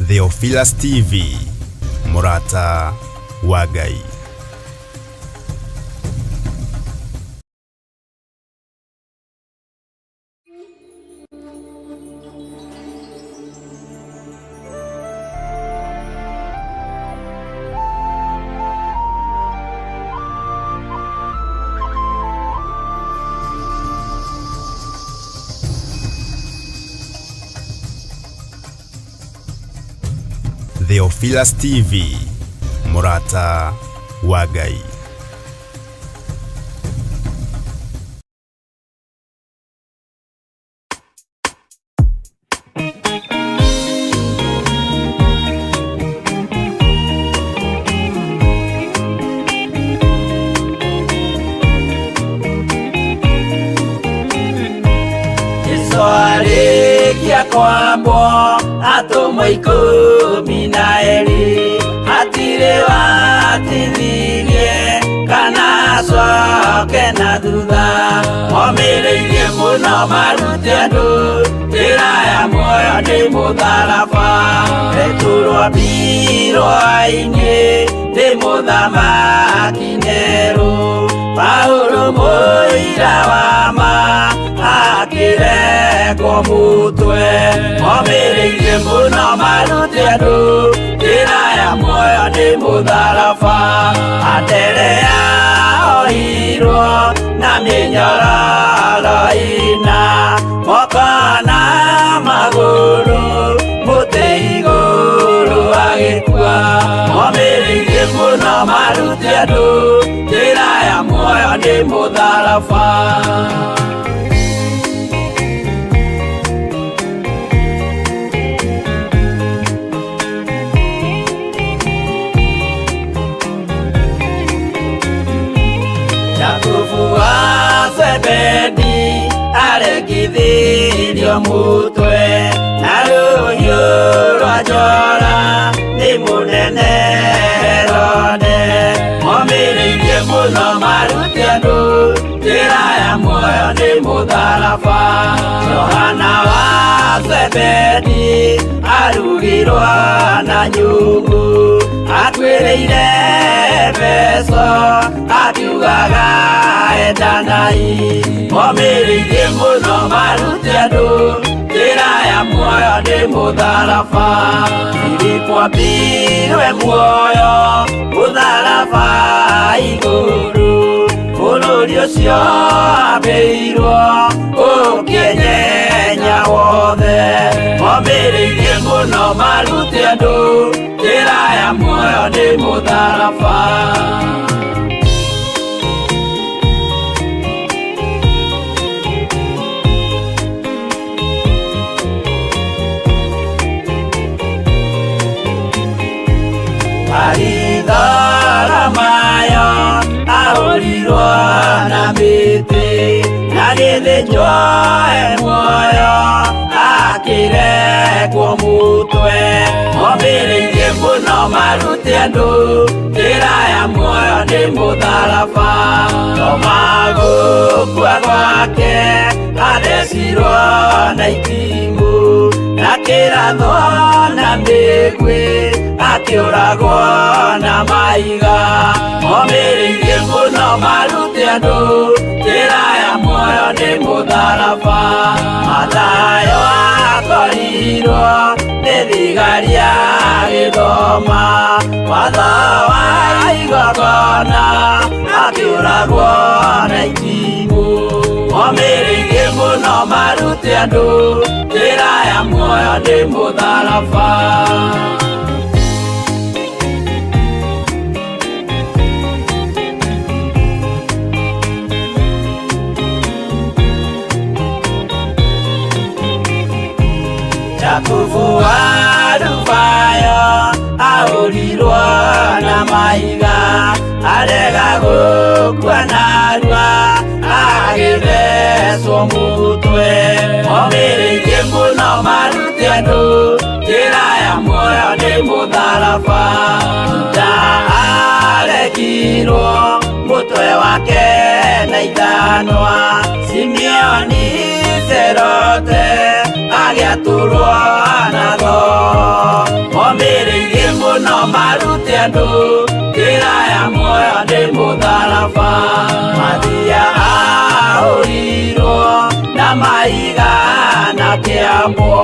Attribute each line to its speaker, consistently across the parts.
Speaker 1: Theophilus TV, mũrata wa Ngai. Theophilus TV, mũrata wa Ngai.
Speaker 2: Jesu arĩkia kwambwo atũmwo 12 hatirĩ watithirie kana acoke na thutha omĩrĩirie mũno marute andũ njĩra ya muoyo nĩ mũtharaba Petero ambirwo-inĩ nĩ mũthamaki Nero Paulo mũira wa ma akĩrekwo mũtwe omĩrĩirie mũno marute andũ njĩra ya muoyo nĩ mũtharaba Anderea ohirwo na mĩnyororo ĩna moko na magũrũ mũtĩ igũrũ agĩkua omĩrĩirie mũno marute andũ njĩra ya muoyo nĩ mũtharaba. Jakubu wa Zebedi aregithirio mutwe na rũhiũ rwa njora nĩ mũnene Herode omĩrĩirie mũno marute andũ njĩra ya muoyo nĩ mũtharaba Johana wa Zebedi arugirwo na nyungu atuĩrĩire Efeso akiugaga endanai omĩrĩirie mũno marute andũ njĩra ya muoyo nĩ mũtharaba Filipo ambirwe muoyo mũtharaba igũrũ bũrũri ũcio ambĩirwo ũkĩnyenya wothe omĩrĩirie mũno marute andũ njĩra ya muoyo nĩ mũtharaba. Baritholomayo ahũrirwo na mĩtĩ na gĩthĩnjwo e muoyo akĩrekwo mũtwe omĩrĩirie mũno marute andũ njĩra ya muoyo nĩ mũtharaba Toma gũkua gwake athecirwo na itimũ na kĩrathwo na mĩguĩ akĩũragwo na mahiga omĩrĩirie mũno marute andũ njĩra ya muoyo nĩ mũtharaba Mathayo akorirwo nĩ thigari agĩthoma watho wa igongona akĩũragwo na itimũ omĩrĩirie mũno marute andũ njĩra ya muoyo nĩ mũtharaba. Jakubu wa Alufayo ahũrirwo na mahiga arega gũkua narua agĩthecwo mũtwe omĩrĩirie mũno marute andũ njĩra ya muoyo nĩ mũtharaba Juda aregirwo mũtwe wake na ithanwa Simeoni Serote agĩatũrwo na thoo. Andũ njĩra ya muoyo nĩ mũtharaba. Mathia ahũrirwo na mahiga na kĩambwo,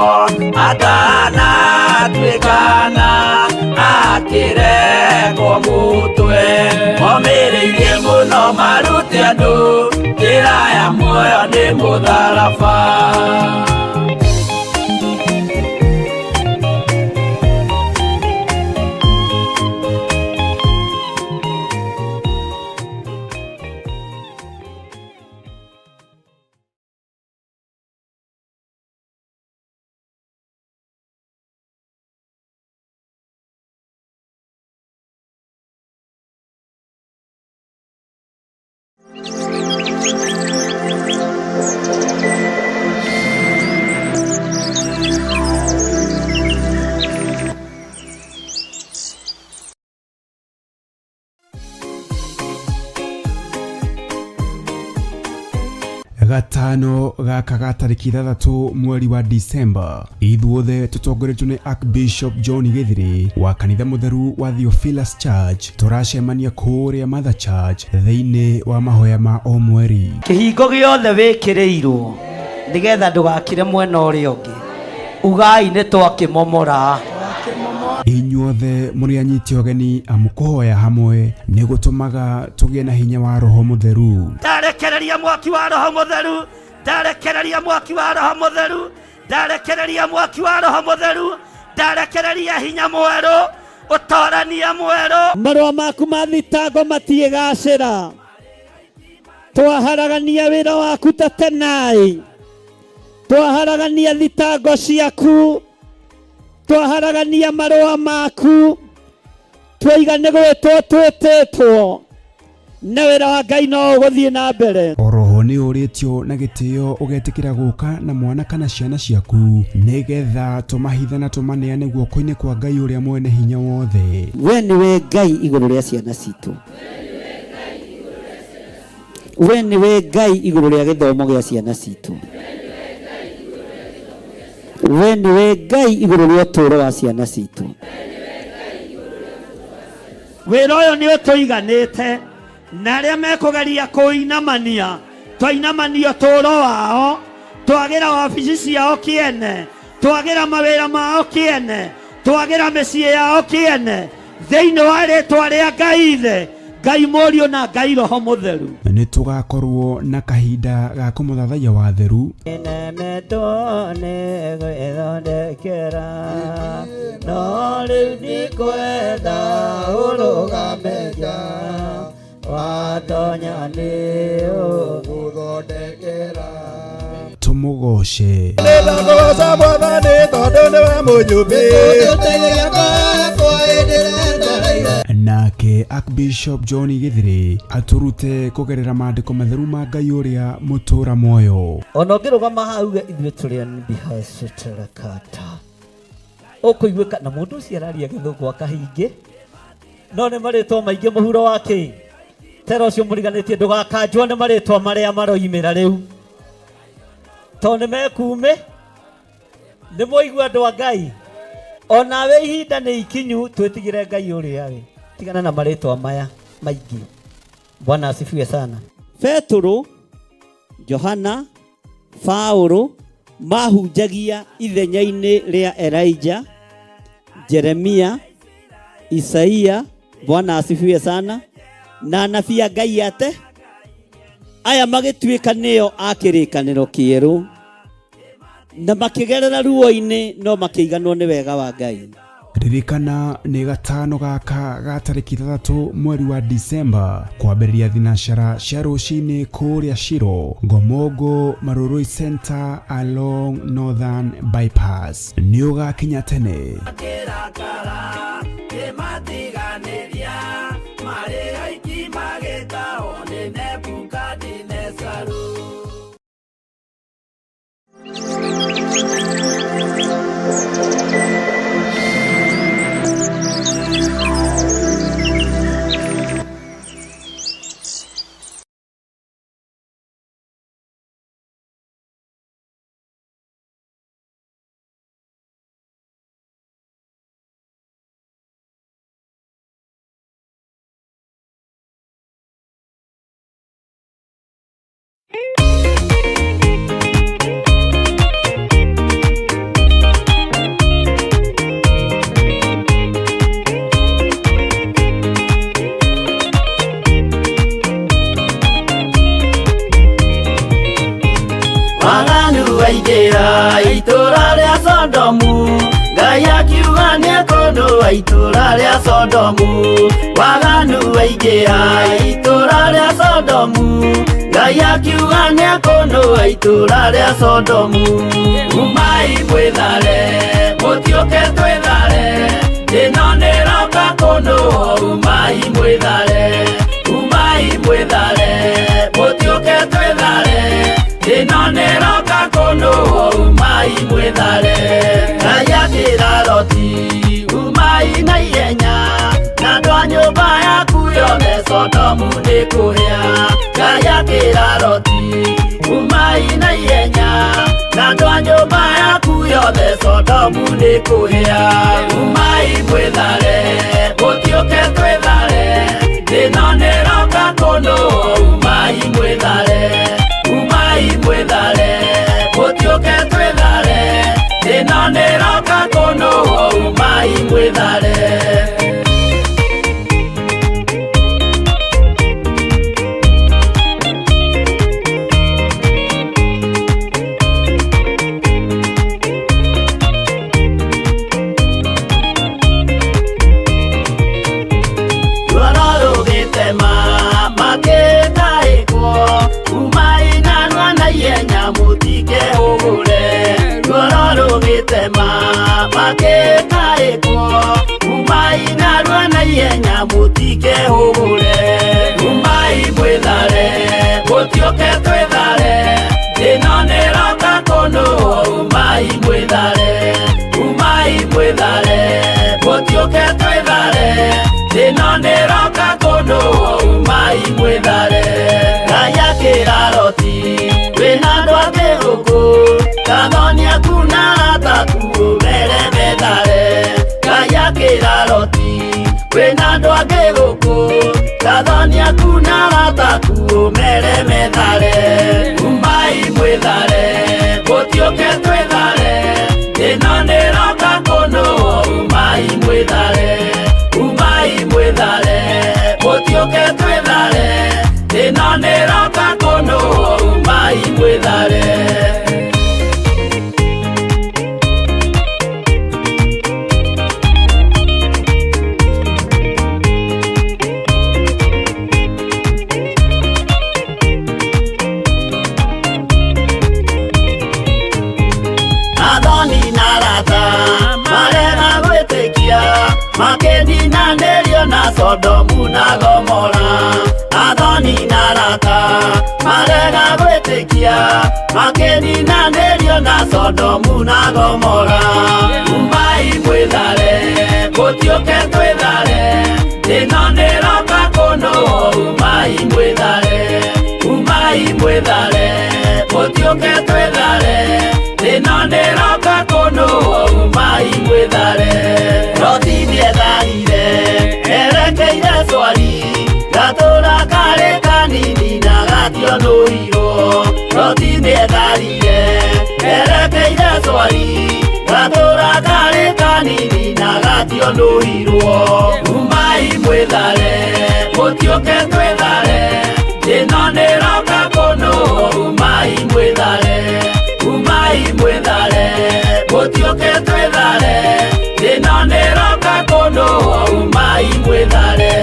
Speaker 2: atanatuĩkana akĩrekwo mũtwe. Omĩrĩirie mũno marute andũ njĩra ya muoyo nĩ mũtharaba.
Speaker 1: Gatano gaka ga tarĩki 6 mweri wa Disemba, ithuothe tũtongoretio nĩ Archbishop John Gĩthiri wa kanitha mũtheru wa Theophilus Church tũracemania kũrĩa Mother Church thĩinĩ wa mahoya ma o mweri.
Speaker 2: Kĩhingo gĩothe wĩkĩrĩirwo nĩgetha ndũgakire mwena ũrĩa ũngĩ, ugai nĩ twakĩmomora.
Speaker 1: Inyuothe mũrĩ anyiti ũgeni amu kũhoya hamwe nĩ gũtũmaga tũgĩe na hinya wa Roho Mũtheru.
Speaker 2: Ndarekereria mwaki wa Roho Mũtheru, ndarekereria mwaki wa Roho Mũtheru, ndarekereria mwaki wa Roho Mũtheru, ndarekereria hinya mwerũ, ũtorania mwerũ.
Speaker 3: Marũa maku ma thitango matiĩgacĩra, twaharagania wĩra waku ta tenai, twaharagania thitango ciaku, twaharagania marũa maku, twaiga nĩ gwĩtwo twĩtĩtwo, na wĩra wa Ngai no ũgũthiĩ na mbere.
Speaker 1: Oroho nĩ ũrĩtio na gĩtĩo ũgetĩkĩra gũka na mwana kana ciana ciaku nĩgetha tũmahithe na tũmaneane guoko-inĩ kwa Ngai ũrĩa mwene hinya wothe.
Speaker 3: We nĩwe Ngai igũrũ rĩa ciana citũ, we nĩwe Ngai igũrũ rĩa gĩthomo gĩa ciana citũ, we nĩwe Ngai igũrũ rĩa ũtũũro wa ciana citũ.
Speaker 2: Wĩra ũyũ nĩ ũtũiganĩte, na arĩa mekũgeria kũinamania, twainamania ũtũũro wao, twagĩra wabici ciao kĩene, twagĩra mawĩra mao kĩene, twagĩra mĩciĩ yao kĩene, thĩinĩ wa rĩtwa rĩa Ngai Ithe, Ngai Mũriũ na Ngai Roho Mũtheru.
Speaker 1: Nĩ tũgakorwo na kahinda ga kũmũthathaiya wa theru.
Speaker 3: Nemetwo nĩ gwĩthondekera, no rĩu ndikwenda ũrũgame nja, watonya nĩ ũgũthondekera.
Speaker 1: Tũmũgoce.
Speaker 4: Nĩndakũgoca Mwathani tondũ nĩwe mũnyũmbi.
Speaker 1: Nake Archbishop John Gĩthiri atũrute kũgerera maandĩko matheru ma Ngai ũrĩa mũtũra muoyo.
Speaker 3: Ona ũngĩrũgama haha uge ithuĩ tũrĩ anbihacĩtĩrakata, ũkũiguĩka na mũndũ ũcio araria gĩthũngũ akahingĩ, no nĩ marĩtwa maingĩ mũhuro wa kĩ tera ũcio mũriganĩtie ndũgakanjwo nĩ marĩtwa marĩa maroimĩra rĩu, tondũ nĩ mekuumĩ. Nĩ mwaigua andũ a Ngai, onawe ihinda nĩ ikinyu twĩtigĩre Ngai ũrĩa we, tigana na marĩtwa maya maingĩ. Bwana asifiwe sana. Petũrũ, Johana, Paũlũ mahunjagia ithenya-inĩ rĩa Elijah, Jeremia, Isaia, Bwana asifiwe sana, na anabii a Ngai ate aya magĩtuĩka nĩo a kĩrĩkanĩro kĩerũ, na makĩgerera ruo-inĩ no makĩiganwo nĩ wega wa Ngai.
Speaker 1: Ririkana nĩ gatano gaka ga tarĩki 6 mweri wa Disemba kwambĩrĩria thinacara cia rũcinĩ kũrĩa Shiro, Ngomongo, Marurui Center along Northern Bypass. Nĩ ũgakinya tene.
Speaker 2: Kĩrakara kĩmatiganĩria, marĩ aiki magĩtahwo nĩ Nebukadinezaru. Itũra rĩa Sodomu, waganu waingĩha itũra rĩa Sodomu, Ngai akiuga nĩekũnũa itũra rĩa Sodomu. Umai mwĩthare, mũtiũke twĩthare, ĩno nĩroka kũnũo. Umai mwĩthare, umai mwĩthare, mũtiũke twĩthare, ĩno nĩroka kũnũo. Umai mwĩthare. Ngai akĩra Loti, umai na ihenya, na andũ a nyũmba yaku yothe, Sodomu nĩ kũhĩa. Ngai akĩra Loti, umai na ihenya, na andũ a nyũmba yaku yothe, Sodomu nĩ kũhĩa. Umai mwĩthare, mũtiũke twĩthare, ĩno nĩroka kũnũo. Umai mwĩthare, umai mwĩthare, mũtiũke twĩthare, ĩno nĩroka kũnũo. Umai mwĩthare. Ruoro rũgĩtema makĩtaĩkwo, umai narua na ihenya mũtikehũgũre. Ruoro rũgĩtema makĩtaĩkwo, umai narua na ihenya mũtikehũgũre. Umai mwĩthare, mũtiũke twĩthare, ĩno nĩroka kũnũo. Umai mwĩthare, umai mwĩthare, mũtiũke twĩthare, ĩno nĩroka kũnũo. Umai mwĩthare. Ngai akĩra Loti, wĩna andũ angĩ gũkũ, kathoni aku na arata aku ũmere methare. Ngai akĩra Loti, wĩna andũ angĩ gũkũ, kathoni aku na arata aku ũmere methare. Umai mwĩthare, mũtiũke twĩthare, ĩno nĩroka kũnũo. Umai mwĩthare, umai mwĩthare, mũtiũke twĩthare, ĩno nĩroka kũnũo. Umai mwĩthare. Athoni na arata marega gwĩtĩkia, makĩninanĩrio na Sodomu na Gomora. Athoni na arata marega gwĩtĩkia, makĩninanĩrio na Sodomu na Gomora. Umai mwĩthare, mũtiũke twĩthare, ĩno nĩroka kũnũo. Umai mwĩthare, umai mwĩthare, mũtiũke twĩthare, ĩno nĩroka kũnũo. Umai mwĩthare. Loti nĩetharire erekeire Swari, gatũra karĩ kanini na gationũirwo. Loti nĩetharire erekeire Swari, gatũra karĩ kanini na gationũirwo. Umai mwĩthare, mũtiũke twĩthare, ĩno nĩroka kũnũo. Umai mwĩthare, umai mwĩthare, mũtiũke twĩthare, ĩno nĩroka kũnũo. Umai mwĩthare.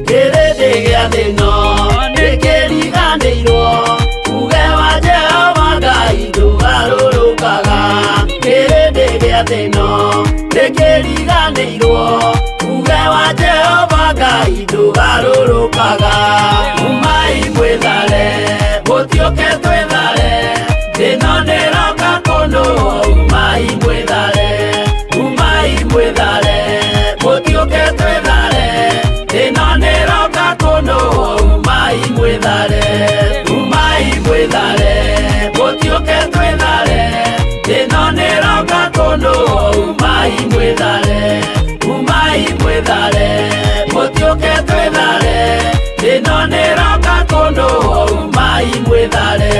Speaker 2: Kĩrĩndĩ gĩa thĩno nĩkĩriganĩirwo, uge wa Jehova Ngai ndũgarũrũkaga. Kĩrĩndĩ gĩa thĩno nĩkĩriganĩirwo, uge wa Jehova Ngai ndũgarũrũkaga. Umai mwĩthare, mũtiũke twĩthare, ĩno nĩroka kũnũo. Umai mwĩthare, umai mwĩthare, mũtiũke twĩthare, ĩno nĩroka kũnũo. Umai mwĩthare, umai mwĩthare, mũtiũke twĩthare, ĩno nĩroka kũnũo. Umai mwĩthare, umai mwĩthare, mũtiũke twĩthare, ĩno nĩroka kũnũo. Umai mwĩthare.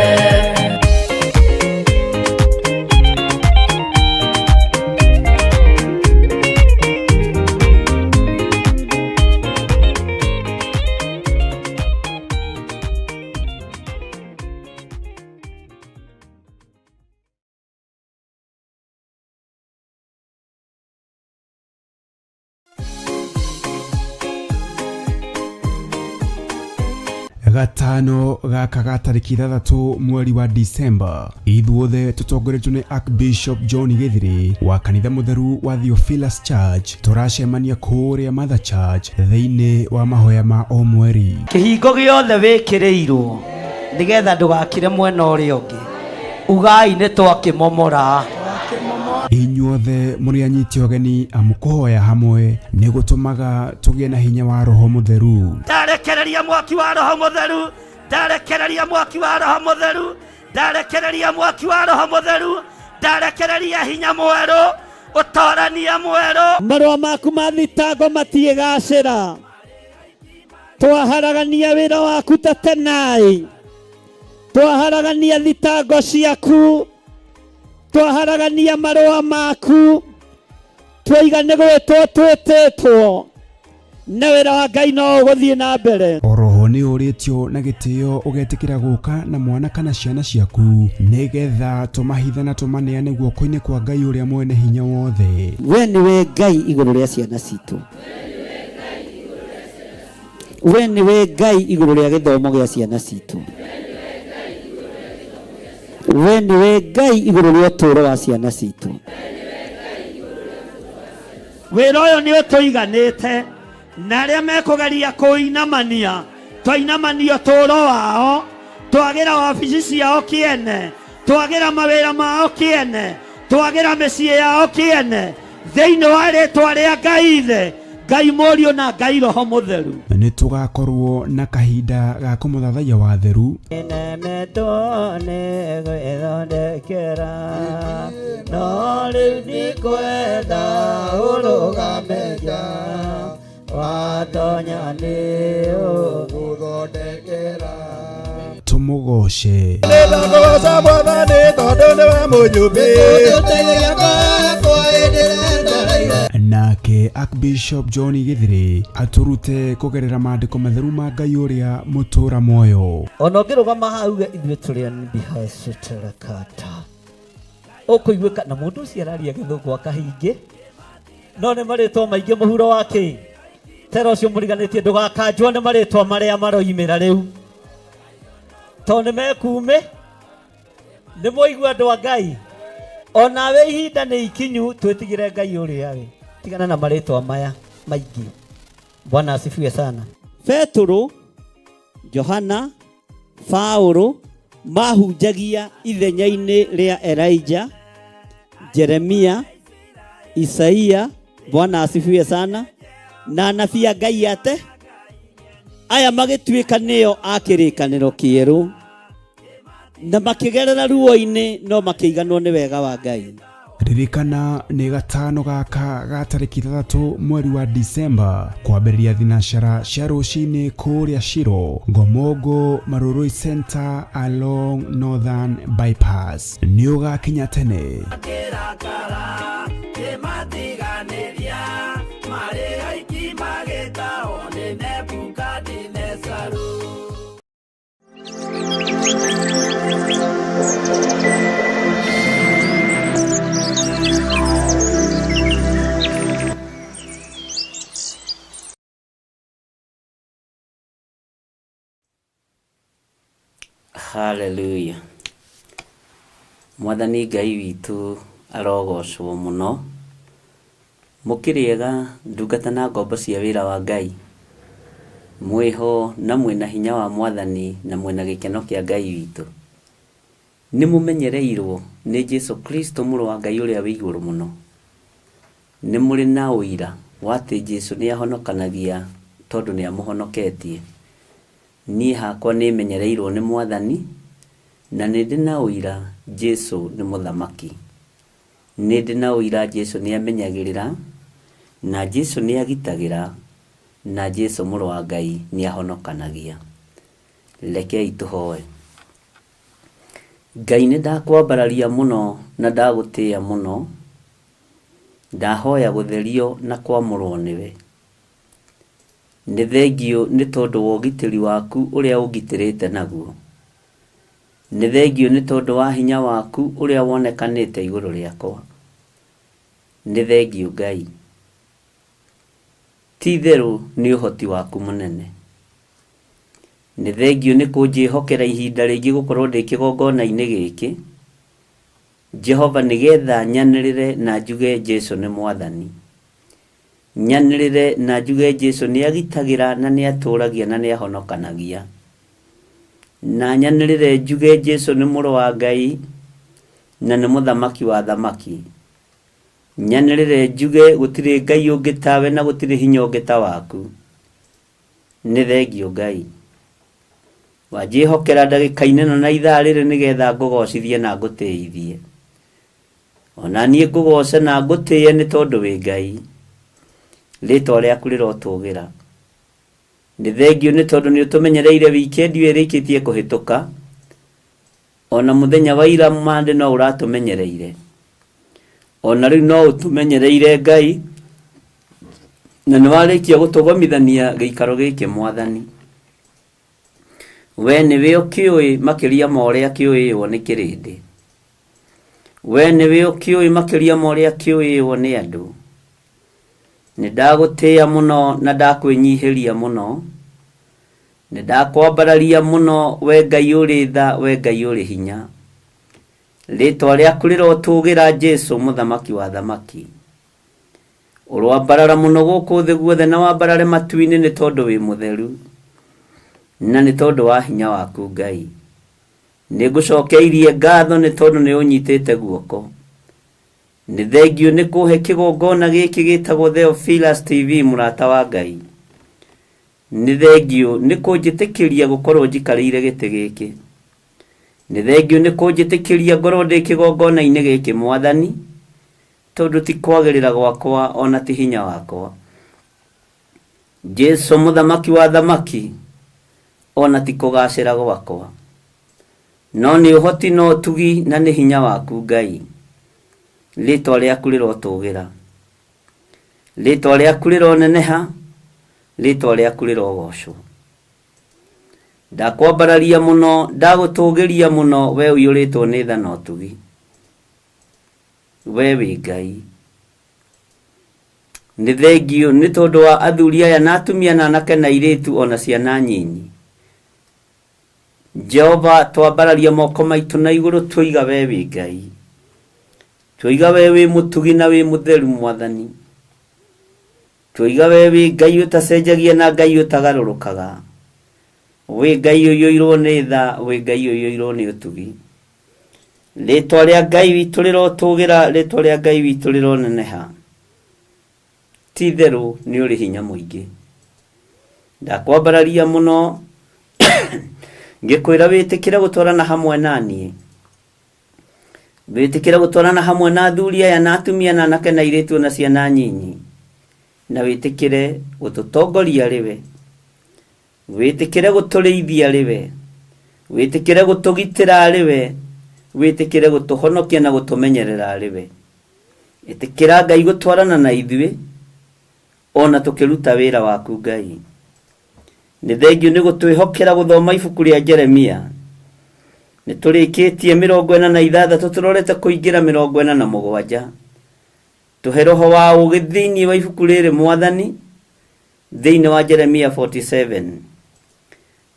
Speaker 1: Gatano gaka ga tarĩki 6 mweri wa Disemba, ithuothe tũtongoretio nĩ Archbishop John Gĩthiri wa kanitha mũtheru wa Theophilus Church tũracemania kũrĩa Mother Church thĩinĩ wa mahoya ma o mweri.
Speaker 2: Kĩhingo gĩothe wĩkĩrĩirwo nĩgetha ndũgakire mwena ũrĩa ũngĩ, ugai nĩ twakĩmomora.
Speaker 1: Inyuothe mũrĩ anyiti ũgeni amu kũhoya hamwe nĩ gũtũmaga tũgĩe na hinya wa Roho Mũtheru.
Speaker 2: Ndarekereria mwaki wa Roho Mũtheru, ndarekereria mwaki wa Roho Mũtheru, ndarekereria mwaki wa Roho Mũtheru, ndarekereria hinya mwerũ, ũtorania mwerũ. Marũa maku ma thitango matiĩgacĩra, twaharagania wĩra waku ta tenai, twaharagania thitango ciaku, twaharagania marũa maku, twaiga nĩ gwĩtwo twĩtĩtwo, na wĩra wa Ngai no ũgũthiĩ na mbere.
Speaker 1: Oroho nĩ ũrĩtio na gĩtĩo ũgetĩkĩra gũka na mwana kana ciana ciaku nĩgetha tũmahithe na tũmaneane guoko-inĩ kwa Ngai ũrĩa mwene hinya wothe.
Speaker 2: We nĩwe Ngai igũrũ rĩa ciana citũ, we nĩwe Ngai igũrũ rĩa gĩthomo gĩa ciana citũ, we nĩwe Ngai igũrũ rĩa ũtũũro wa ciana citũ. Wĩra ũyũ nĩ ũtũiganĩte, na arĩa mekũgeria kũinamania, twainamania ũtũũro wao, twagĩra wabici ciao kĩene, twagĩra mawĩra mao kĩene, twagĩra mĩciĩ yao kĩene, thĩinĩ wa rĩtwa rĩa Ngai Ithe, Ngai Mũriũ na Ngai Roho Mũtheru.
Speaker 1: Nĩ tũgakorwo na kahinda ga kũmũthathaiya wa theru.
Speaker 3: Nemetwo nĩ gwĩthondekera, no rĩu ndikwenda ũrũgame nja, watonya nĩ ũgũthondekera.
Speaker 1: Tũmũgoce.
Speaker 4: Nĩndakũgoca Mwathani tondũ nĩwe mũnyũmbi.
Speaker 1: Nake Archbishop John Gĩthiri atũrute kũgerera maandĩko matheru ma Ngai ũrĩa mũtũra muoyo.
Speaker 3: Ona ũngĩrũgama haha uge ithuĩ tũrĩ anbihaciterakata, ũkũiguĩka na mũndũ ũcio araria gĩthũngũ akahingĩ, no nĩ marĩtwa maingĩ mũhuro wa kĩ tera ũcio mũriganĩtie ndũgakanjwo nĩ marĩtwa marĩa maroimĩra rĩu, tondũ nĩ mekuumĩ nĩ mwaigua andũ a Ngai. Onawe ihinda nĩ ikinyu twĩtigĩre Ngai ũrĩa we, tigana na marĩtwa maya maingĩ. Bwana asifiwe sana.
Speaker 2: Petero, Johana, Paulo mahunjagia ithenya-inĩ rĩa Elijah, Jeremia, Isaia. Bwana asifiwe sana. Na anabii a Ngai ate aya magĩtuĩka nĩo a kĩrĩkanĩro kĩerũ, na makĩgerera ruo-inĩ no makĩiganwo nĩ wega wa Ngai.
Speaker 1: Ririkana nĩ gatano gaka ga tarĩki 6 mweri wa Disemba kwambĩrĩria thinacara cia rũcinĩ kũrĩa Shiro, Ngomongo, Marurui Center along Northern Bypass. Nĩ ũgakinya tene.
Speaker 5: Hallelujah. Mwathani Ngai witũ arogocwo mũno. Mũkĩrĩega ndungata na ngombo cia wĩra wa Ngai. Mwĩho na mwĩna hinya wa Mwathani na mwĩna gĩkeno kĩa Ngai witũ. Nĩ mũmenyereirwo nĩ Jesu Kristo mũrũ wa Ngai ũrĩa wĩ igũrũ mũno. Nĩ mũrĩ na ũira wa atĩ Jesu nĩ ahonokanagia tondũ nĩ amũhonoketie. Niĩ hakwa nĩ menyereirwo nĩ Mwathani na nĩ ndĩ na ũira Jesu nĩ mũthamaki. Nĩ ndĩ na ũira Jesu nĩ amenyagĩrĩra na Jesu nĩ agitagĩra na Jesu mũrũ wa Ngai nĩ ahonokanagia. Rekei tũhoe. Ngai nĩ ndakwambararia mũno na ndagũtĩĩa mũno, ndahoya gũtherio na kwamũrwo nĩwe. Nĩ thengiũ nĩ tondũ wa ũgitĩri waku ũrĩa ũngitĩrĩte naguo. Nĩ thengiũ nĩ tondũ wa hinya waku ũrĩa wonekanĩte igũrũ rĩakwa. Nĩ thengiũ Ngai. Ti itherũ nĩ ũhoti waku mũnene. Nĩ thengiũ nĩ kũnjĩhokera ihinda rĩngĩ gũkorwo ndĩ kĩgongona-inĩ gĩkĩ, Jehova, nĩgetha nyanĩrĩre na njuge Jesu nĩ Mwathani. Nyanĩrĩre na njuge Jesu nĩ agitagĩra na nĩ atũragia na nĩ ahonokanagia. Na nyanĩrĩre njuge Jesu nĩ mũrũ wa Ngai na nĩ mũthamaki wa athamaki. Nyanĩrĩre njuge gũtirĩ Ngai ũngĩ tawe na gũtirĩ hinya ũngĩ ta waku. Nĩ thengiũ Ngai. Wanjĩhokera ndagĩka-inĩ ĩno na ithaa rĩrĩ nĩgetha ngũgocithie na ngũtĩithie. Ona niĩ ngũgoce na ngũtĩe nĩ tondũ wĩ Ngai. Rĩtwa rĩaku rĩrotũgĩra. Nĩ thengiũ nĩ tondũ nĩ ũtũmenyereire wikendi ĩyo ĩrĩkĩtie kũhĩtũka. Ona mũthenya wa ira Monday no ũratũmenyereire. Ona rĩu no ũtũmenyereire Ngai, na nĩ warĩkia gũtũgomithania gĩikaro gĩkĩ Mwathani. We nĩwe ũkĩũĩ makĩria ma ũrĩa kĩũĩywo nĩ kĩrĩndĩ. We nĩwe ũkĩũĩ makĩria ma ũrĩa kĩũĩywo nĩ andũ. Nĩ ndagũtĩĩa mũno na ndakwĩnyihĩria mũno. Nĩ ndakwambararia mũno, we Ngai ũrĩ tha, we Ngai ũrĩ hinya. Rĩĩtwa rĩaku rĩrotũũgĩra, Jesu, Mũthamaki wa athamaki. Ũroambarara mũno gũkũ thĩ guothe na wambarare matu-inĩ nĩ tondũ wĩ mũtheru na nĩ tondũ wa hinya waku Ngai. Nĩ ngũcokeirie ngatho nĩ tondũ nĩ ũnyitĩte guoko. Nĩ thengiũ nĩ kũhe kĩgongona gĩkĩ gĩtagwo Theophilus TV mũrata wa Ngai. Nĩ thengiũ nĩ kũnjĩtĩkĩria gũkorwo njikarĩire gĩtĩ gĩkĩ. Nĩ thengiũ nĩ kũnjĩtĩkĩria ngorwo ndĩ kĩgongona-inĩ gĩkĩ Mwathani, tondũ ti kwagĩrĩra gwakwa ona ti hinya wakwa. Jesu mũthamaki wa athamaki, ona ti kũgacĩra gwakwa, no nĩ ũhoti na ũtugi na nĩ hinya waku Ngai. Rĩtwa rĩaku rĩrotũgĩra, rĩtwa rĩaku rĩroneneha, rĩtwa rĩaku rĩrogocwo. Ndakwambararia mũno, ndagũtũgĩria mũno, we ũiyũrĩtwo nĩ tha na ũtugi. We wĩ Ngai. Nĩ thengiũ nĩ tondũ wa athuri aya na atumia na anake na airĩtu o na ciana nyinyi. Jehova, twambararia moko maitũ na igũrũ twoiga we wĩ Ngai. Twoiga we wĩ mũtugi na wĩ mũtheru Mwathani. Twoiga we wĩ Ngai ũtacenjagia na Ngai ũtagarũrũkaga. Wĩ Ngai ũiyũirwo nĩ tha, wĩ Ngai ũiyũirwo nĩ ũtugi. Rĩtwa rĩa Ngai witũ rĩrotũgĩra, rĩtwa rĩa Ngai witũ rĩroneneha. Ti itherũ nĩ ũrĩ hinya mũingĩ. Ndakwambararia mũno ngĩkwĩra wĩtĩkĩre gũtwarana hamwe na niĩ. Wĩtĩkĩre gũtwarana hamwe na athuri aya na atumia na anake na airĩtu na ciana nyinyi. Na wĩtĩkĩre gũtũtongoria rĩwe. Wĩtĩkĩre gũtũrĩithia rĩwe. Wĩtĩkĩre gũtũgitĩra rĩwe. Wĩtĩkĩre gũtũhonokia na gũtũmenyerera rĩwe. Ĩtĩkĩra Ngai gũtwarana na ithuĩ ona tũkĩruta wĩra waku Ngai. Nĩ thengiũ nĩ gũtwĩhokera gũthoma ibuku rĩa Jeremia. Nĩ tũrĩkĩtie 46 tũrorete kũingĩra 47. Tũhe roho wa ũũgĩ thĩinĩ wa ibuku rĩrĩ Mwathani, thĩinĩ wa Jeremia 47.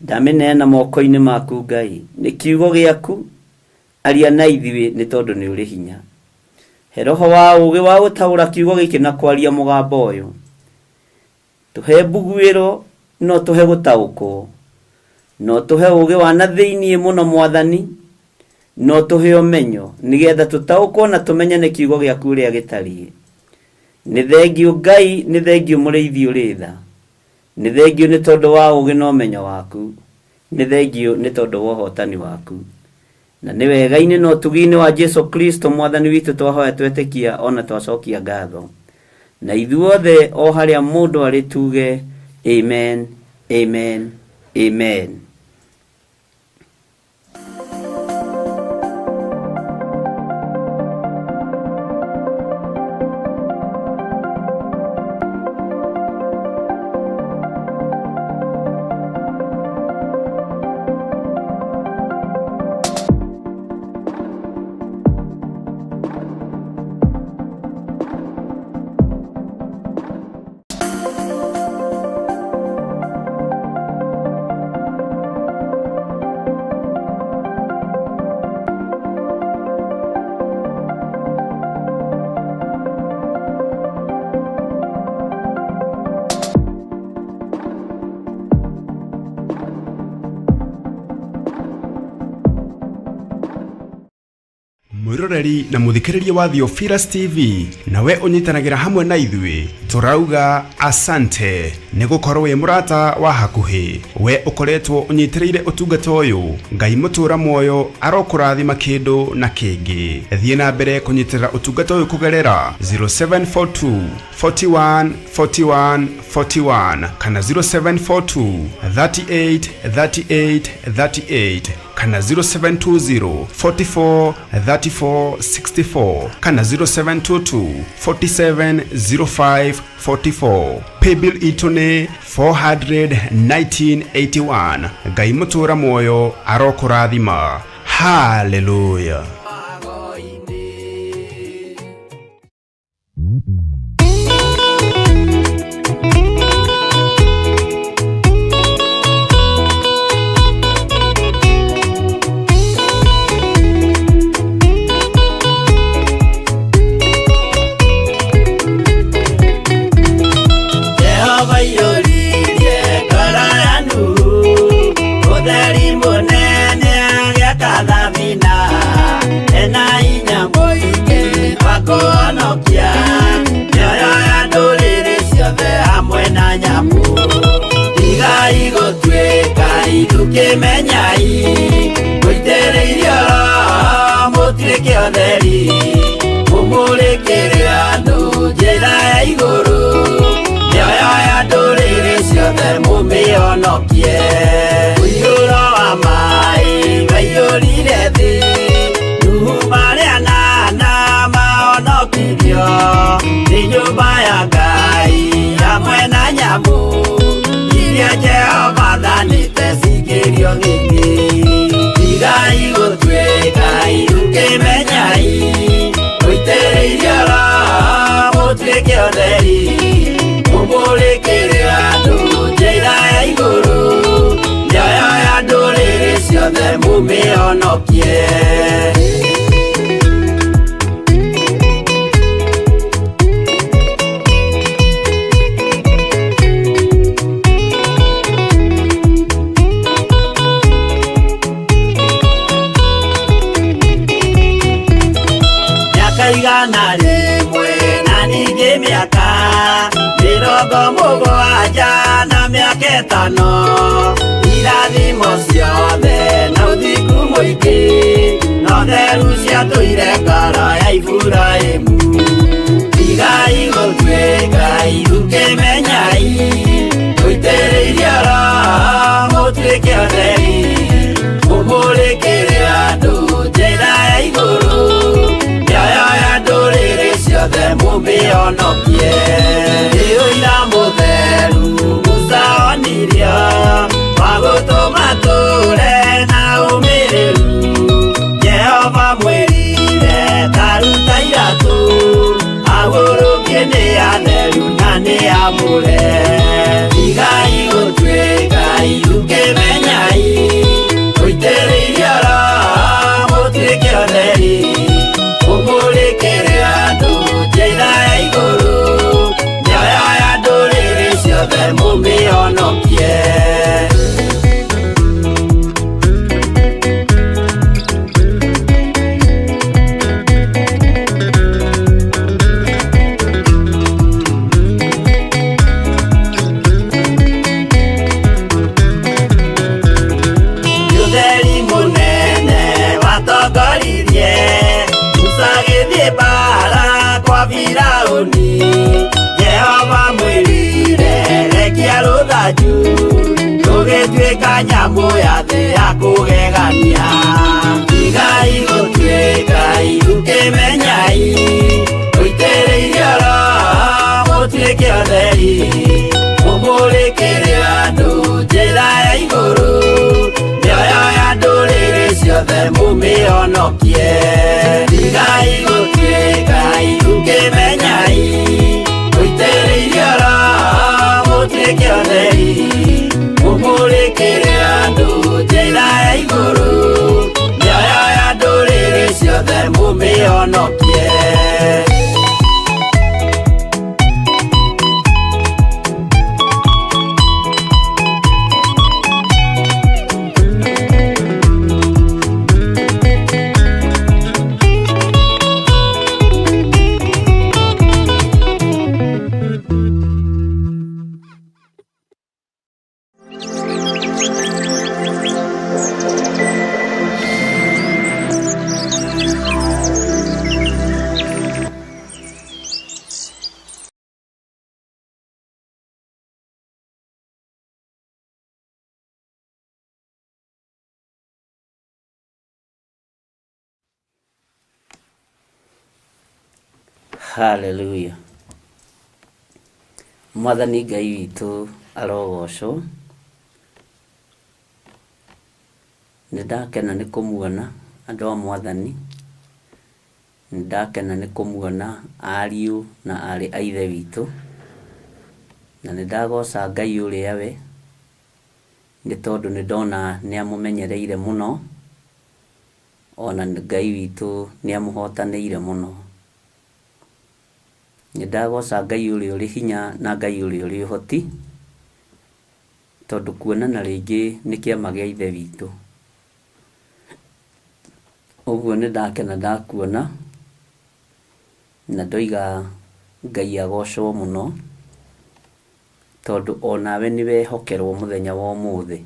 Speaker 5: Ndamĩneana moko-inĩ maku Ngai. Nĩ kiugo gĩaku, aria na ithuĩ nĩ tondũ nĩ ũrĩ hinya. He roho wa ũũgĩ wa gũtaũra kiugo gĩkĩ na kwaria mũgambo ũyũ. Tũhe mbuguĩro no tũhe gũtaũkwo. No tũhe ũũgĩ wa na thĩinĩ mũno Mwathani. No tũhe ũmenyo nĩgetha tũtaũkwo na tũmenye nĩ kiugo gĩaku ũrĩa gĩtariĩ. Nĩ thengiũ Ngai, nĩ thengiũ mũrĩithi ũrĩ tha. Nĩ thengiũ nĩ tondũ wa ũũgĩ na ũmenyo waku. Nĩ thengiũ nĩ tondũ wa ũhotani waku. Na nĩ wega-inĩ na ũtugi-inĩ wa Jesu Kristo Mwathani witũ twahoya twetĩkia o na twacokia ngatho. Na ithuothe o harĩa mũndũ arĩ tuge Amen, Amen, Amen.
Speaker 1: Mwĩroreri na mũthikĩrĩria wa Theophilus TV, nawe ũnyitanagĩra hamwe na ithuĩ, tũrauga asante nĩ gũkorwo wĩ mũrata wa hakuhĩ. We ũkoretwo ũnyitĩrĩire ũtungata ũyũ, Ngai mũtũra muoyo arokũrathima kĩndũ na kĩngĩ. Thiĩ na mbere kũnyitĩrĩra ũtungata ũyũ kũgerera 0742 41 41 41 kana 0742 38 38 38 kana 0720 44 34 64 kana 0722 47 05 44. Paybill itũ nĩ 41981. Ngai mũtũra muoyo arokũrathima. Haleluya.
Speaker 2: Jehova iyũririe ngoro ya Nuhu ũtheri mũnene agĩaka thabina ena hinya mũingĩ wa kũhonokia mĩoyo ya ndũrĩrĩ ciothe hamwe na nyamũ. Tigai gũtuĩka ithukĩmenyai mũitĩrĩirio Roho mũtuĩke ũtheri mũmũrĩkĩre andũ njĩra ya igũrũ mĩoyo ya ndũrĩrĩ ciothe mũmĩhonokie. Mũiyũro wa maĩ waiyũrire thĩ, Nuhu marĩ anana mahonokirio nĩ nyũmba ya Ngai hamwe na nyamũ iria Jehova athanĩte cingĩrio gĩtĩ. Tigai gũtuĩka ithukĩmenyai mũitĩrĩirio Roho mũtuĩke ũtheri mũmũrĩkĩre andũ njĩra ya igũrũ mĩoyo ya ndũrĩrĩ ciothe mũmĩhonokie. Mĩaka 100 na ningĩ mĩaka 70 na mĩaka 5, irathimo ciothe na ũthingu mũingĩ na ũtheru ciatũire ngoro ya Iburahĩmu. Tigai gũtuĩka ithukĩmenyai mũitĩrĩirio Roho mũtuĩke ũtheri mũmũrĩkĩre andũ njĩra ya igũrũ mĩoyo ya ndũrĩrĩ ciothe mũmĩhonokie. Nĩ ũira mũtheru Musa onirio wa gũtũma tũre na ũmĩrĩru. Jehova mwĩrire ta ruta iratũ ahurũkie nĩ atheru na nĩ amũre. Tigai gũtuĩka ithukĩmenyai mũitĩrĩirio Roho mũtuĩke ũtheri mũmũrĩkĩre andũ njĩra ya igũrũ mĩoyo ya ndũrĩrĩ ciothe mũmĩhonokie. Ũtheri mũnene watongoririe Musa agĩthiĩ mbaara kwa Firaũni. Jehova mwĩrire rekia rũthanju rũgĩtuĩka nyamũ ya thĩ ya kũgegania. Tigai gũtuĩka ithukĩmenyai mũitĩrĩirio Roho mũtuĩke ũtheri mũmũrĩkĩre andũ njĩra ya igũrũ mĩoyo ya ndũrĩrĩ ciothe mũmĩhonokie. Tigai gũtuĩka ithukĩmenyai mũitĩrĩirio Roho mũtuĩke ũtheri mũmũrĩkĩre andũ njĩra ya igũrũ mĩoyo ya ndũrĩrĩ ciothe mũmĩhonokie.
Speaker 5: Hallelujah. Mwathani Ngai witũ arogocwo. Nĩ ndakena nĩ kũmuona andũ a Mwathani. Nĩ ndakena nĩ kũmuona ariũ na aarĩ a Ithe witũ. Na nĩ ndagoca Ngai ũrĩa we, nĩ tondũ nĩ ndona nĩ amũmenyereire mũno, ona Ngai witũ nĩ amũhotanĩire mũno. Nĩ ndagoca Ngai ũrĩa ũrĩ hinya na Ngai ũrĩa ũrĩ ũhoti, tondũ kuonana rĩngĩ nĩ kĩama gĩa Ithe witũ. Ũguo nĩ ndakena ndakuona, na ndoiga Ngai agocwo mũno, tondũ onawe nĩ wehokerwo mũthenya wa ũmũthĩ,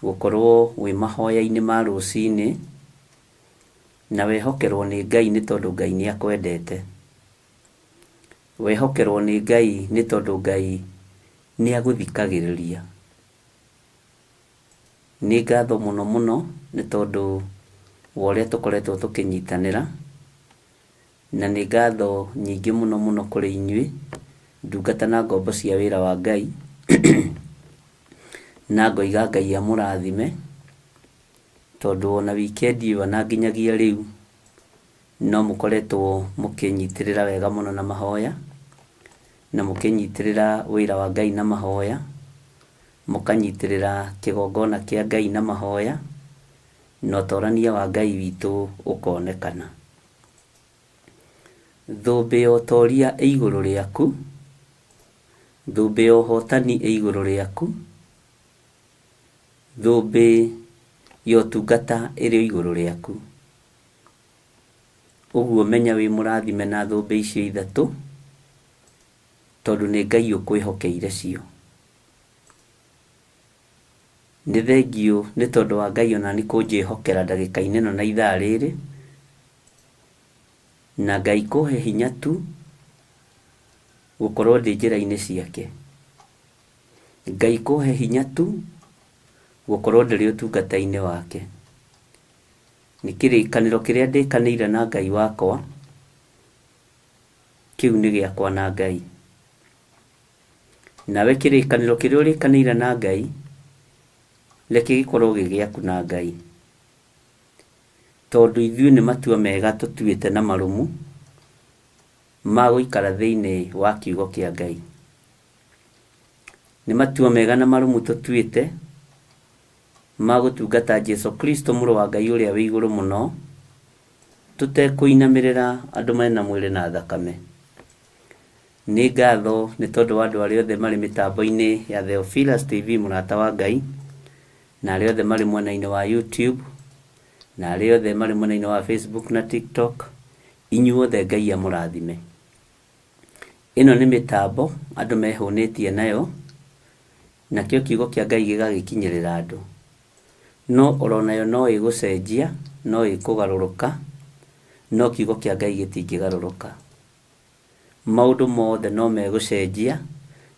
Speaker 5: gũkorwo wĩ mahoya-inĩ ma rũcinĩ, na wehokerwo nĩ Ngai nĩ tondũ Ngai nĩ akwendete. Wehokerwo nĩ Ngai nĩ tondũ Ngai nĩ agũthikagĩrĩria. Nĩ ngatho mũno mũno nĩ tondũ wa ũrĩa tũkoretwo tũkĩnyitanĩra, na nĩ ngatho nyingĩ mũno mũno kũrĩ inyuĩ, ndungata na ngombo cia wĩra wa Ngai, na ngoiga Ngai amũrathime, tondũ ona wikendi ĩyo ona nginyagia rĩu, no mũkoretwo mũkĩnyitĩrĩra wega mũno na mahoya, na mũkĩnyitĩrĩra wĩra wa Ngai na mahoya, mũkanyitĩrĩra kĩgongona kĩa Ngai na mahoya, na ũtorania wa Ngai witũ ũkonekana. Thũmbĩ ya ũtoria ĩ igũrũ rĩaku, thũmbĩ ya ũhotani ĩ igũrũ rĩaku, thũmbĩ ya ũtungata ĩrĩ o igũrũ rĩaku. Ũguo menya wĩ mũrathime na thũmbĩ icio ithatũ, tondũ nĩ Ngai ũkwĩhokeire cio. Nĩ thengiũ nĩ tondũ wa Ngai onani kũnjĩhokera ndagĩka-inĩ ĩno na ithaa rĩrĩ, na Ngai kũhe hinya tu gũkorwo ndĩ njĩra-inĩ ciake. Ngai kũhe hinya tu gũkorwo ndĩrĩ ũtungata-inĩ wake. Nĩ kĩrĩkanĩro kĩrĩa ndĩkanĩire na Ngai wakwa, kĩu nĩ gĩakwa na Ngai. Nawe kĩrĩkanĩro kĩrĩa ũrĩkanĩire na Ngai, reke gĩkorwo gĩ gĩaku na Ngai. Tondũ ithuĩ nĩ matua mega tũtuĩte na marũmu ma gũikara thĩinĩ wa kiugo kĩa Ngai. Nĩ matua mega na marũmu tũtuĩte ma gũtungata Jesu Kristo mũrũ wa Ngai ũrĩa wĩ igũrũ mũno, tũtekũinamĩrĩra andũ mena mwĩrĩ na thakame. Nĩ ngatho nĩ tondũ wa andũ arĩa othe marĩ mĩtambo-inĩ ya Theophilus TV mũrata wa Ngai, na arĩa othe marĩ mwena-inĩ wa YouTube, na arĩa othe marĩ mwena-inĩ wa Facebook na TikTok, inyuothe Ngai amũrathime. Ĩno nĩ mĩtambo andũ mehũnĩtie nayo, nakĩo kiugo kĩa Ngai gĩgagĩkinyĩrĩra andũ. No oro nayo no ĩgũcenjia, no ĩkũgarũrũka, no kiugo kĩa Ngai gĩtingĩgarũrũka. Maũndũ mothe no megũcenjia,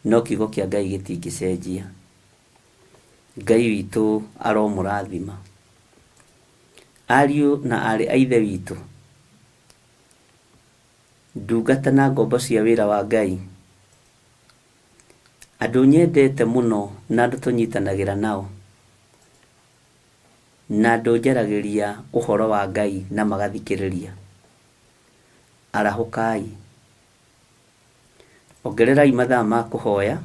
Speaker 5: no kiugo kĩa Ngai gĩtingĩcenjia. Ngai witũ aromũrathima. Ariũ na aarĩ a Ithe witũ, ndungata na ngombo cia wĩra wa Ngai, andũ nyendete mũno na andũ tũnyitanagĩra nao, na andũ njaragĩria ũhoro wa Ngai na magathikĩrĩria. Arahũkai. Ongererai mathaa ma kũhoya,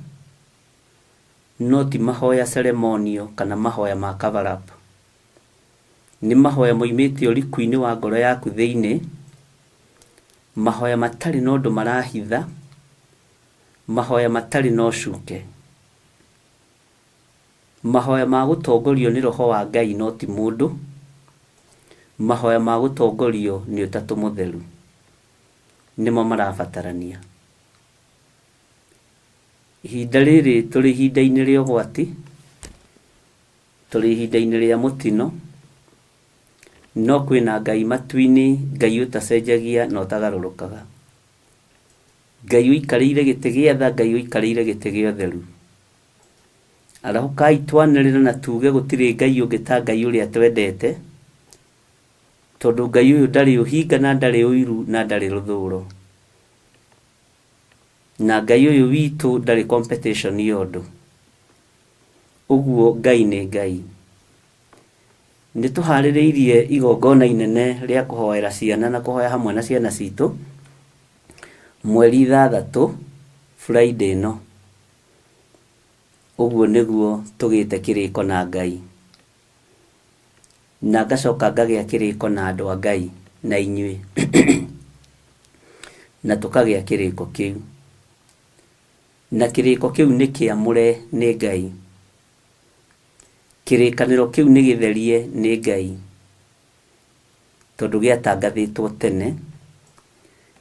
Speaker 5: no ti mahoya ceremonial kana mahoya ma cover up. Nĩ mahoya moimĩte ũriku-inĩ wa ngoro yaku thĩinĩ, mahoya matarĩ na ũndũ marahitha, mahoya matarĩ na ũcuke. Mahoya ma gũtongorio nĩ Roho wa Ngai no ti mũndũ, mahoya ma gũtongorio nĩ Ũtatũ Mũtheru nĩmo marabatarania. Ihinda rĩrĩ tũrĩ ihinda-inĩ rĩa ũgwati, tũrĩ ihinda-inĩ rĩa mũtino, no kwĩna Ngai matu-inĩ, Ngai ũtacenjagia na ũtagarũrũkaga. Ngai ũikarĩire gĩtĩ gĩa tha, Ngai ũikarĩire gĩtĩ gĩa ũtheru. Arahũkai twanĩrĩre na tuge gũtirĩ Ngai ũngĩ ta Ngai ũrĩa twendete. Tondũ Ngai ũyũ ndarĩ ũhinga na ndarĩ ũiru na ndarĩ rũthũro. Na Ngai ũyũ witũ ndarĩ competition ya ũndũ. Ũguo Ngai nĩ Ngai. Nĩ tũharĩrĩirie igongona inene rĩa kũhoera ciana na kũhoya hamwe na ciana citũ mweri 6 Friday ĩno. Ũguo nĩguo tũgĩte kĩrĩko na Ngai. Na ngacoka ngagĩa kĩrĩko na andũ a Ngai na inyuĩ. Na tũkagĩa kĩrĩko kĩu. Na kĩrĩko kĩu nĩ kĩamũre nĩ Ngai. Kĩrĩkanĩro kĩu nĩ gĩtherie nĩ Ngai. Tondũ gĩatangathĩtwo tene.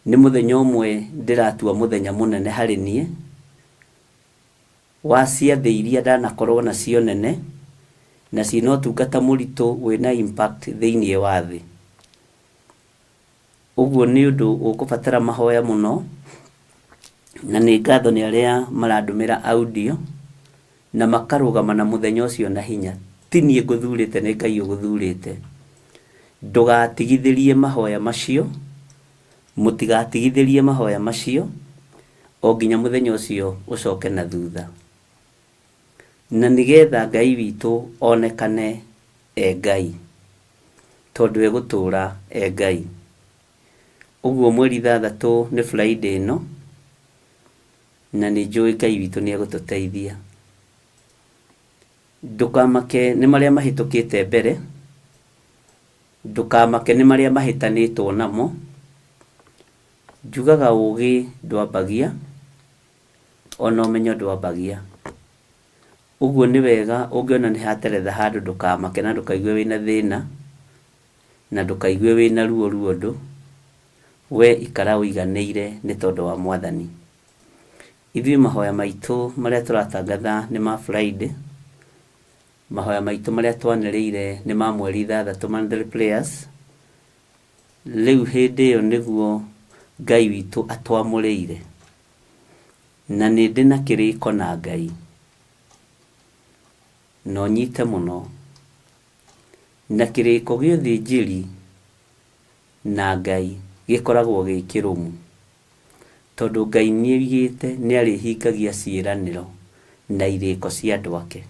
Speaker 5: Nĩ mũthenya ũmwe ndĩratua mũthenya mũnene harĩ niĩ. Wa ciathĩ iria ndanakorwo nacio nene na ciĩna ũtungata mũritũ wĩna impact thĩinĩ wa thĩ. Ũguo nĩ ũndũ ũkũbatara mahoya mũno, na nĩ ngatho nĩ arĩa marandũmĩra audio na makarũgama na mũthenya ũcio na hinya. Ti niĩ ngũthurĩte, nĩ Ngai ũgũthurĩte. Ndũgatigithĩrie mahoya macio, mũtigatigithĩrie mahoya macio o nginya mũthenya ũcio ũcoke na thutha. Na nĩgetha Ngai witũ onekane e Ngai, tondũ egũtũra e Ngai. Ũguo mweri 6 nĩ Friday ĩno, na nĩ njũĩ Ngai witũ nĩ egũtũteithia. Ndũkamake nĩ marĩa mahĩtũkĩte mbere, ndũkamake nĩ marĩa mahĩtanĩtwo namo. Njugaga ũgĩ ndwambagia, ona ũmenyo ndwambagia. Ũguo nĩ wega ũngĩona nĩ hateretha handũ ndũkamake na ndũkaigue wĩna thĩna, na ndũkaigue wĩna ruo ruo ũndũ. We ikara ũiganĩire nĩ tondũ wa Mwathani. Ithuĩ mahoya maitũ marĩa tũratangatha nĩ ma Friday. Mahoya maitũ marĩa twanĩrĩire nĩ ma mweri 6 monthly prayers. Rĩu hĩndĩ ĩyo nĩguo Ngai witũ atwamũrĩire. Na nĩ ndĩ na kĩrĩko na Ngai. Na ũnyite mũno. Na kĩrĩko gĩa ũthĩnjĩri na Ngai gĩkoragwo gĩ kĩrũmu. Tondũ Ngai nĩ oigĩte nĩ arĩhingagia ciĩranĩro na irĩko cia andũ ake.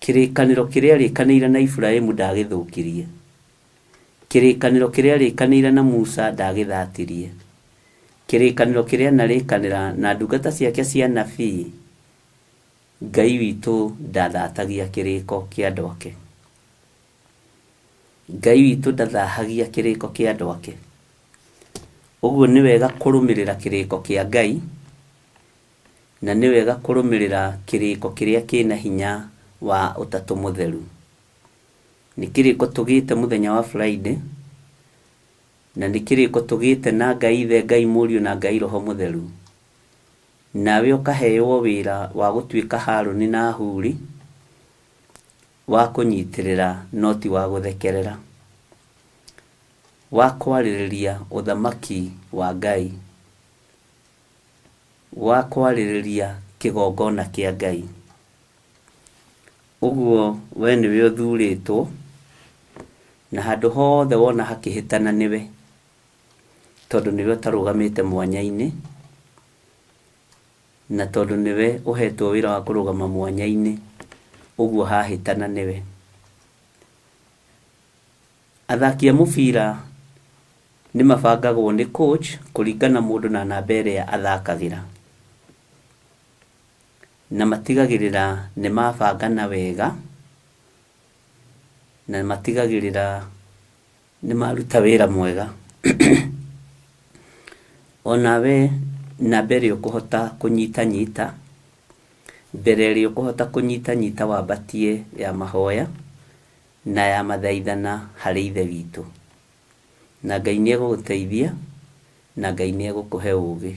Speaker 5: Kĩrĩkanĩro kĩrĩa arĩkanĩire na Iburahimu ndagĩthũkirie. Kĩrĩkanĩro kĩrĩa arĩkanĩire na Musa ndagĩthatirie. Kĩrĩkanĩro kĩrĩa anarĩkanĩra na ndungata ciake cia anabii, Ngai witũ ndathatagia kĩrĩko kĩa andũ ake. Ngai witũ ndathahagia kĩrĩko kĩa andũ ake. Ũguo nĩ wega kũrũmĩrĩra kĩrĩko kĩa Ngai, na nĩ wega kũrũmĩrĩra kĩrĩko kĩrĩa kĩna hinya wa Ũtatũ Mũtheru. Nĩ kĩrĩko tũgĩte mũthenya wa Friday, na nĩ kĩrĩko tũgĩte na Ngai Ithe, Ngai Mũriũ na Ngai Roho Mũtheru. Nawe ũkaheo wĩra wa gũtuĩka Harũni na Huri, wa kũnyitĩrĩra no ti wa gũthekerera, wa kwarĩrĩria ũthamaki wa Ngai, wa kwarĩrĩria kĩgongona kĩa Ngai. Ũguo we nĩwe ũthurĩtwo, na handũ hothe wona hakĩhĩtana nĩwe, tondũ nĩwe ũtarũgamĩte mwanya-inĩ, na tondũ nĩwe ũhetwo wĩra wa kũrũgama mwanya-inĩ, ũguo hahĩtana nĩwe. Athaki a mũbira nĩ mabangagwo nĩ coach kũringana mũndũ na namba ĩrĩa athakagĩra. Na matigagĩrĩra nĩ mabangana wega, na matigagĩrĩra nĩ maruta wĩra mwega. Onawe namba ĩrĩa ũkũhota kũnyitanyita, mbere ĩrĩa ũkũhota kũnyitanyita wambatie ya mahoya na ya mathaithana harĩ Ithe witũ. Na Ngai nĩ egũgũteithia, na Ngai nĩ egũkũhe ũgĩ.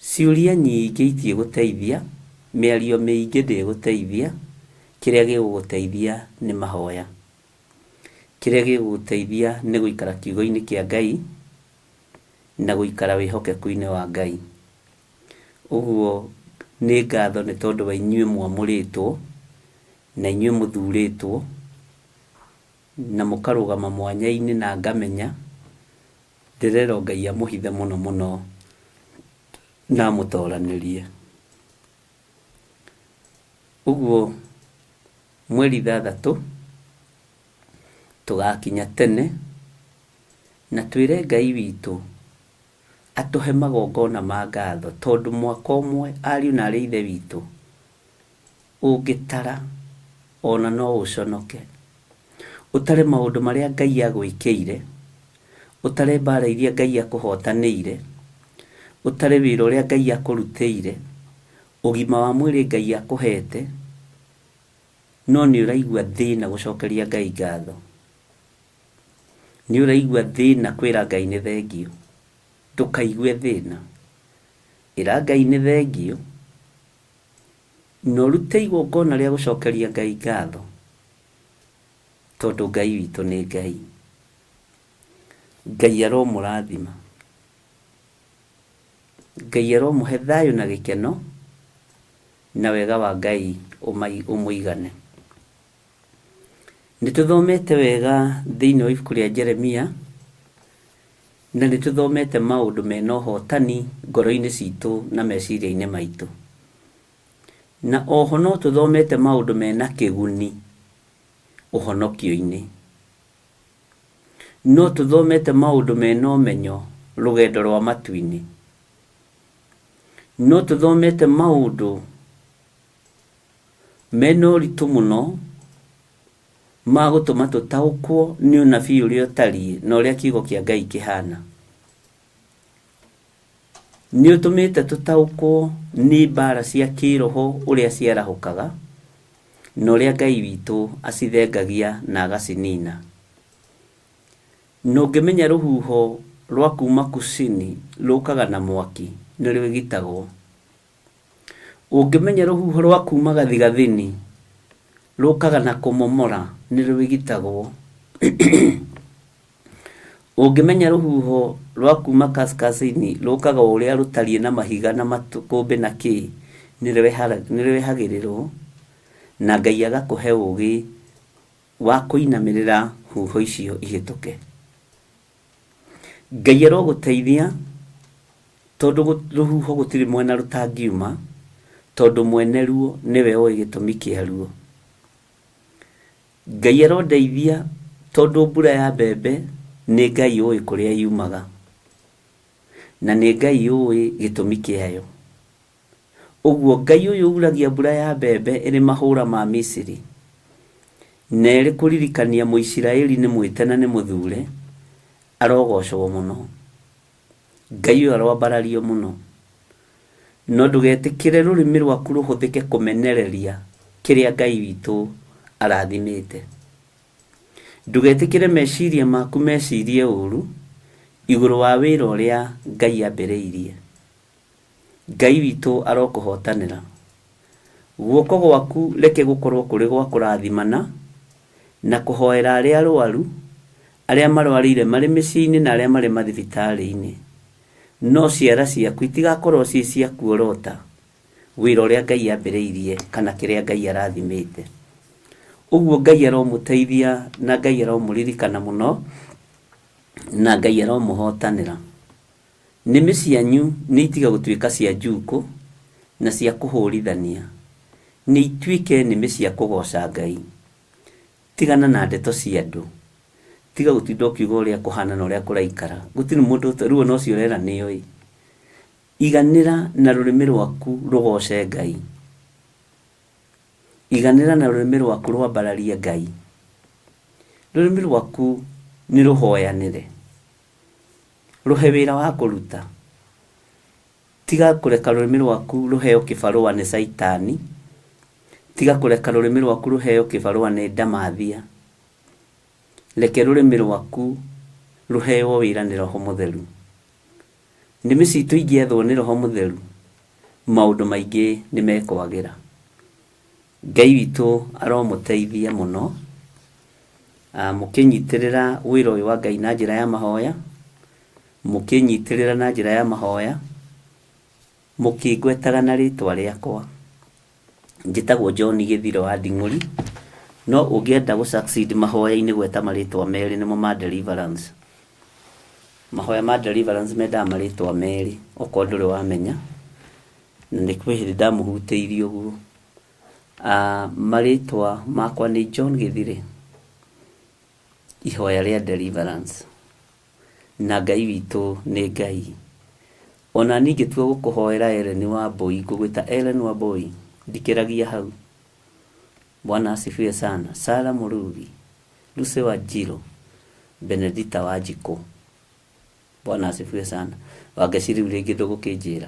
Speaker 5: Ciũria nyingĩ itiĩgũteithia, mĩario mĩingĩ ndĩgũteithia, kĩrĩa gĩgũgũteithia nĩ mahoya. Kĩrĩa gĩgũgũteithia nĩ gũikara kiugo-inĩ kĩa Ngai na gũikara wĩhokeku-inĩ wa Ngai. Ũguo nĩ ngatho nĩ tondũ wa inyuĩ mwamũrĩtwo na inyuĩ mũthurĩtwo. Na mũkarũgama mwanya-inĩ na ngamenya, ndĩrerwo Ngai amũhithe mũno mũno na amũtoranĩrie. Ũguo mweri 6 tũgakinya tene na twĩre Ngai witũ atũhe magongona ma ngatho, tondũ mwaka ũmwe ariũ na arĩ ithe witũ ũngĩtara ona no ũconoke. Ũtare maũndũ marĩa Ngai agwĩkĩire, ũtare mbara iria Ngai akũhotanĩire, ũtare wĩra ũrĩa Ngai akũrutĩire, ũgima wa mwĩrĩ Ngai akũhete, no nĩ ũraigua thĩna gũcokeria Ngai ngatho. Nĩ ũraigua thĩna kwĩra Ngai nĩ thengiũ. Ndũkaigue thĩna. Ĩra Ngai nĩ thengiũ, na ũrute igongona rĩa gũcokeria Ngai ngatho, tondũ Ngai witũ nĩ Ngai. Ngai aromũrathima. Ngai aromũhe thayũ na gĩkeno, na wega wa Ngai ũmũigane. Nĩ tũthomete wega thĩinĩ wa ibuku rĩa Jeremia, na nĩ tũthomete maũndũ mena ũhotani ngoro-inĩ citũ na meciria-inĩ maitũ. Na oho no tũthomete maũndũ mena kĩguni ũhonokio-inĩ. No tũthomete maũndũ mena ũmenyo rũgendo rwa matu-inĩ. No tũthomete maũndũ mena ũritũ mũno ma gũtũma tũtaũkwo nĩ ũnabii ũrĩa ũtariĩ na ũrĩa kiugo kĩa Ngai kĩhana. Nĩ ũtũmĩte tũtaũkwo nĩ mbara cia kĩroho ũrĩa ciarahũkaga na ũrĩa Ngai witũ acithengagia na agacinina. Na ũngĩmenya rũhuho rwa kuma Kusini rũkaga na mwaki, nĩ rwĩgitagwo. Ũngĩmenya rũhuho rwa kuma gathigathini rũkaga na kũmomora, nĩ rwĩgitagwo. Ũngĩmenya rũhuho rwa kuma kaskazini rũkaga o ũrĩa rũtariĩ na mahiga na makũmbĩ na kĩĩ, nĩ rwehagĩrĩrwo, na Ngai agakũhe ũgĩ wa kũinamĩrĩra huho icio ihĩtũke. Ngai arogũteithia tondũ rũhuho gũtirĩ mwena rũtangiuma, tondũ mwene ruo nĩwe ũĩ gĩtũmi kĩa ruo. Ngai arondeithia tondũ mbura ya mbembe nĩ Ngai ũĩ kũrĩa yumaga, na nĩ Ngai ũĩ gĩtũmi kĩayo. Ũguo Ngai ũyũ uragia mbura ya mbembe ĩrĩ mahũra ma Misiri, na ĩrĩ kũririkania Mũisiraeli nĩ mwĩte na nĩ mũthure, arogocwo mũno. Ngai ũyũ aroambarario mũno. No ndũgetĩkĩre rũrĩmĩ rwaku rũhũthĩke kũmenereria kĩrĩa Ngai witũ arathimĩte. Ndũgetĩkĩre meciria maku mecirie ũru igũrũ wa wĩra ũrĩa Ngai ambĩrĩirie. Ngai witũ arokũhotanĩra. Guoko gwaku reke gũkorwo kũrĩ gwa kũrathimana na kũhoera arĩa arwaru, arĩa marwarĩire marĩ mĩciĩ-inĩ na arĩa marĩ mathibitarĩ-inĩ. No ciara ciaku itigakorwo ciĩ cia kuorota wĩra ũrĩa Ngai ambĩrĩirie kana kĩrĩa Ngai arathimĩte. Ũguo Ngai aromũteithia na Ngai aromũririkana mũno na Ngai aromũhotanĩra. Nĩmĩ cianyu nĩitiga gũtuĩka cia njuukũ na cia kũhũũrithania, nĩituĩke nĩmĩ cia kũgooca Ngai. Tigana na ndeto cia andũ. Tiga gũtinda ũkiuga ũrĩa kũhana na ũrĩa kũraikara. Gũtirĩ mũndũ, rĩu ona ũcio ũrera nĩoĩ. Iganĩra na rũrĩmĩ rwaku rũgooce Ngai. Iganĩra na rũrĩmĩ rwaku rwambararie Ngai. Rũrĩmĩ rwaku nĩrũhoyanĩre. Rũhe wĩra wa kũruta. Tiga kũreka rũrĩmĩ rwaku rũheo kĩbarũa nĩ Caitani. Tiga kũreka rũrĩmĩ rwaku rũheo kĩbarũa nĩ ndamathia. Reke rũrĩmĩ rwaku rũheo wĩra nĩ Roho Mũtheru. Nĩmĩ citũ ingĩathwo nĩ Roho Mũtheru, maũndũ maingĩ nĩ mekwagĩra. Ngai witũ aromũteithia mũno, mũkĩnyitĩrĩra wĩra ũyũ wa Ngai na njĩra ya mahoya, mũkĩnyitĩrĩra na njĩra ya mahoya, mũkĩngwetaga na rĩtwa rĩakwa. Njĩtagwo John Gĩthiro wa Nding'ũri, No ũngĩenda gũ succeed mahoya-inĩ gweta marĩtwa merĩ nĩmo ma deliverance. Mahoya ma deliverance mendaga marĩtwa merĩ okorwo ndũrĩ wamenya, na nĩ kwĩ hĩndĩ ndamũhutĩirie ũguo. Marĩtwa makwa nĩ John Gĩthirĩ, ihoya rĩa deliverance. Na Ngai witũ nĩ Ngai. Ona niĩ ingĩtua gũkũhoera Ellen Wambũi, ngũgwĩta Ellen Wambũi, ndikĩragia hau. Bwana asifiwe sana. Sarah Mũrugi, Lucy Wanjiru, Benedita Wanjikũ. Bwana asifiwe sana. Wangeci rĩu rĩngĩ ndũgũkĩnjĩra.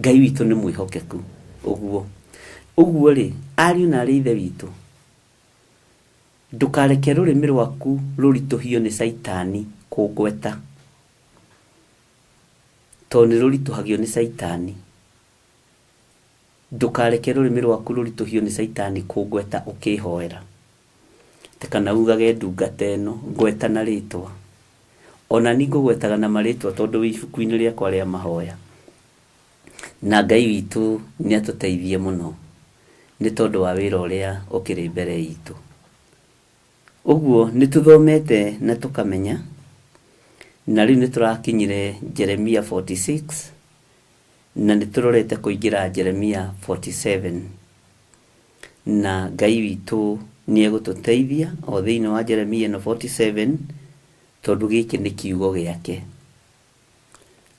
Speaker 5: Ngai witũ nĩ mwĩhokeku. Ũguo. Ũguo rĩ, ariũ na arĩ ithe witũ, ndũkareke rũrĩmĩ rwaku rũritũhio nĩ caitani kũngweta. Tondũ nĩ rũritũhagio nĩ caitani. Ndũkareke rũrĩmĩ rwaku rũritũhio nĩ caitani kũngweta ũkĩhoera. Atĩ kana ugage ndungata ĩno, ngweta na rĩtwa. Ona niĩ ngũgwetaga na marĩtwa tondũ wĩ ibuku-inĩ rĩakwa rĩa mahoya. Na Ngai witũ nĩ atũteithie mũno nĩ tondũ wa wĩra ũrĩa ũkĩrĩ mbere itũ. Ũguo nĩ tũthomete na tũkamenya, na rĩu nĩ tũrakinyire Jeremia 46, na nĩ tũrorete kũingĩra Jeremia 47. Na Ngai witũ nĩ egũtũteithia o thĩinĩ wa Jeremia ĩno 47, tondũ gĩkĩ nĩ kiugo gĩake.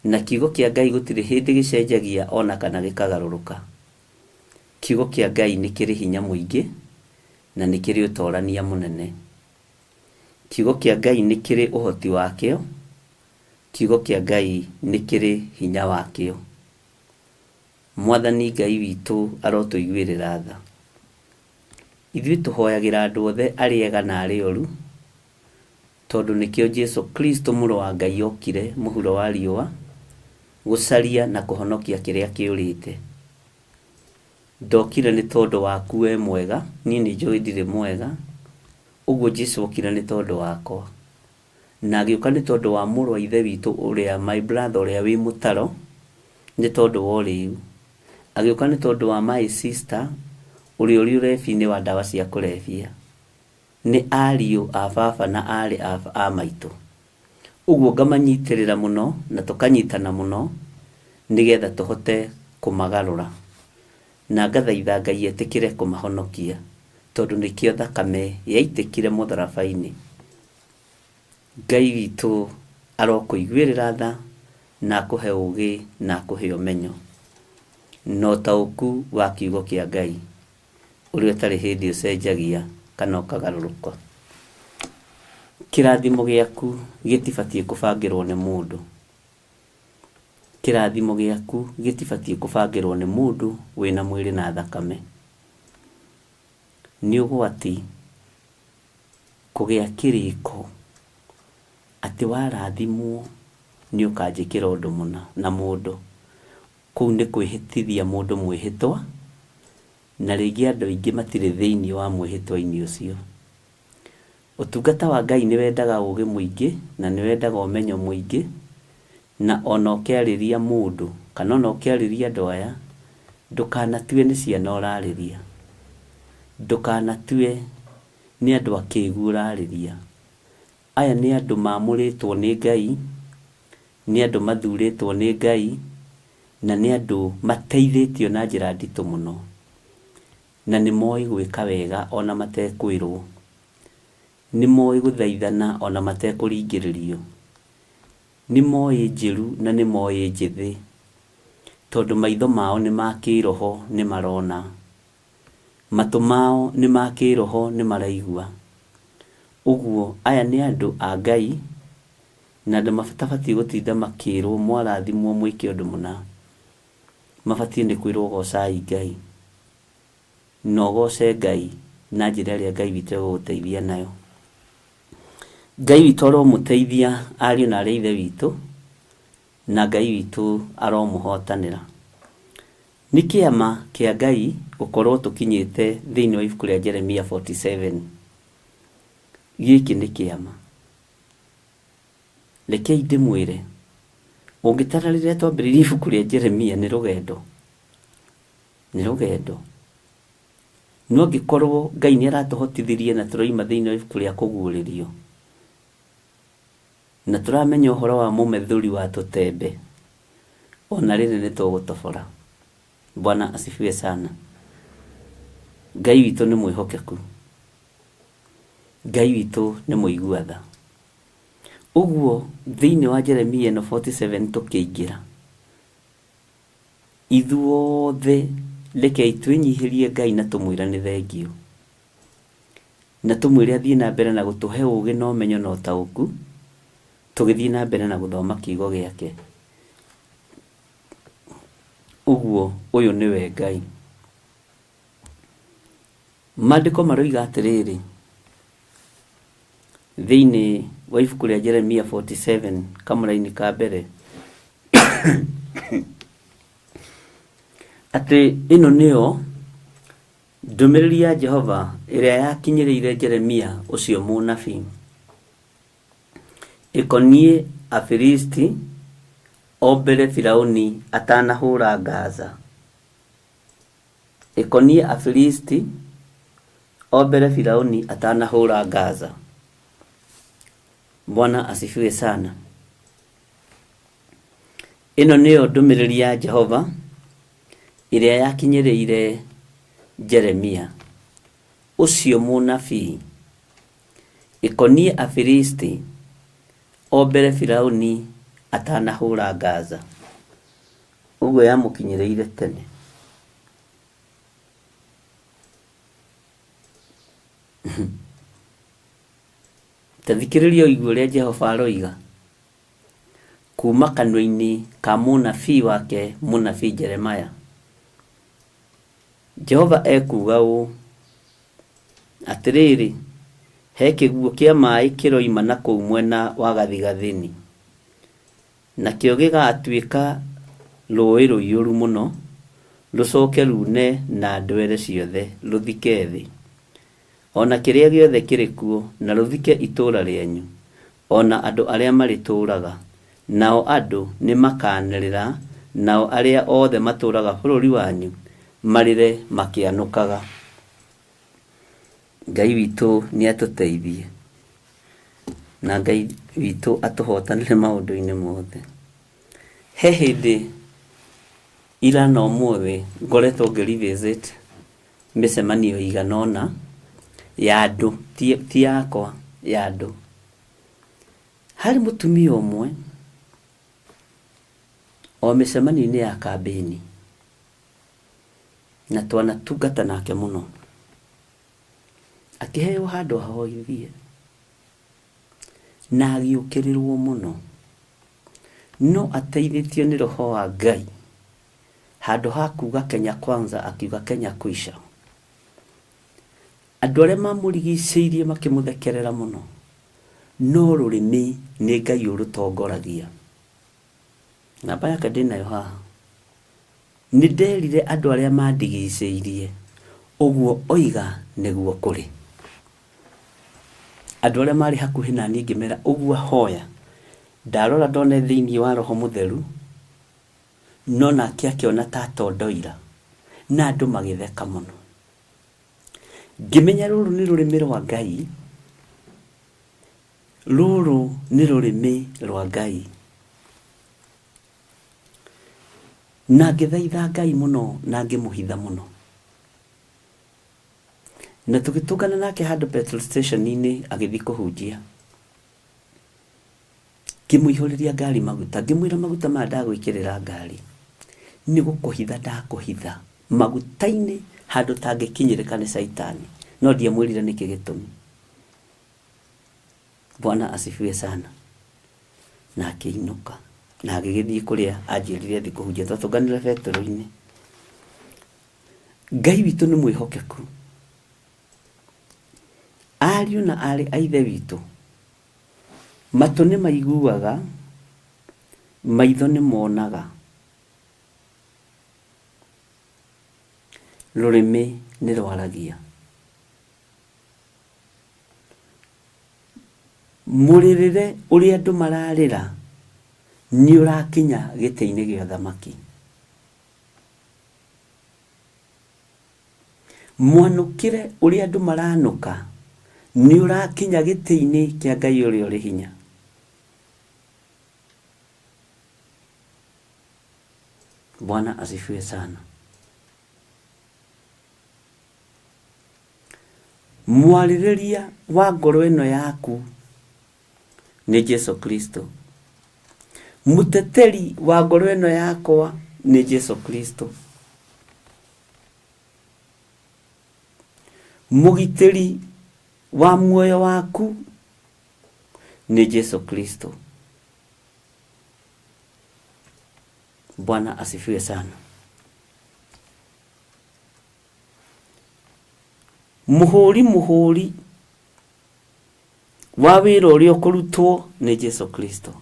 Speaker 5: Na kiugo kĩa Ngai gũtirĩ hĩndĩ gĩcenjagia ona kana gĩkagarũrũka. Kiugo kĩa Ngai nĩ kĩrĩ hinya mũingĩ na nĩ kĩrĩ ũtorania mũnene. Kiugo kĩa Ngai nĩ kĩrĩ ũhoti wakĩo, kiugo kĩa Ngai nĩ kĩrĩ hinya wakĩo. Mwathani Ngai witũ arotũiguĩrĩra tha. Ithuĩ tũhoyagĩra andũ othe arĩa ega na arĩa oru, tondũ nĩkĩo Jesu Kristo mũrũ wa Ngai okire mũhuro wa riũa gũcaria na kũhonokia kĩrĩa kĩũrĩte. Ndokire nĩ tondũ waku we mwega, niĩ nĩ njũĩ ndirĩ mwega, ũguo Jesu okire nĩ tondũ wakwa. Na agĩũka nĩ tondũ wa mũrũ wa ithe witũ ũrĩa, my brother ũrĩa wĩ mũtaro, nĩ tondũ wa ũrĩu. Agĩũka nĩ tondũ wa my sister ũrĩa ũrĩ ũrebi-inĩ wa ndawa cia kũrebia. Nĩ ariũ a baba na aarĩ a maitũ. Ũguo ngamanyitĩrĩra mũno na tũkanyitana mũno nĩgetha tũhote kũmagarũra. Na ngathaitha Ngai etĩkĩre kũmahonokia tondũ nĩkĩo thakame yaitĩkire mũtharaba-inĩ. Ngai witũ arokũiguĩrĩra tha na akũhe ũũgĩ na akũhe ũmenyo na ũtaũku wa kiugo kĩa Ngai ũrĩa ũtarĩ hĩndĩ ũcenjagia kana ũkagarũrũka. Kĩrathimo gĩaku gĩtibatiĩ kũbangĩrwo nĩ mũndũ. Kĩrathimo gĩaku gĩtibatiĩ kũbangĩrwo nĩ mũndũ wĩna mwĩrĩ na thakame. Nĩ ũgwati kũgĩa kĩrĩko atĩ warathimwo nĩ ũkanjĩkĩra ũndũ mũna na mũndũ. Kũu nĩ kwĩhĩtithia mũndũ mwĩhĩtwa, na rĩngĩ andũ aingĩ matirĩ thĩinĩ wa mwĩhĩtwa-inĩ ũcio. Ũtungata wa Ngai nĩ wendaga ũgĩ mũingĩ na nĩ wendaga ũmenyo mũingĩ, na ona ũkĩarĩria mũndũ kana ona ũkĩarĩria andũ aya, ndũkanatue nĩ ciana ũrarĩria, ndũkanatue nĩ andũ akĩgu ũrarĩria. Aya nĩ andũ maamũrĩtwo nĩ Ngai, nĩ andũ mathurĩtwo nĩ Ngai, na nĩ andũ mateithĩtio na njĩra nditũ mũno. Na nĩ moĩ gwĩka wega o na matekwĩrwo. Nĩ moĩ gũthaithana o na matekũringĩrĩrio. Nĩ moĩ njĩru na nĩ moĩ njĩthĩ, tondũ maitho mao nĩ ma kĩĩroho nĩ marona. Matũ mao nĩ ma kĩĩroho nĩ maraigua. Ũguo aya nĩ andũ a Ngai na andũ matabatiĩ gũtinda makĩrwo mwarathimwo mwĩke ũndũ mũna. Mabatiĩ nĩ kwĩrwo gocai Ngai. Na ũgoce Ngai na njĩra ĩrĩa Ngai witũ egũgũteithia nayo. Ngai witũ aromũteithia ariũ na arĩ a ithe witũ, na Ngai witũ aromũhotanĩra. Nĩ kĩama kĩa Ngai gũkorwo tũkinyĩte thĩinĩ wa ibuku rĩa Jeremia 47. Gĩkĩ nĩ kĩama. Rekei ndĩmwĩre, ũngĩtara rĩrĩa twambĩrĩirie ibuku rĩa Jeremia nĩ rũgendo, nĩ rũgendo. No angĩkorwo Ngai nĩ aratũhotithirie na tũroima thĩinĩ wa ibuku rĩa kũguũrĩrio, na tũramenya ũhoro wa mũmethũri wa tũtembe, ona rĩrĩ nĩ tũgũtobora. Bwana asifiwe sana. Ngai witũ nĩ mwĩhokeku. Ngai witũ nĩ mũigua tha. Ũguo thĩinĩ wa Jeremia ĩno 47 tũkĩingĩra, ithuothe rekei twĩnyihĩrie Ngai na tũmwĩre nĩ thengiũ. Na tũmwĩre athiĩ na mbere na gũtũhe ũgĩ na ũmenyo na ũtaũku, tũgĩthiĩ na mbere na gũthoma kiugo gĩake. Ũguo ũyũ nĩwe Ngai. Maandĩko maroiga atĩrĩrĩ, thĩinĩ wa ibuku rĩa Jeremia 47 kamũraini ka mbere, atĩ ĩno nĩyo ndũmĩrĩri ya Jehova ĩrĩa yakinyĩrĩire Jeremia ũcio mũnabii, ĩkoniĩ Afilisti o mbere Firauni atanahũra Gaza. Ĩkoniĩ Afilisti o mbere Firauni atanahũra Gaza. Bwana asifiwe sana. Ĩno nĩyo ndũmĩrĩri ya Jehova ĩrĩa yakinyĩrĩire Jeremia ũcio mũnabii, ĩkoniĩ Afilisti o mbere Firauni atanahũra Gaza. Ũguo yamũkinyĩrĩire tene. Ta thikĩrĩria ũigue ũrĩa Jehova aroiga kuma kanua-inĩ ka mũnabii wake mũnabii Jeremaya. Jehova ekuuga ũũ, Atĩrĩrĩ, he kĩguũ kĩa maĩ kĩroima na kũu mwena wa gathigathini, nakĩo gĩgaatuĩka rũũĩ rũiyũru mũno, rũcoke ruune na ndwere ciothe rũthike thĩ, o na kĩrĩa gĩothe kĩrĩ kuo, na rũthike itũũra rĩanyu, o na andũ arĩa marĩtũũraga. Nao andũ nĩmakaanĩrĩra, nao arĩa othe matũũraga bũrũri wanyu marĩre makĩanũkaga. Ngai witũ nĩatũteithie, na Ngai witũ atũhotanĩre maũndũ-inĩ mothe. He hĩndĩ ira na ũmũthĩ ngoretwo ngĩ revisit mĩcemanio ĩigana ũna ya andũ, ti yakwa, ya andũ. Harĩ mũtumia ũmwe o mĩcemanio-inĩ ya kambĩini, na twanatungata nake mũno, akĩheo handũ ahoithie na agĩũkĩrĩrwo mũno, no ateithĩtio nĩ roho wa Ngai, handũ ha kuga Kenya kwanza akiuga Kenya kwisha. Andũ arĩa mamũrigicĩirie makĩmũthekerera mũno, no rũrĩmĩ nĩ Ngai ũrũtongoragia. Namba yake ndĩnayo haha. Nĩ nderire andũ arĩa mandigicĩirie, ũguo oiga nĩguo kũrĩ. Andũ arĩa marĩ hakuhĩ na niĩ ngĩmera ũguo ahoya. Ndarora ndone thĩinĩ wa Roho Mũtheru, no nake akĩona ta atondoira, na andũ magĩtheka mũno. Ngĩmenya rũrũ nĩ rũrĩmĩ rwa Ngai, rũrũ nĩ rũrĩmĩ rwa Ngai. Na ngĩthaitha Ngai mũno na ngĩmũhitha mũno. Na tũgĩtũngana nake handũ petrol station-inĩ agĩthiĩ kũhunjia. Ngĩmũihũrĩria ngari maguta, ngĩmwĩra maguta maya ndagwĩkĩrĩra ngari, nĩ gũkũhitha ndakũhitha maguta-inĩ handũ ũtangĩkinyĩrĩka nĩ caitani. No ndiamwĩrire nĩkĩ gĩtũmi. Bwana asifiwe sana. Na akĩinũka na agĩgĩthiĩ kũrĩa anjĩrire athiĩ kũhunjia. Twatũnganire betũrũ-inĩ. Ngai witũ nĩ mwĩhokeku. Ariũ na aarĩ a Ithe witũ, matũ nĩ maiguaga, maitho nĩ monaga, rũrĩmĩ nĩ rwaragia. Mũrĩrĩre ũrĩa andũ mararĩra nĩ ũrakinya gĩtĩ-inĩ gĩa ũthamaki. Mwanũkĩre ũrĩa andũ maranũka nĩ ũrakinya gĩtĩ-inĩ kĩa Ngai ũrĩa ũrĩ hinya. Bwana asifiwe sana. Mwarĩrĩria wa ngoro ĩno yaku nĩ Jesu Kristo. Mũteteri wa ngoro ĩno yakwa nĩ Jesu Kristo. Mũgitĩri wa muoyo waku nĩ Jesu Kristo. Bwana asifiwe sana. Mũhũri mũhũri wa wĩra ũrĩa ũkũrutwo nĩ Jesu Kristo.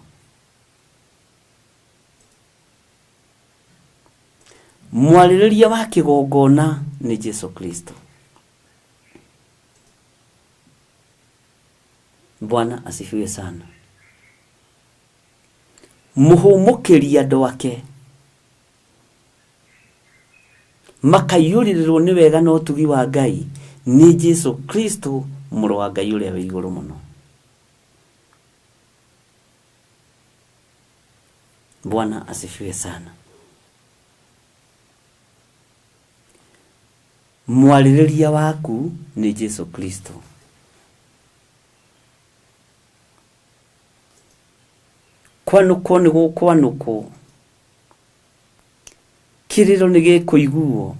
Speaker 5: Mwarĩrĩria wa kĩgongona nĩ Jesu Kristo. Bwana asifiwe sana. Mũhũmũkĩri andũ ake makaiyũrĩrĩrwo nĩ wega na ũtugi wa Ngai nĩ Jesu Kristo mũrũ wa Ngai ũrĩa wĩ igũrũ mũno. Bwana asifiwe sana. Mwarĩrĩria waku nĩ Jesu Kristo. Kwanũkwo nĩ gũkwanũkwo, kĩrĩro nĩ gĩkũiguo,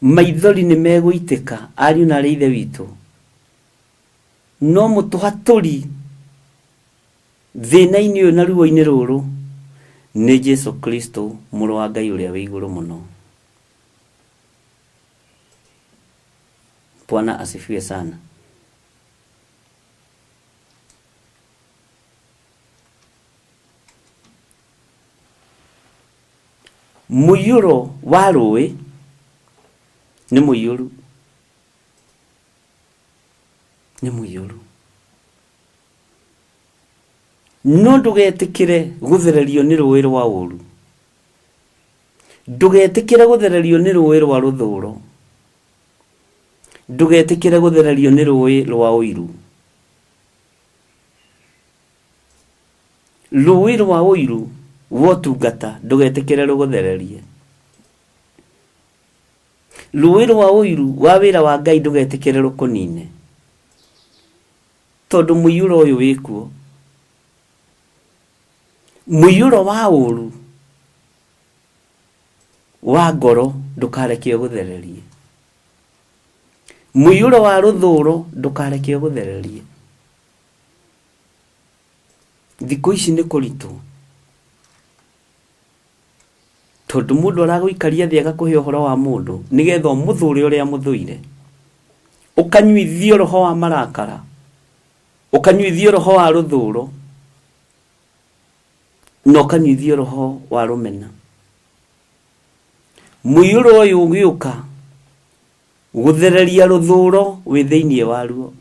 Speaker 5: maithori nĩ megũitĩka, ariũ na aarĩ a Ithe witũ, no mũtũhatũri thĩna-inĩ ũyũ na ruo-inĩ rũrũ nĩ Jesu Kristo, mũrũ wa Ngai ũrĩa wĩ igũrũ mũno. Bwana asifiwe sana. Mũiyũro wa rũĩ nĩ mũiyũru, nĩ mũiyũru. No ndũgetĩkĩre gũthererio nĩ rũĩ rwa ũru, ndũgetĩkĩre gũthererio nĩ rũĩ rwa rũthũro, ndũgetĩkĩre gũthererio nĩ rũĩ rwa ũiru. Rũĩ rwa ũiru wa ũtungata ndũgetĩkĩre rũgũthererie. Rũĩ rwa ũiru wa wĩra wa Ngai ndũgetĩkĩre rũkũnine, tondũ mũiyũro ũyũ wĩkuo. Mũiyũro wa ũru wa ngoro ndũkareke ũgũthererie. Mũiyũro wa rũthũro ndũkareke ũgũthererie. Thikũ ici nĩ kũritũ tondũ mũndũ aragũikaria thĩ agakũhe ũhoro wa mũndũ nĩgetha ũmũthũre ũrĩa amũthũire, ũkanyuithio roho wa marakara, ũkanyuithio roho wa rũthũro, na ũkanyuithio roho wa rũmena. Mũiyũro ũyũ ũgĩũka gũthereria rũthũro wĩ thĩinĩ waruo,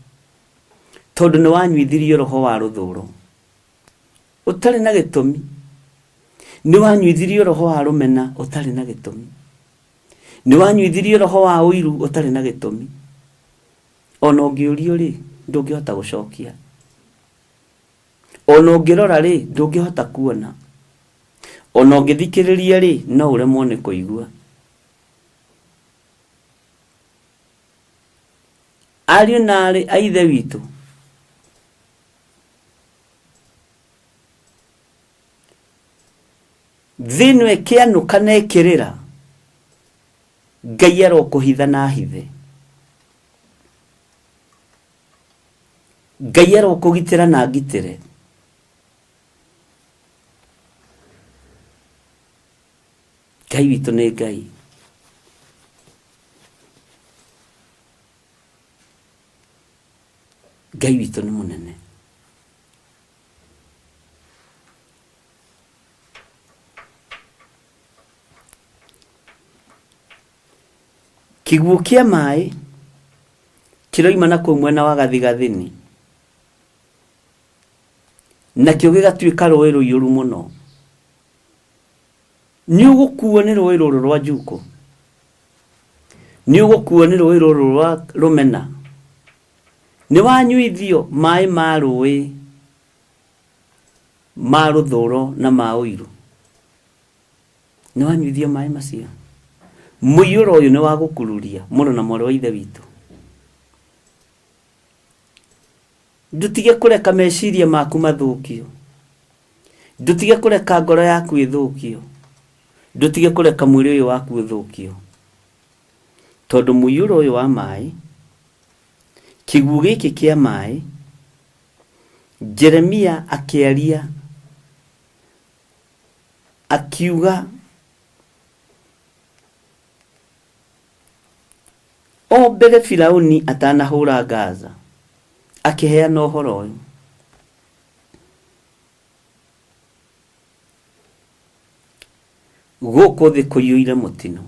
Speaker 5: tondũ nĩ wanyuithirio roho wa rũthũro ũtarĩ na gĩtũmi, nĩ wanyuithirio roho wa rũmena ũtarĩ na gĩtũmi, nĩ wanyuithirio roho wa ũiru ũtarĩ na gĩtũmi. Ona ũngĩũrio rĩ, ndũngĩhota gũcokia. Ona ũngĩrora rĩ, ndũngĩhota kuona. Ona ũngĩthikĩrĩria rĩ, no ũremwo nĩ kũigua. Ariũ na aarĩ a Ithe witũ, thĩ ĩno ĩkĩanũka na ĩkĩrĩra, Ngai arokũhitha na ahithe. Ngai arokũgitĩra na angitĩre. Ngai witũ nĩ Ngai. Ngai witũ nĩ mũnene. Kĩguũ kĩa maĩ kĩroima na kũu mwena wa gathigathini, nakĩo gĩgatuĩka rũĩ rũiyũru mũno. Nĩ ũgũkuo nĩ rũĩ rũrũ rwa Njukũ? Nĩ ũgũkuo nĩ rũĩ rũrũ rwa rũmena? Nĩ wanyuithio maĩ ma rũĩ ma rũthũro na ma ũiru? Nĩ wanyuithio maĩ macio? Mũiyũro ũyũ nĩ wa gũkururia mũrũ na mwarĩ wa Ithe witũ. Ndũtige kũreka meciria maku mathũkio. Ndũtige kũreka ngoro yaku ĩthũkio. Ndũtige kũreka mwĩrĩ ũyũ waku ũthũkio. Tondũ mũiyũro ũyũ wa maĩ, kĩguũ gĩkĩ kĩa maĩ, Jeremia akĩaria akiuga O mbere Firauni atanahũra Gaza, akĩheana ũhoro ũyũ. Gũkũ thĩ kũiyũire mũtino,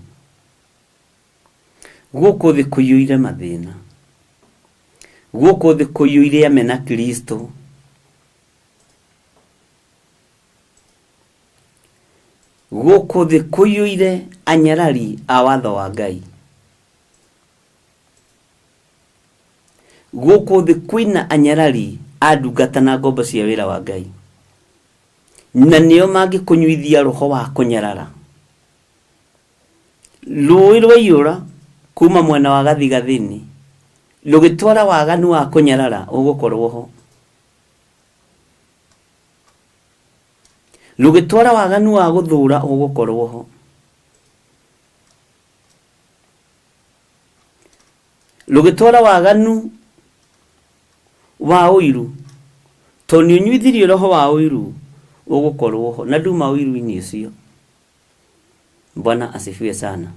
Speaker 5: gũkũ thĩ kũiyũire mathĩna, gũkũ thĩ kũiyũire amena Kristo. Gũkũ thĩ kũiyũire anyarari a watho wa Ngai. Gũkũ thĩ kwĩna anyarari a ndungata na ngombo cia wĩra wa Ngai. Na nĩo mangĩkũnyuithia roho wa kũnyarara. Rũĩ rwaiyũra kuma mwena wa gathigathini rũgĩtwara waganu wa kũnyarara ũgũkorwo ho. Rũgĩtwara waganu wa gũthũũra ũgũkorwo ho. Rũgĩtwara waganu wa ũiru, tondũ nĩ ũnyuithirio roho wa ũiru ũgũkorwo ho, na nduma ũiru-inĩ ũcio. Bwana asifiwe sana.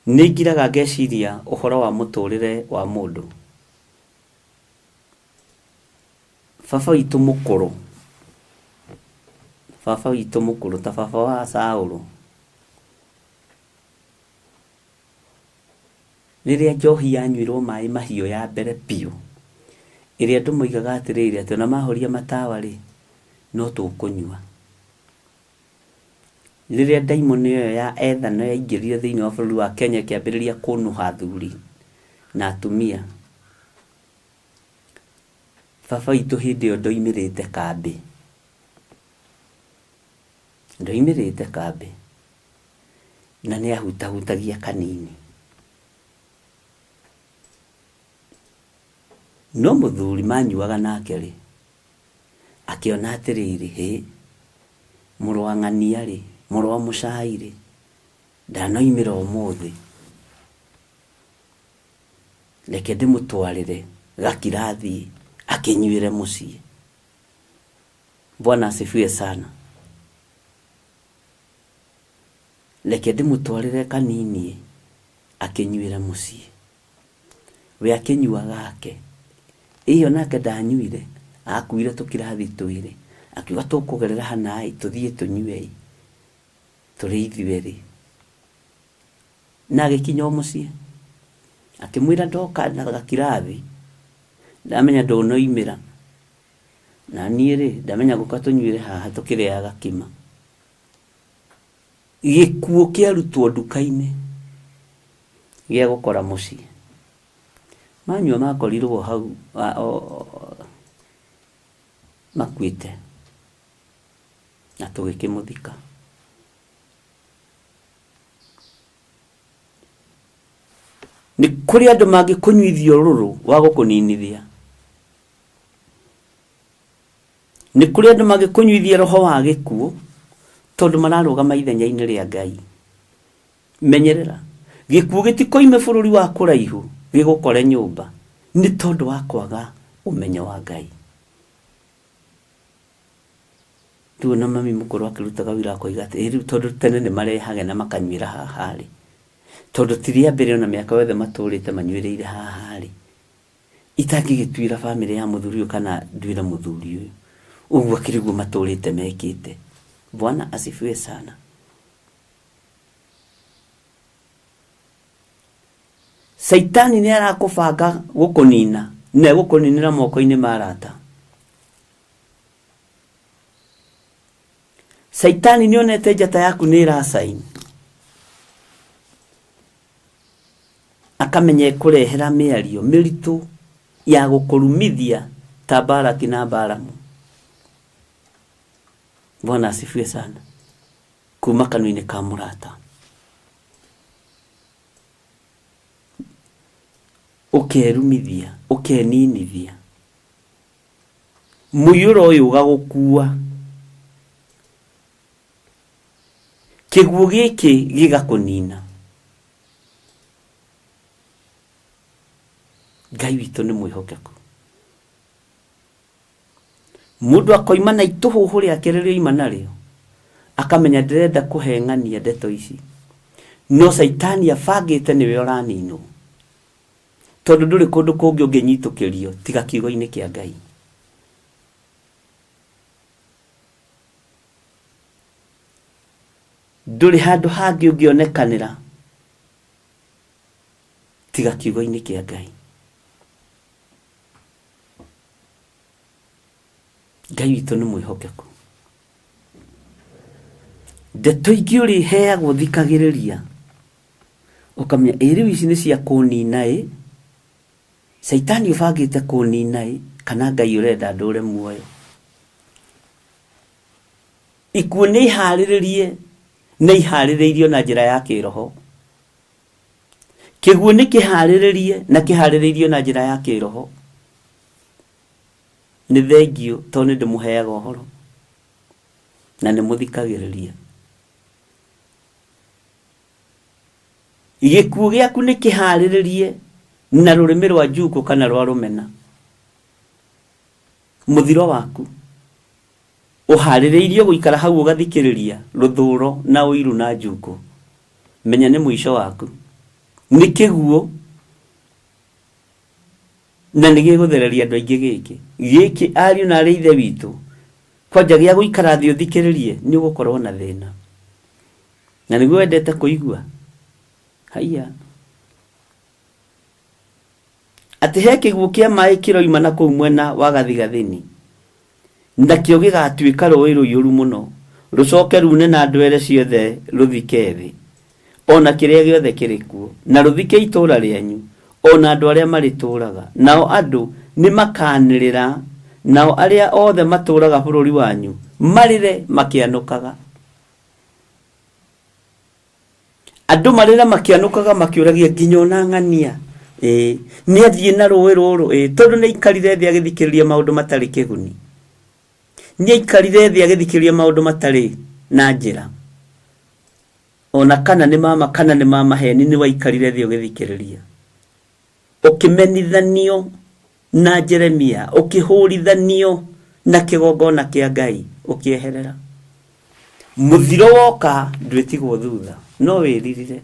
Speaker 5: Nĩ ngiraga ngeciria ũhoro wa mũtũrĩre wa mũndũ. Baba witũ mũkũrũ, baba witũ mũkũrũ ta baba wa Saũlũ, rĩrĩa njohi yanyuirwo maĩ mahiũ ya mbere biũ, ĩrĩa andũ moigaga atĩrĩrĩ, atĩ ona mahoria matawa rĩ, no tũkũnyua. Rĩrĩa ndaimono ĩyo ya ethano yaingĩrire thĩinĩ wa bũrũri wa Kenya ĩkĩambĩrĩria kũnũha athuri na atumia, Baba witũ hĩndĩ ĩyo ndoimĩrĩte kambĩ. Ndoimĩrĩte kambĩ. Na nĩ ahutahutagia kanini. No mũthuri manyuaga nake rĩ, akĩona atĩrĩrĩ, hĩ, mũrũ wa ng'ania rĩ, mũrũ wa mũcai rĩ, ndanoimĩra ũmũthĩ. Reke ndĩmũtwarĩre gakirathi akĩnyuĩre mũciĩ. Bwana asifiwe sana. Reke ndĩmũtwarĩre kanini akĩnyuĩre mũciĩ. We akĩnyua gake. Ĩyo nake ndanyuire, akuire tũkirathi twĩrĩ. Akiuga tũkũgerera hana ĩ, tũthiĩ tũnyue ĩ, tũrĩ ithuerĩ. Na agĩkinya o mũciĩ, akĩmwĩra ndoka na gakirathi, ndamenya ndũnoimĩra, na niĩ rĩ, ndamenya ngũka tũnyuĩre haha tũkĩrĩaga gakima. Gĩkuũ kĩarutwo nduka-inĩ gĩa gũkora mũciĩ. Manyua makorirwo hau makuĩte na tũgĩkĩmũthika. Nĩ kũrĩ andũ mangĩkũnyuithia ũrũrũ wa gũkũninithia. Nĩ kũrĩ andũ mangĩkũnyuithia roho wa gĩkuũ tondũ mararũgama ithenya-inĩ rĩa Ngai. Menyerera, gĩkuũ gĩtikoime bũrũri wa kũraihu gĩgũkore nyũmba nĩ tondũ wa kwaga ũmenyo wa Ngai. Rĩu ona mami mũkũrũ akĩrutaga wĩra akoiga atĩ rĩu tondũ tene nĩ marehage na makanyuĩra haha rĩ, tondũ ti rĩa mbere ona mĩaka yothe matũrĩte manyuĩrĩire haha rĩ, itangĩgĩtuĩra bamĩrĩ ya mũthuri ũyũ kana nduĩre mũthuri ũyũ, ũguo akĩrĩ ũguo matũrĩte mekĩte. Bwana asifiwe sana. Caitani nĩ arakũbanga gũkũnina na egũkũninĩra moko-inĩ ma arata. Caitani nĩ onete njata yaku nĩ ĩracaini. Akamenya ĩkũrehera mĩario mĩritũ ya gũkũrumithia ta Balaki na Balamu. Bwana asifiwe sana. Kuma kanua-inĩ ka mũrata. Ũkerumithia, ũkeninithia. Mũiyũro ũyũ ũgagũkua. Kĩguũ gĩkĩ gĩgakũnina. Ngai witũ nĩ mwĩhokeku. Mũndũ akoima na itũhũhũ rĩake rĩrĩa oima narĩo, akamenya ndĩrenda kũheng'ania ndeto ici. No caitani abangĩte nĩwe ũraninwo. Tondũ ndũrĩ kũndũ kũngĩ ũngĩnyitũkĩrio tiga kiugo-inĩ kĩa Ngai. Ndũrĩ handũ hangĩ ũngĩonekanĩra tiga kiugo-inĩ kĩa Ngai. Ngai witũ nĩ mwĩhokeku. Ndeto ingĩ ũrĩheagwo thikagĩrĩria, ũkamenya ĩ rĩu ici nĩ cia kũnina ĩ, caitani ũbangĩte kũnina ĩ, kana Ngai ũrenda ndũre muoyo. Ikuũ nĩ iharĩrĩrie na iharĩrĩirio na njĩra ya kĩroho. Kĩguũ nĩ kĩharĩrĩrie na kĩharĩrĩirio na njĩra ya kĩroho. Nĩ thengiũ tondũ nĩ ndĩmũheaga ũhoro na nĩ mũthikagĩrĩria. Gĩkuũ gĩaku nĩ kĩharĩrĩrie na rũrĩmĩ rwa njukũ kana rwa rũmena. Mũthiro waku ũharĩrĩirio gũikara hau ũgathikĩrĩria rũthũro na ũiru na njukũ. Menya nĩ mũico waku. Nĩ kĩguũ na nĩ gĩgũthereria andũ aingĩ gĩkĩ. Gĩkĩ ariũ na arĩ ithe witũ, kwanja gĩa gũikara thĩ ũthikĩrĩrie nĩ ũgũkorwo na thĩna. Na nĩguo wendete kũigua. Haiya. Atĩ he kĩguũ kĩa maĩ kĩroima na kũu mwena wa gathigathini, nakĩo gĩgatuĩka rũũĩ rũiyũru mũno, rũcoke ruune na ndwere ciothe rũthike thĩ, o na kĩrĩa gĩothe kĩrĩ kuo, na rũthike itũũra rĩanyu, o na andũ arĩa marĩtũũraga. Nao andũ nĩmakanĩrĩra, nao arĩa othe matũũraga bũrũri wanyu marĩre makĩanũkaga. Andũ marĩra makĩanũkaga makĩũragia nginya ona ng'ania ĩĩ nĩ athiĩ na rũĩ rũrũ ĩĩ tondũ nĩ aikarire thĩ agĩthikĩrĩria maũndũ matarĩ kĩguni. Nĩ aikarire thĩ agĩthikĩrĩria maũndũ matarĩ na njĩra. Ona kana nĩ mama kana nĩ ma maheni nĩ waikarire thĩ ũgĩthikĩrĩria. Ũkĩmenithanio na Jeremia, ũkĩhũrithanio na kĩgongona kĩa Ngai, ũkĩeherera. Mũthiro woka ndwĩtigwo thutha, no wĩririre.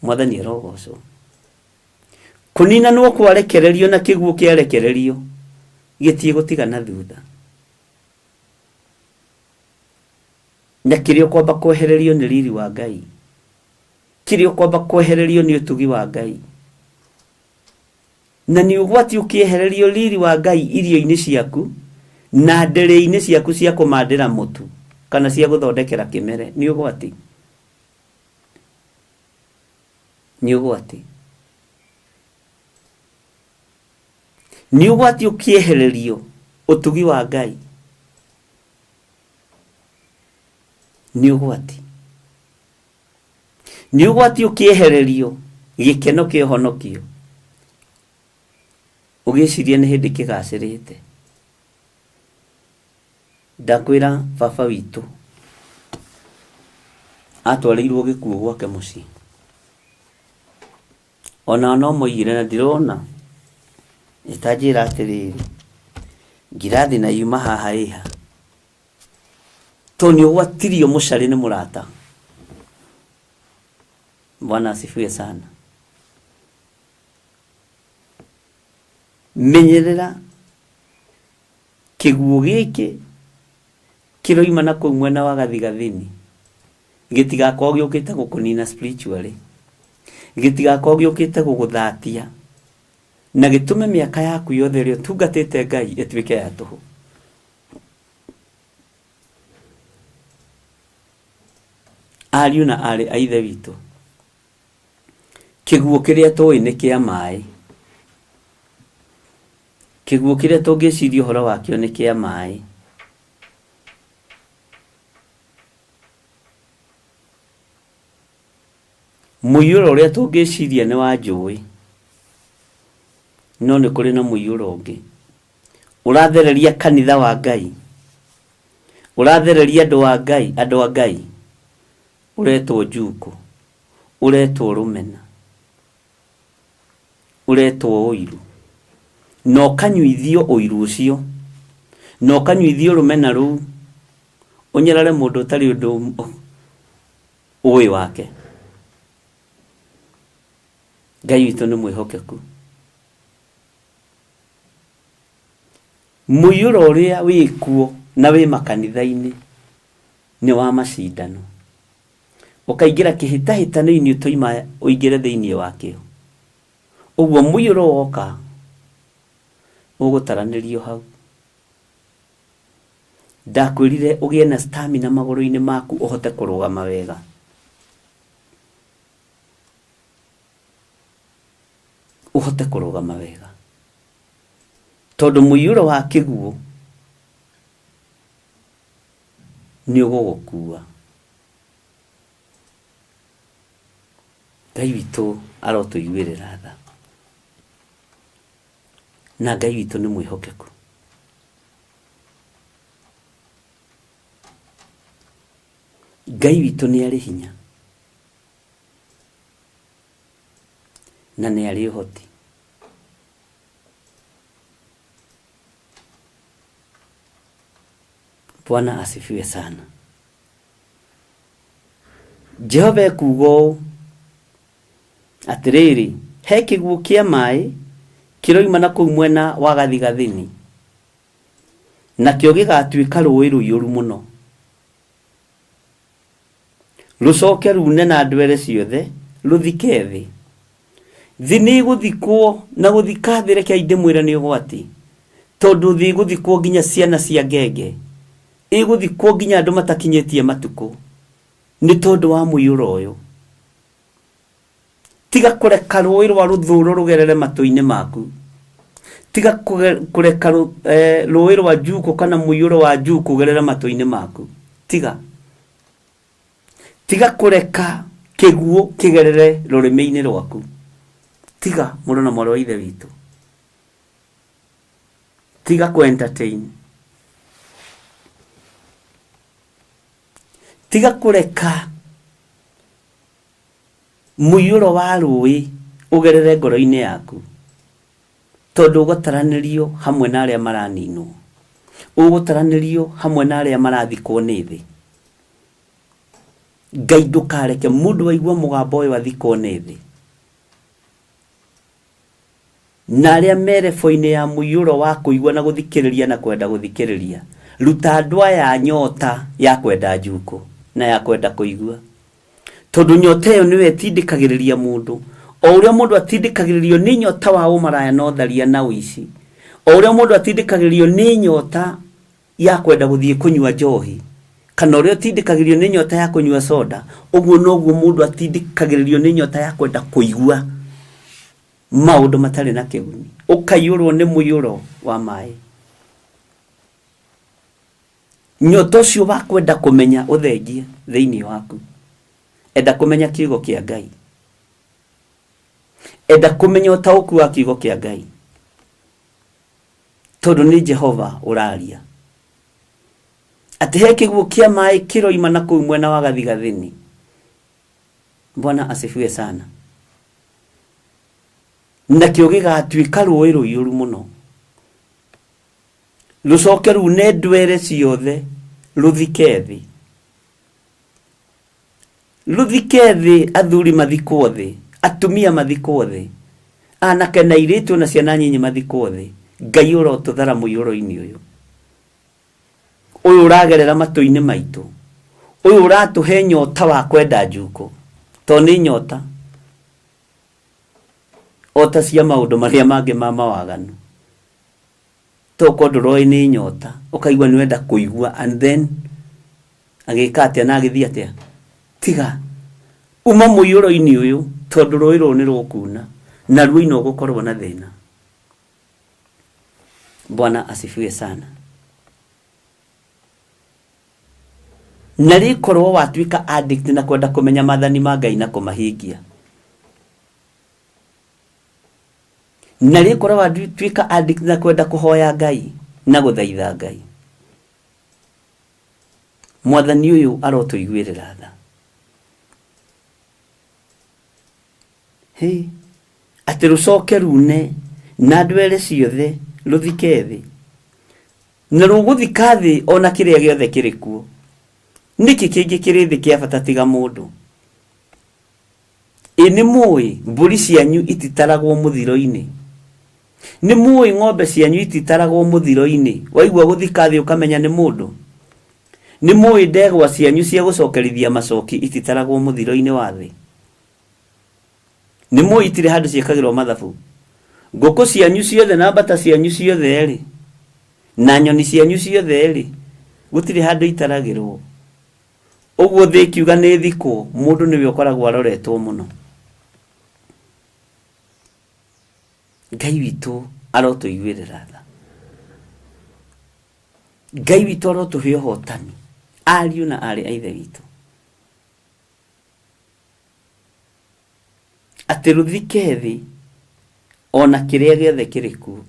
Speaker 5: Mwathani arogocwo. Kũninanwo kwarekererio na kĩguũ kĩarekererio gĩtiĩgũtigana thutha. Na kĩrĩa ũkwamba kwehererio nĩ riri wa Ngai. Kĩrĩa ũkwamba kwehererio nĩ ũtugi wa Ngai. Na nĩ ũgwati ũkĩehererio riri wa Ngai irio-inĩ ciaku na ndĩrĩ-inĩ ciaku cia kũmandĩra mũtu kana cia gũthondekera kĩmere. Nĩ ũgwati. Nĩ ũgwati. Nĩ ũgwati ũkĩehererio ũtugi wa Ngai. Nĩ ũgwati. Nĩ ũgwati ũkĩehererio gĩkeno kĩa ũhonokio ũgĩciria nĩ hĩndĩ kĩgacĩrĩte. Ndakwĩra baba witũ atwarĩirwo gĩkuũ gwake mũciĩ. Onao no moigire na ndirona ĩtanjĩra atĩrĩrĩ, ngirathi na yuma haha ĩha. Tondũ nĩ ũgwatirio mũcarĩ nĩ mũrata. Bwana asifiwe sana. Menyerera kĩguũ gĩkĩ kĩroima na kũu mwena wa gathigathini gĩtigakorwo gĩũkĩte gũkũnina spiritually, gĩtigakorwo gĩũkĩte gũgũthatia na gĩtũme mĩaka yaku yothe ĩrĩa ũtungatĩte Ngai ĩtuĩke ya tũhũ. Ariũ na aarĩ a Ithe witũ, Kĩguũ kĩrĩa tũĩ nĩ kĩa maĩ. Kĩguũ kĩrĩa tũngĩciria ũhoro wakĩo nĩ kĩa maĩ. Mũiyũro ũrĩa tũngĩciria nĩ wa njũĩ, no nĩ kũrĩ na mũiyũro ũngĩ ũrathereria kanitha wa Ngai, ũrathereria andũ a Ngai, andũ a Ngai, ũretwo njukũ, ũretwo rũmena, ũretwo ũiru, na ũkanyuithio ũiru ũcio, na ũkanyuithio rũmena rũu, ũnyarare mũndũ ũtarĩ ũndũ ũĩ wake. Ngai witũ nĩ mwĩhokeku. Mũiyũro ũrĩa wĩkuo na wĩ makanitha-inĩ nĩ wa macindano. Ũkaingĩra kĩhĩtahĩtano-inĩ ũtoima ũingĩre thĩinĩ wakĩo. Ũguo mũiyũro woka ũgũtaranĩrio hau. Ndakwĩrire ũgĩe na stamina magũrũ-inĩ maku ũhote kũrũgama wega. Ũhote kũrũgama wega. Tondũ mũiyũro wa kĩguũ nĩ ũgũgũkua. Ngai witũ arotũiguĩrĩra tha. Na Ngai witũ nĩ mwĩhokeku. Ngai witũ nĩ arĩ hinya na nĩ arĩ ũhoti. Bwana asifiwe sana. Jehova ekuuga ũũ, Atĩrĩrĩ, he kĩguũ kĩa maĩ kĩroima na kũu mwena wa gathigathini, nakĩo gĩgatuĩka rũũĩ rũiyũru mũno, rũcoke ruune na ndwere ciothe, rũthike thĩ. Thĩ nĩĩgũthikwo, na gũthika thĩ rekei ndĩmwĩre nĩ ũgwati, tondũ thĩ ĩgũthikwo nginya ciana cia ngenge, ĩgũthikwo nginya andũ matakinyĩtie matukũ, nĩ tondũ wa mũiyũro ũyũ. Tiga kũreka rũĩ rwa rũthũũro rũgerere matũ-inĩ maku. Tiga kũreka rũĩ rwa njukũ kana mũiyũro wa njukũ ũgerere matũ-inĩ maku. Tiga. Tiga kũreka kĩguũ kĩgerere rũrĩmĩ-inĩ rwaku. Tiga, mũrũ na mwarĩ wa Ithe witũ. Tiga kũ entertain. Tiga kũreka mũiyũro wa rũĩ ũgerere ngoro-inĩ yaku, tondũ ũgũtaranĩrio hamwe na arĩa maraninwo, ũgũtaranĩrio hamwe na arĩa marathikwo nĩ thĩ. Ngai ndũkareke mũndũ waigua mũgambo ũyũ athikwo nĩ thĩ. Na arĩa me rebo-inĩ ya mũiyũro wa kũigua na gũthikĩrĩria na kwenda gũthikĩrĩria, ruta andũ aya nyota ya kwenda njukũ na ya kwenda kũigua. Tondũ nyota ĩyo nĩyo ĩtindĩkagĩrĩria mũndũ. O ũrĩa mũndũ atindĩkagĩrĩrio nĩ nyota wa ũmaraya na ũtharia na ũici, o ũrĩa mũndũ atindĩkagĩrĩrio nĩ nyota ya kwenda gũthiĩ kũnyua njohi, kana ũrĩa ũtindĩkagĩrĩrio nĩ nyota ya kũnyua soda, ũguo noguo mũndũ atindĩkagĩrĩrio nĩ nyota ya kwenda kũigua maũndũ matarĩ na kĩguni, ũkaiyũrwo nĩ mũiyũro wa maĩ. Nyota ũcio wa kwenda kũmenya ũthengie thĩinĩ waku. Enda kũmenya kiugo kĩa Ngai. Enda kũmenya ũtaũku wa kiugo kĩa Ngai. Tondũ nĩ Jehova ũraria. Atĩ he kĩguũ kĩa maĩ kĩroima na kũu mwena wa gathigathini. Bwana asifiwe sana. Nakĩo gĩgatuĩka rũĩ rũiyũru mũno. Rũcoke rune ndwere ciothe rũthike thĩ. Rũthike thĩ, athuri mathikwo thĩ, atumia mathikwo thĩ, anake na airĩtu ona ciana nyinyi mathikwo thĩ. Ngai ũrotũthara mũiyũro-inĩ ũyũ. Ũyũ ũragerera matũ-inĩ maitũ. Ũyũ ũratũhe nyota wa kwenda njukũ. To nĩ nyota. O ta cia maũndũ marĩa mangĩ ma mawaganu. Tokorwo ndũroĩ nĩ nyota, ũkaigua nĩ wenda kũigua and then agĩka atĩa na agĩthiĩ atĩa? Tiga. Uma mũiyũro-inĩ ũyũ. Tondũ rũĩ rũrũ nĩ rũkuna na ruoina ũgũkorwo na thĩna. Bwana asifiwe sana. Na rĩkorwo watuĩka addict na kwenda kũmenya maathani ma Ngai na kũmahingia. Na rĩkorwo watuĩka addict na kwenda kũhoya Ngai na gũthaitha Ngai. Mwathani ũyũ arotũiguĩrĩra tha. Hĩ, atĩ rũcoke rune na ndwere ciothe rũthike thĩ. Na rũgũthika thĩ ona kĩrĩa gĩothe kĩrĩ kuo. Nĩkĩ kĩngĩ kĩrĩ thĩ kĩa bata tiga mũndũ? Ĩ nĩ mũĩ mbũri cianyu ititaragwo mũthiro-inĩ? Nĩ mũĩ ng'ombe cianyu ititaragwo mũthiro-inĩ? Waigua gũthika thĩ ũkamenya nĩ mũndũ? Nĩ mũĩ ndegwa cianyu cia gũcokerithia macoki ititaragwo mũthiro-inĩ wa thĩ? Nĩ mũĩ itirĩ handũ ciĩkagĩrwo mathabu? Ngũkũ cianyu ciothe na mbata cianyu ciothe-rĩ, na nyoni cianyu ciothe-rĩ, gũtirĩ handũ itaragĩrwo. Ũguo thĩ ĩkiuga nĩ ĩthikwo, mũndũ nĩwe ũkoragwo aroretwo mũno. Ngai witũ arotũiguĩrĩra tha. Ngai witũ arotũhe ũhotani, ariũ na aarĩ a Ithe witũ. Atĩ rũthike thĩ ona kĩrĩa gĩothe kĩrĩ kuo.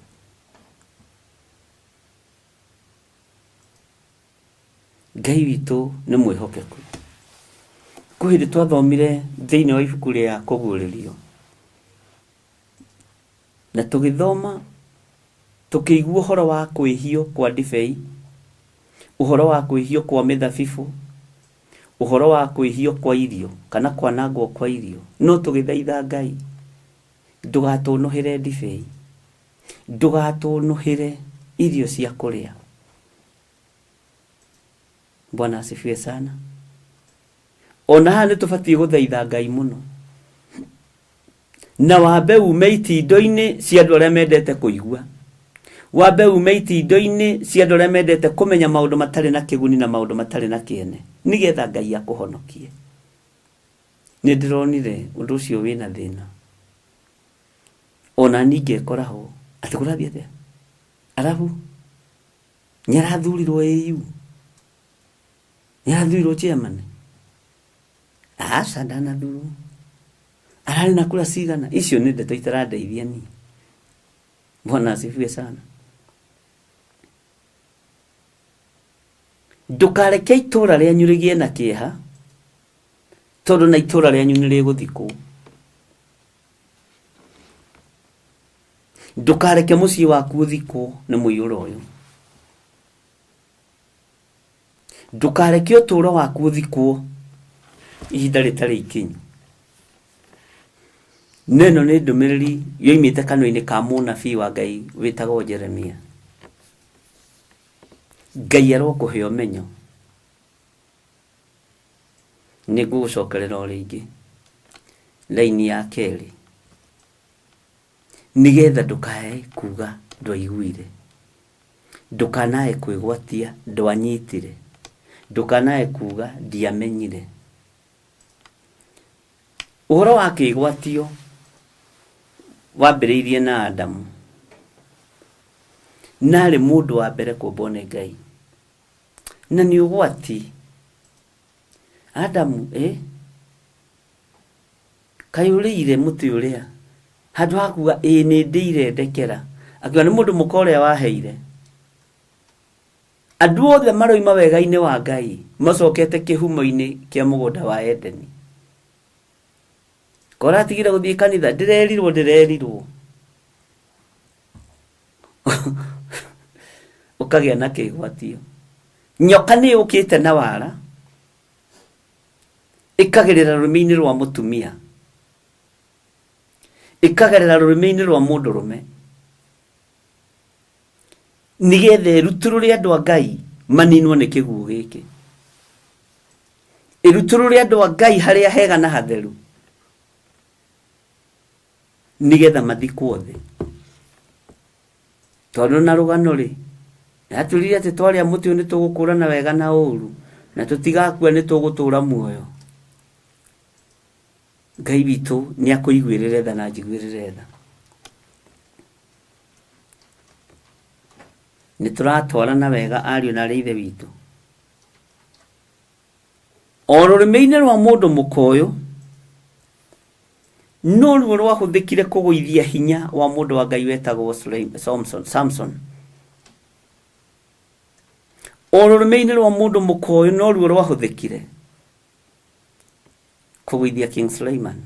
Speaker 5: Ngai witũ nĩ mwĩhokeku. Kwĩ hĩndĩ twathomire thĩinĩ wa ibuku rĩa kũguũrĩrio na tũgĩthoma tũkĩigua ũhoro wa kwĩhio kwa ndibei, ũhoro wa kwĩhio kwa mĩthabibũ, ũhoro wa kwĩhio kwa irio kana kwanangwo kwa irio, no tũgĩthaitha Ngai, ndũgatũnũhĩre ndibei, ndũgatũnũhĩre irio cia kũrĩa. Bwana asifiwe sana. Ona haha nĩ tũbatiĩ gũthaitha Ngai mũno na wambe ume itindo-inĩ cia andũ arĩa mendete kũigua, wambe ume itindo-inĩ cia andũ arĩa mendete kũmenya maũndũ matarĩ na kĩguni na maũndũ matarĩ na kĩene, nĩgetha Ngai akũhonokie. Nĩ ndĩronire ũndũ ũcio wĩna thĩna, ona niĩ ngekora ho atĩ kũrathiĩ atĩa, arabu nĩ arathurirwo AU, nĩ arathurirwo chairman, aca ndanathurwo, ararĩ na kura cigana? Icio nĩ ndeto itarandeithia niĩ. Bwana asifiwe sana. Ndũkareke itũra rĩanyu rĩgĩe na kĩeha, tondũ na itũra rĩanyu nĩ rĩgũthikwo. Ndũkareke mũciĩ waku ũthikwo nĩ mũiyũro ũyũ. Ndũkareke ũtũũro waku ũthikwo ihinda rĩtarĩ ikinyu. Na ĩno nĩ ndũmĩrĩri yoimĩte kanua-inĩ ka mũnabii wa Ngai wĩtagwo Jeremia. Ngai arokũhe ũmenyo. Nĩ ngũgũcokerera o rĩngĩ raini ya kerĩ nĩgetha ndũkae kuga ndwaiguire. Ndũkanae kwĩgwatia ndwanyitire. Ndũkanae kuga ndiamenyire. Ũhoro wa kĩgwatio wambĩrĩirie na Adamu. Na arĩ mũndũ wa mbere kũmbwo nĩ Ngai. Na nĩ ũgwati. Adamu, ĩ kaĩ ũrĩire mũtĩ ũrĩa? Handũ ha kuga ĩĩ nĩ ndĩire ndekera, akiuga nĩ mũndũ mũka ũrĩa waheire. Andũ othe maroima wega-inĩ wa Ngai macokete kĩhumo-inĩ kĩa mũgũnda wa Edeni. Koratigire gũthiĩ kanitha, ndĩrerirwo ndĩrerirwo. Ũkagĩa na kĩgwatio. Nyoka nĩ yũkĩte na wara, ĩkagerera rũrĩmĩ-inĩ rwa mũtumia, ĩkagerera rũrĩmĩ-inĩ rwa mũndũrũme. Nĩgetha ĩrutũrũre andũ a Ngai maninwo nĩ kĩguũ gĩkĩ. Ĩrutũrũre andũ a Ngai harĩa hega na hatheru nĩgetha mathikwo thĩ. Tondũ na rũgano rĩ, yatwĩrire atĩ twarĩa mũtĩ ũyũ nĩ tũgũkũrana wega na ũru na tũtigakua nĩ tũgũtũra muoyo. Ngai witũ nĩ akũiguĩrĩre tha na anjiguĩrĩre tha. Nĩ tũratwarana wega ariũ na aarĩ a Ithe witũ? O rũrĩmĩ-inĩ rwa mũndũ mũka ũyũ noruo rwahũthĩkire kũgũithia hinya wa mũndũ wa Ngai wetagwo Samson. O rũrĩmĩ-inĩ rwa mũndũ mũka ũyũ noruo rwahũthĩkire kũgũithia King Suleiman.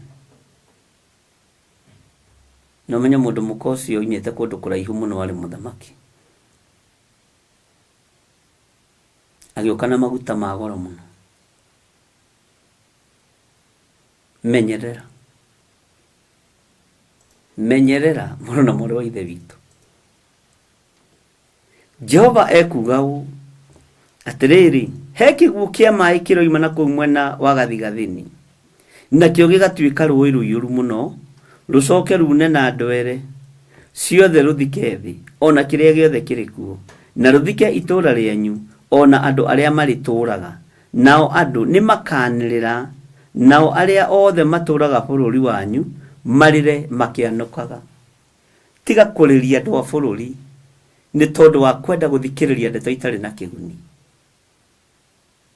Speaker 5: Na ũmenye mũndũ mũka ũcio oimĩte kũndũ kũraihu mũno arĩ mũthamaki. Agĩũka na maguta ma goro mũno. Menyerera. Menyerera mũrũ na mwarĩ wa Ithe witũ. Jehova ekuuga ũũ, Atĩrĩrĩ, he kĩguũ kĩa maĩ kĩroima na kũu mwena wa gathigathini, nakĩo gĩgatuĩka rũũĩ rũiyũru mũno, rũcoke ruune na ndwere ciothe rũthike thĩ, o na kĩrĩa gĩothe kĩrĩ kuo, na rũthike itũũra rĩanyu, o na andũ arĩa marĩtũũraga. Nao andũ nĩmakanĩrĩra, nao arĩa othe matũũraga bũrũri wanyu marĩre makĩanũkaga. Tiga kũrĩria andũ a bũrũri nĩ tondũ wa kwenda gũthikĩrĩria ndeto itarĩ na kĩguni.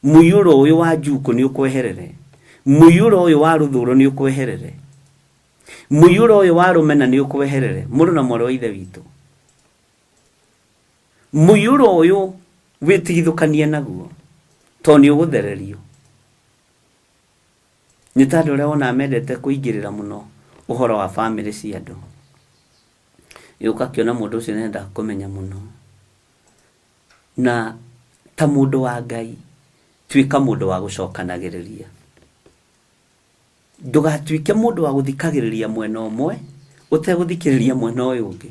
Speaker 5: Mũiyũro ũyũ wa njukũ nĩ ũkweherere. Mũiyũro ũyũ wa rũthũũro nĩ ũkweherere. Mũiyũro ũyũ wa rũmena nĩ ũkweherere, mũrũ na mwarĩ wa Ithe witũ. Mũiyũro ũyũ wĩtigithũkanie naguo, tondũ nĩ ũgũthererio. Nĩ ta andũ arĩa wonaga mendete kũingĩrĩra mũno ũhoro wa bamĩrĩ cia andũ. Ũgakĩona mũndũ ũcio nĩ arenda kũmenya mũno. Na ta mũndũ wa Ngai, tuĩka mũndũ wa gũcokanagĩrĩria. Ndũgatuĩke mũndũ wa gũthikagĩrĩria mwena ũmwe, ũtegũthikĩrĩria mwena ũyũ ũngĩ.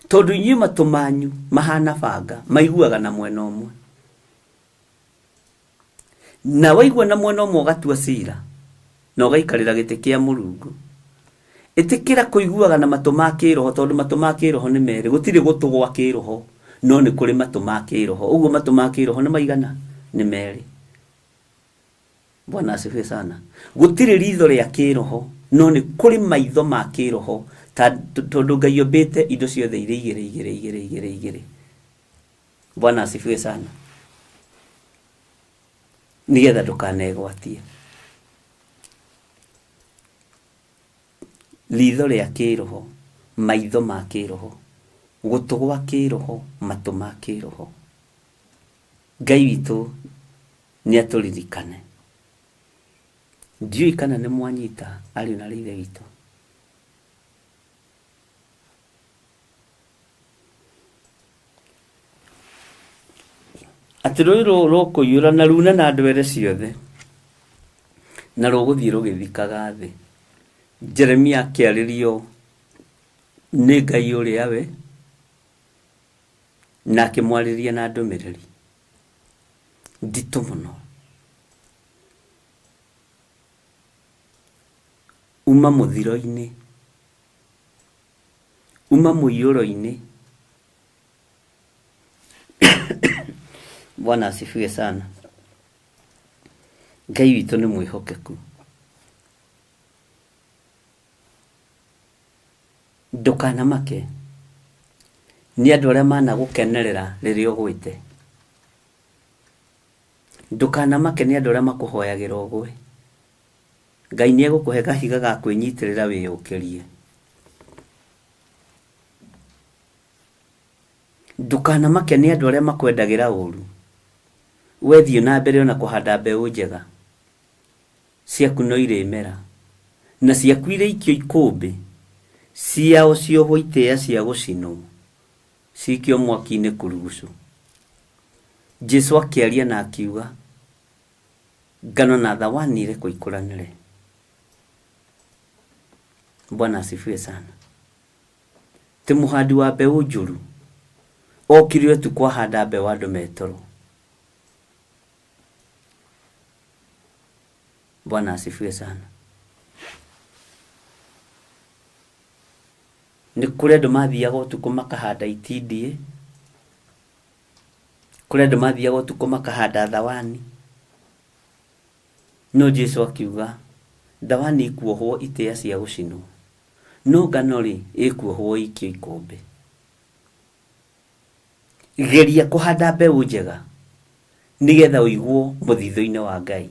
Speaker 5: Tondũ inyuĩ matũ manyu mahana banga, maiguaga na mwena ũmwe. Na waigua na mwena ũmwe ũgatua cira na ũgaikarĩra gĩtĩ kĩa Mũrungu. Ĩtĩkĩra kũiguaga na matũ ma kĩroho tondũ matũ ma kĩroho nĩ merĩ. Gũtirĩ gũtũ gwa kĩroho no nĩ kũrĩ matũ ma kĩroho. Ũguo matũ ma kĩroho nĩ maigana? Nĩ merĩ. Bwana asifiwe sana. Gũtirĩ ritho rĩa kĩroho no nĩ kũrĩ maitho ma kĩroho tondũ Ngai ombĩte indo ciothe irĩ igĩrĩ igĩrĩ igĩrĩ igĩrĩ igĩrĩ. Bwana asifiwe sana. Nigetha ndũkanegwatie. Ritho rĩa kĩroho, maitho ma kĩroho, gũtũ gwa kĩroho, matũ ma kĩroho. Ngai witũ nĩ atũririkane. Ndiũĩ kana nĩ mwanyita ariũ na aarĩ a Ithe witũ. Atĩ rũũĩ rũu rũkũiyũra na ruune na ndwere ciothe, na rũgũthiĩ rũgĩthikaga thĩ. Jeremia akĩarĩrio nĩ Ngai ũrĩa we, na akĩmwarĩria na ndũmĩrĩri nditũ mũno. Uma mũthiro-inĩ. Uma mũiyũro-inĩ. Bwana asifiwe sana. Ngai witũ nĩ mwĩhokeku. Ndũkanamake nĩ andũ arĩa managũkenerera rĩrĩa ũgwĩte. Ndũkanamake nĩ andũ arĩa makũhoyagĩra ũgwe. Ngai nĩ egũkũhe kahiga ga kwĩnyitĩrĩra wĩyũkĩrie. Ndũkanamake nĩ andũ arĩa makwendagĩra ũru. We thiĩ na mbere ona kũhanda mbeũ njega. Ciaku no irĩmera. Na ciaku irĩikio ikũmbĩ, ciao ciohwo itĩĩa cia gũcinwo, cikio mwaki-inĩ kurugucu. Jesu akĩaria na akiuga, Ngano na thawani irekwo ikũranĩre. Bwana asifiwe sana. Ti mũhandi wa mbeũ njũru okire ũtukũ ahanda mbeũ andũ me toro. Bwana asifiwe sana. Nĩ kũrĩ andũ mathiaga ũtukũ makahanda itindiĩ, kũrĩ andũ mathiaga ũtukũ makahanda thawani. No Jesu akiuga, Ndawani ikuohwo itĩa cia gũcinwo, no ngano-rĩ, ĩkuohwo ĩikio ikũmbĩ. Geria kũhanda mbeũ njega nĩgetha ũigwo mũthithũ-inĩ wa Ngai.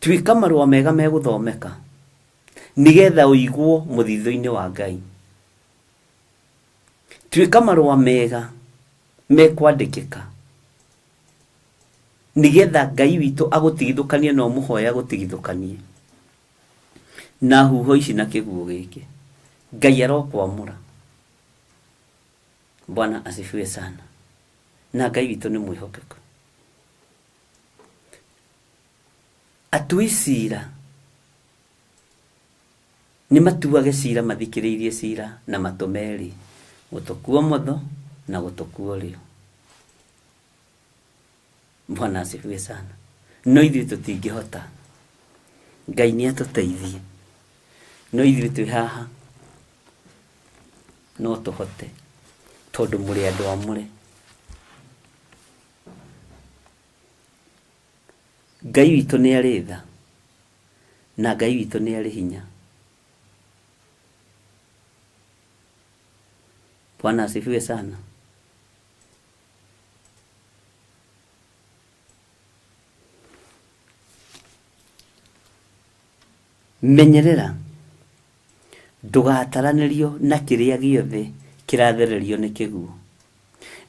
Speaker 5: Tuĩka marũa mega megũthomeka nĩgetha ũigwo mũthithũ-inĩ wa Ngai. Tuĩka marũa mega mekwandĩkĩka nĩgetha Ngai witũ agũtigithũkanie na ũmũhoe agũtigithũkanie na huho ici na kĩguũ gĩkĩ. Ngai arokwamũra. Bwana asifiwe sana. Na Ngai witũ nĩ mwĩhokeku. Atui cira nĩ matuage cira mathikĩrĩirie cira na matũ merĩ, gũtũ kwa ũmotho na gũtũ kwa ũrĩo. Bwana asifiwe sana. No ithuĩ tũtingĩhota. Ngai nĩ atũteithie. No ithuĩ twĩ haha no tũhote tondũ mũrĩ andũ amũre. Ngai witũ nĩ arĩ tha na Ngai witũ nĩ arĩ hinya. Bwana asifiwe sana. Menyerera ndũgataranĩrio na kĩrĩa gĩothe kĩrathererio nĩ kĩguũ.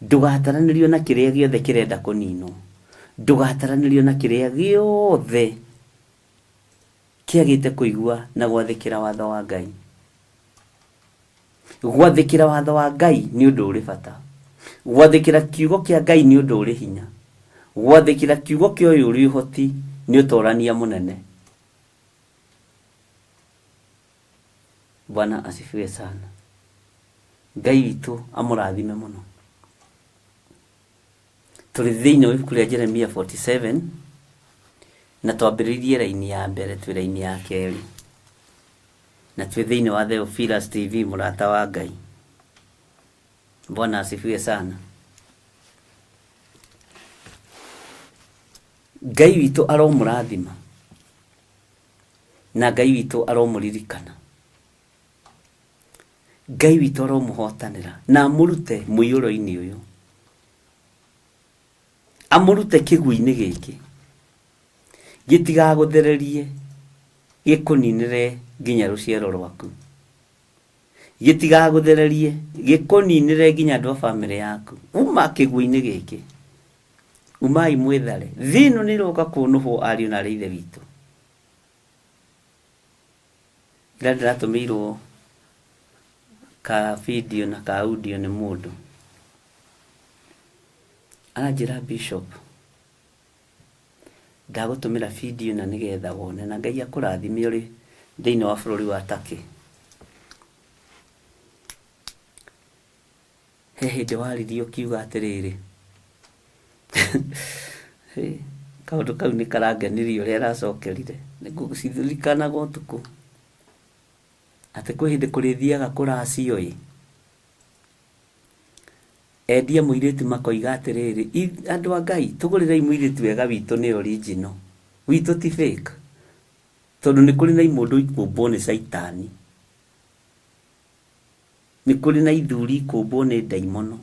Speaker 5: Ndũgataranĩrio na kĩrĩa gĩothe kĩrenda kũninwo. Ndũgataranĩrio na kĩrĩa gĩothe kĩagĩte kũigua na gwathĩkĩra watho wa Ngai. Gwathĩkĩra watho wa Ngai nĩ ũndũ ũrĩ bata. Gwathĩkĩra kiugo kĩa Ngai nĩ ũndũ ũrĩ hinya. Gwathĩkĩra kiugo kĩa ũyũ ũrĩ ũhoti nĩ ũtorania mũnene. Bwana asifiwe sana. Ngai witũ amũrathime mũno. Tũrĩ thĩinĩ wa ibuku rĩa Jeremia 47 na twambĩrĩirie raini ya mbere twĩ raini ya kerĩ na twĩ thĩinĩ wa Theophilus TV mũrata wa Ngai. Bwana asifiwe sana. Ngai witũ aromũrathima na Ngai witũ aromũririkana. Ngai witũ aromũhotanĩra na amũrute mũiyũro-inĩ ũyũ, amũrute kĩguũ-inĩ gĩkĩ gĩtigagũthererie gĩkũninĩre nginya rũciaro rwaku, gĩtigagũthererie gĩkũninĩre nginya andũ a bamĩrĩ yaku. Uma kĩguũ-inĩ gĩkĩ, umai mwĩthare, thĩ ĩno nĩ ĩroka kũnũhwo ariũ na arĩ ithe witũ. Ira ndĩratũmĩirwo ka video na ka audio nĩ mũndũ. Aranjĩra Bishop, ndagũtũmĩra video na nĩgetha wone na Ngai akũrathime ũrĩ thĩinĩ wa bũrũri wa Turkey. He hĩndĩ waririe ũkiuga atĩrĩrĩ, kaũndũ kau nĩ karangenirie ũrĩa aracokerire, nĩngũciririkanaga ũtukũ, atĩ kwĩ hĩndĩ kũrĩthiaga kũracio ĩ, endia mũirĩtu makoiga atĩrĩrĩ, andũ a Ngai tũgũrĩrei mũirĩtu wega witũ nĩ original, witũ ti fake, tondũ nĩ kũrĩ na imũndũ ikũmbwo nĩ caitani. Nĩ kũrĩ na ithuri ikũmbwo nĩ ndaimono,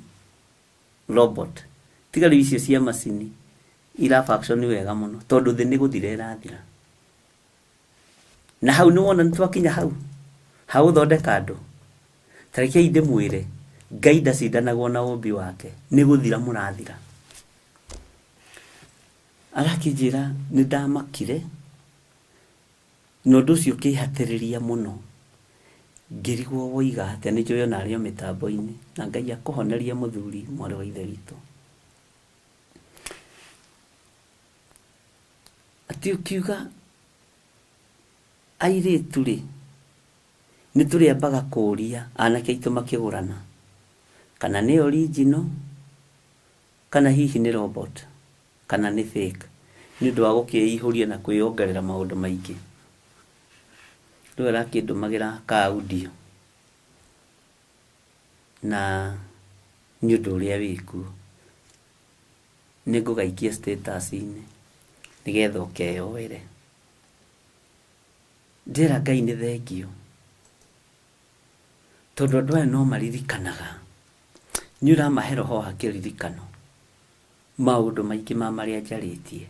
Speaker 5: robot. Tiga rĩu icio cia macini ira function wega mũno tondũ thĩ nĩ gũthira ĩrathira. Na hau nĩ wona nĩ twakinya hau ha gũthondeka andũ. Ta rekei ndĩmwĩre, Ngai ndacindanagwo na ũmbi wake, nĩ gũthira mũrathira. Arakĩnjĩra nĩ ndamakire Na ũndũ ũcio ũkĩhatĩrĩria mũno, ngĩrigwo woiga atĩa, nĩ njũĩ ona arĩ o mĩtambo-inĩ, na Ngai akũhonerie mũthuri mwarĩ wa ithe witũ. Atĩ ũkiuga airĩtu rĩ, nĩ tũrĩambaga kũria anake aitũ makĩgũrana, kana nĩ original, kana hihi nĩ robot. kana nĩ fake nĩ ũndũ wa gũkĩihũria na kwĩyongerera maũndũ maingĩ. Rĩu arakĩndũmagĩra ka audio na nĩ ũndũ ũrĩa wĩkuo. Nĩ ngũgaikia status inĩ. nĩgetha ũkeyoere. Ndĩra Ngai nĩ thengiũ tondũ andũ aya no maririkanaga, nĩ ũramahe roho wa kĩririkano maũndũ maingĩ ma marĩa njarĩtie.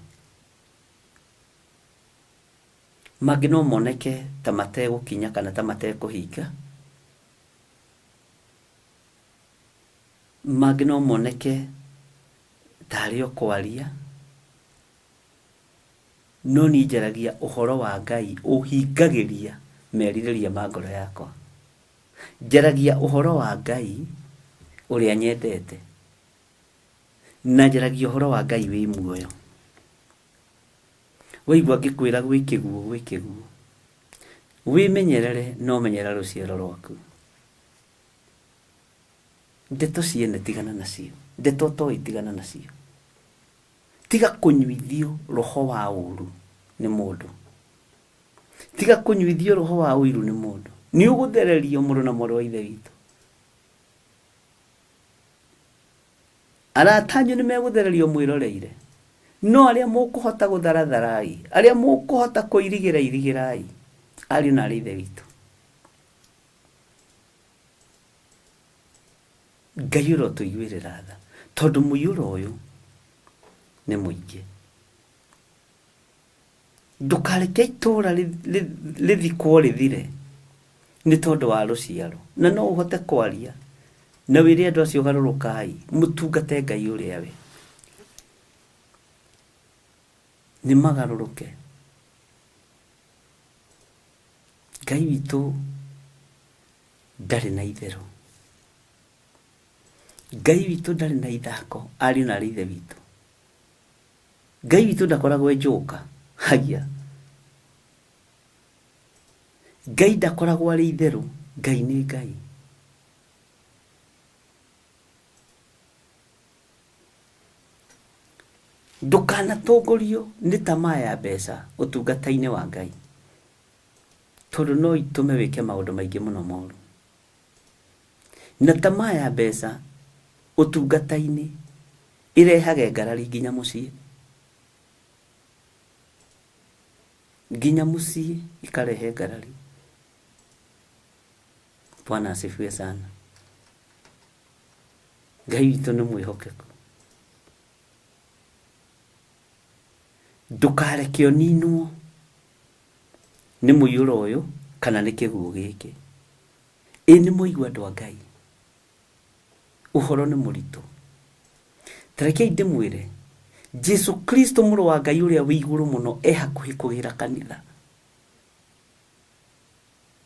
Speaker 5: Mangĩ no moneke ta mategũkinya kana ta matekũhinga, mangĩ no moneke tarĩ o kwaria, no niĩ njaragia ũhoro wa Ngai ũhingagĩria merirĩria ma ngoro yakwa. Njaragia ũhoro wa Ngai ũrĩa nyendete, na njaragia ũhoro wa Ngai wĩ muoyo. Waigua ngĩkwĩra gwĩ kĩguũ, gwĩ kĩguũ. Wĩmenyerere na ũmenyerere rũciaro rwaku. Ndeto ciene tigana nacio, ndeto ũtoĩ tigana nacio. Tiga kũnyuithio roho wa ũru nĩ mũndũ. Tiga kũnyuithio roho wa ũiru nĩ mũndũ. Nĩ ũgũthererio mũrũ na mwarĩ wa Ithe witũ. Arata anyu nĩ megũthererio mwĩroreire. No arĩa mũkũhota gũtharatharai, arĩa mũkũhota kũirigĩra irigĩrai, ariũ na aarĩ a Ithe witũ. Ngai ũrotũiguĩrĩra tha, tondũ mũiyũro ũyũ nĩ mũingĩ. Ndũkareke itũũra rĩthikwo rĩthire nĩ tondũ wa rũciaro. Na no ũhote kwaria na wĩre andũ acio garũrũkai mũtungate Ngai ũrĩa we. Nĩ magarũrũke. Ngai witũ ndarĩ na itherũ. Ngai witũ ndarĩ na ithako, ariũ na aarĩ a Ithe witũ. Ngai witũ ndakoragwo e njoka. Haiya. Ngai ndakoragwo arĩ itherũ. Ngai nĩ Ngai. Ndũkanatongorio nĩ tamaa ya mbeca ũtungata-inĩ wa Ngai, tondũ no itũme wĩke maũndũ maingĩ mũno moru. Na tamaa ya mbeca ũtungata-inĩ ĩrehage ngarari nginya mũciĩ. Nginya mũciĩ ĩkarehe ngarari. Bwana asifiwe sana. Ngai witũ nĩ mwĩhokeku. Ndũkareke ũninwo nĩ mũiyũro ũyũ kana nĩ kĩguũ gĩkĩ. Ĩ nĩ mwaigua andũ a Ngai, ũhoro nĩ mũritũ. Ta rekei ndĩmwĩre, Jesu Kristo mũrũ wa Ngai ũrĩa wĩ igũrũ mũno e hakuhĩ kũgĩra kanitha.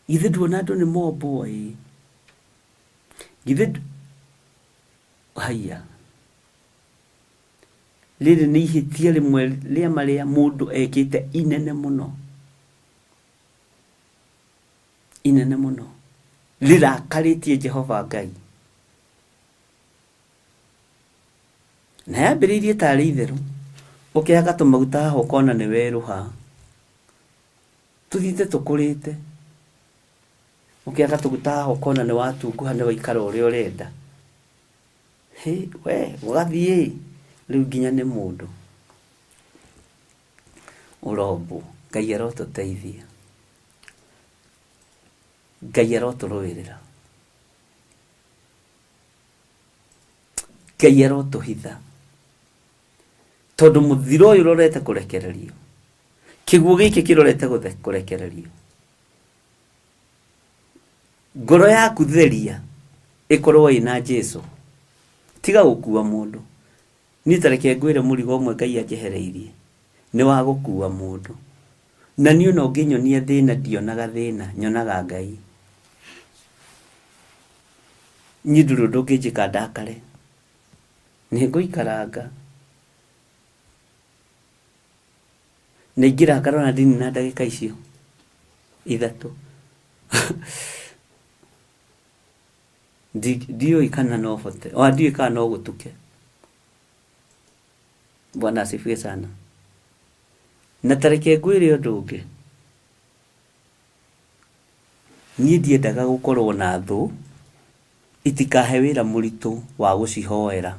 Speaker 5: Githĩ nduona andũ nĩ mombwo ĩ? Githĩ haiya. Rĩrĩ nĩ ihĩtia rĩmwe rĩa marĩa mũndũ ekĩte inene mũno. Inene mũno. Rĩrakarĩtie Jehova Ngai. Na yambĩrĩirie tarĩ itherũ, ũkehaka tũmaguta haha ũkona nĩ werũha. Tũthiĩte tũkũrĩte, ũkehaka tũguta haha ũkona nĩ watunguha nĩ waikara ũrĩa ũrenda. Hĩ we ũgathiĩ rĩu nginya nĩ mũndũ ũrombwo. Ngai arotũteithia. Ngai arotũrũĩrĩra. Ngai arotũhitha. Tondũ mũthiro ũyũ ũrorete kũrekererio. Kĩguũ gĩkĩ kĩrorete kũrekererio. Ngoro yaku theria ĩkorwo ĩna Jesu. Tiga gũkua mũndũ. Niĩ ta reke ngwĩre mũrigo ũmwe Ngai anjehereirie nĩ wa gũkua mũndũ. Na niĩ ona ũngĩnyonia thĩna ndionaga thĩna, nyonaga Ngai. Niĩ ndũrĩ ũndũ ũngĩnjĩka ndakare. Nĩ ngũikaranga. Na ingĩrakara ona ndinina ndagĩka icio ithatũ. Ndiũĩ kana no hote, ona ndiũĩ kana no gũtuke. Bwana asifiwe sana. Na ta reke ngwĩre ũndũ ũngĩ, niĩ ndiendaga gũkorwo na thũ itikahe wĩra mũritũ wa gũcihoera.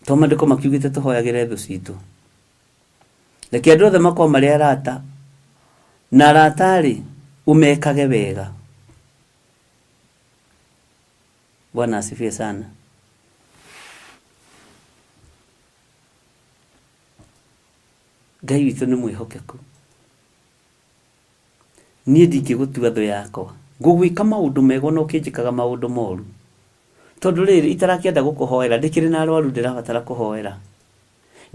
Speaker 5: To maandĩko makiugĩte tũhoyagĩre thũ citũ. Reke andũ othe makorwo marĩ arata, na arata-rĩ, ũmekage wega. Bwana asifiwe sana. Ngai witũ nĩ mwĩhokeku. Niĩ ndingĩgũtua thũ yakwa. Ngũgwĩka maũndũ mega ona ũkĩnjĩkaga maũndũ moru. Tondũ rĩrĩ, itarakĩenda gũkũhoera, ndĩkĩrĩ na arwaru ndĩrabatara kũhoera.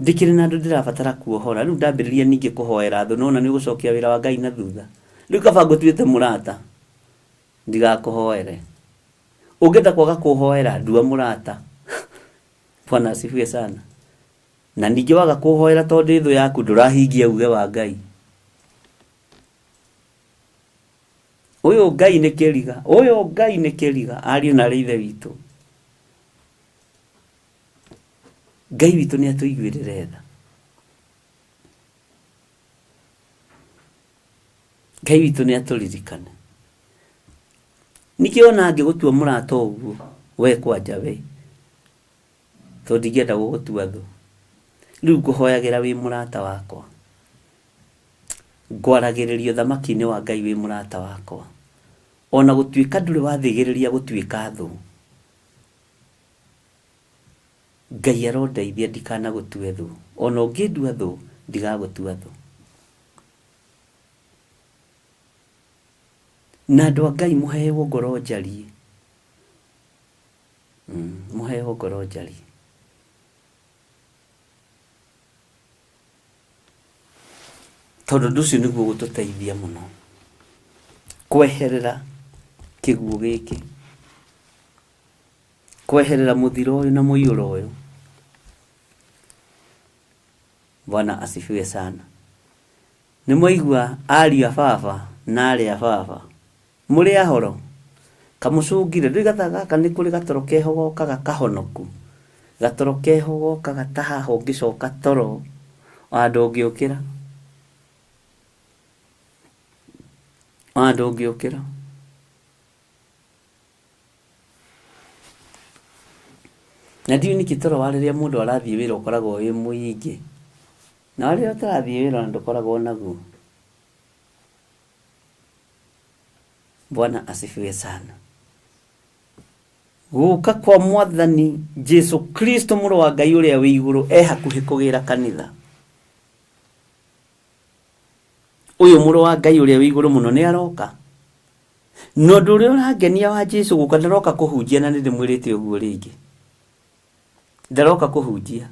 Speaker 5: Ndĩkĩrĩ na andũ ndĩrabatara kuohora. Rĩu ndambĩrĩria ningĩ kũhoera thũ, nĩwona nĩũgũcokia wĩra wa Ngai na thutha. Rĩu kaba ngũtuĩte mũrata, ndigakũhoere. Ũngĩenda kwaga kũhoera, ndua mũrata. Bwana asifiwe sana. Na ningĩ waga kũhoera tondũ ndĩ thũ yaku, ndũrahingia uge wa Ngai. Ũyũ Ngai nĩ kĩriga, ũyũ Ngai nĩ kĩriga, ariũ na arĩ ithe witũ. Ngai witũ nĩ atũiguĩrĩre tha. Ngai witũ nĩ atũririkane. Ningĩ ona angĩgũtua mũrata ũguo, we kwanja we, tondũ ndingĩenda gũgũtua thũ. Rĩu ngũhoyagĩra wĩ mũrata wakwa. Ngwaragĩrĩria ũthamaki-inĩ wa Ngai wĩ mũrata wakwa. Ona gũtuĩka ndũrĩ wathĩgĩrĩria gũtuĩka thũ. Ngai arondeithia ndikanagũtue thũ. Ona ũngĩndua thũ, ndigagũtua thũ. Na andũ a Ngai mũheo ngoro njariĩ. Mũheo ngoro njariĩ. Tondũ ũndũ ũcio nĩguo ũgũtũteithia mũno kweherera kĩguũ gĩkĩ, kweherera mũthiro ũyũ na mũiyũro ũyũ. Bwana asifiwe sana. Nĩ mwaigua ariũ a baba na aarĩ a baba? Mũrĩ ahoro? Kamũcũngire, ndũĩ gathaa gaka nĩ kũrĩ gatoro keho gokaga kahonoku? Gatoro keho gokaga ta haha ũngĩcoka toro ona ndũngĩũkĩra. Ona ndũngĩũkĩra. Na ndiũĩ nĩkĩ toro wa rĩrĩa mũndũ arathiĩ wĩra ũkoragwo wĩ mũingĩ. Na wa rĩrĩa ũtarathiĩ wĩra ona ndũkoragwo naguo. Bwana asifiwe sana. Gũka kwa Mwathani Jesu Kristo mũrũ wa Ngai ũrĩa wĩ igũrũ e hakuhĩ kũgĩra kanitha. Ũyũ mũrũ wa Ngai ũrĩa wĩ igũrũ mũno nĩ aroka. Na ũndũ ũrĩa ũrangenia wa Jesu gũka ndaroka kũhunjia na nĩ ndĩmwĩrĩte ũguo rĩngĩ. Ndaroka kũhunjia.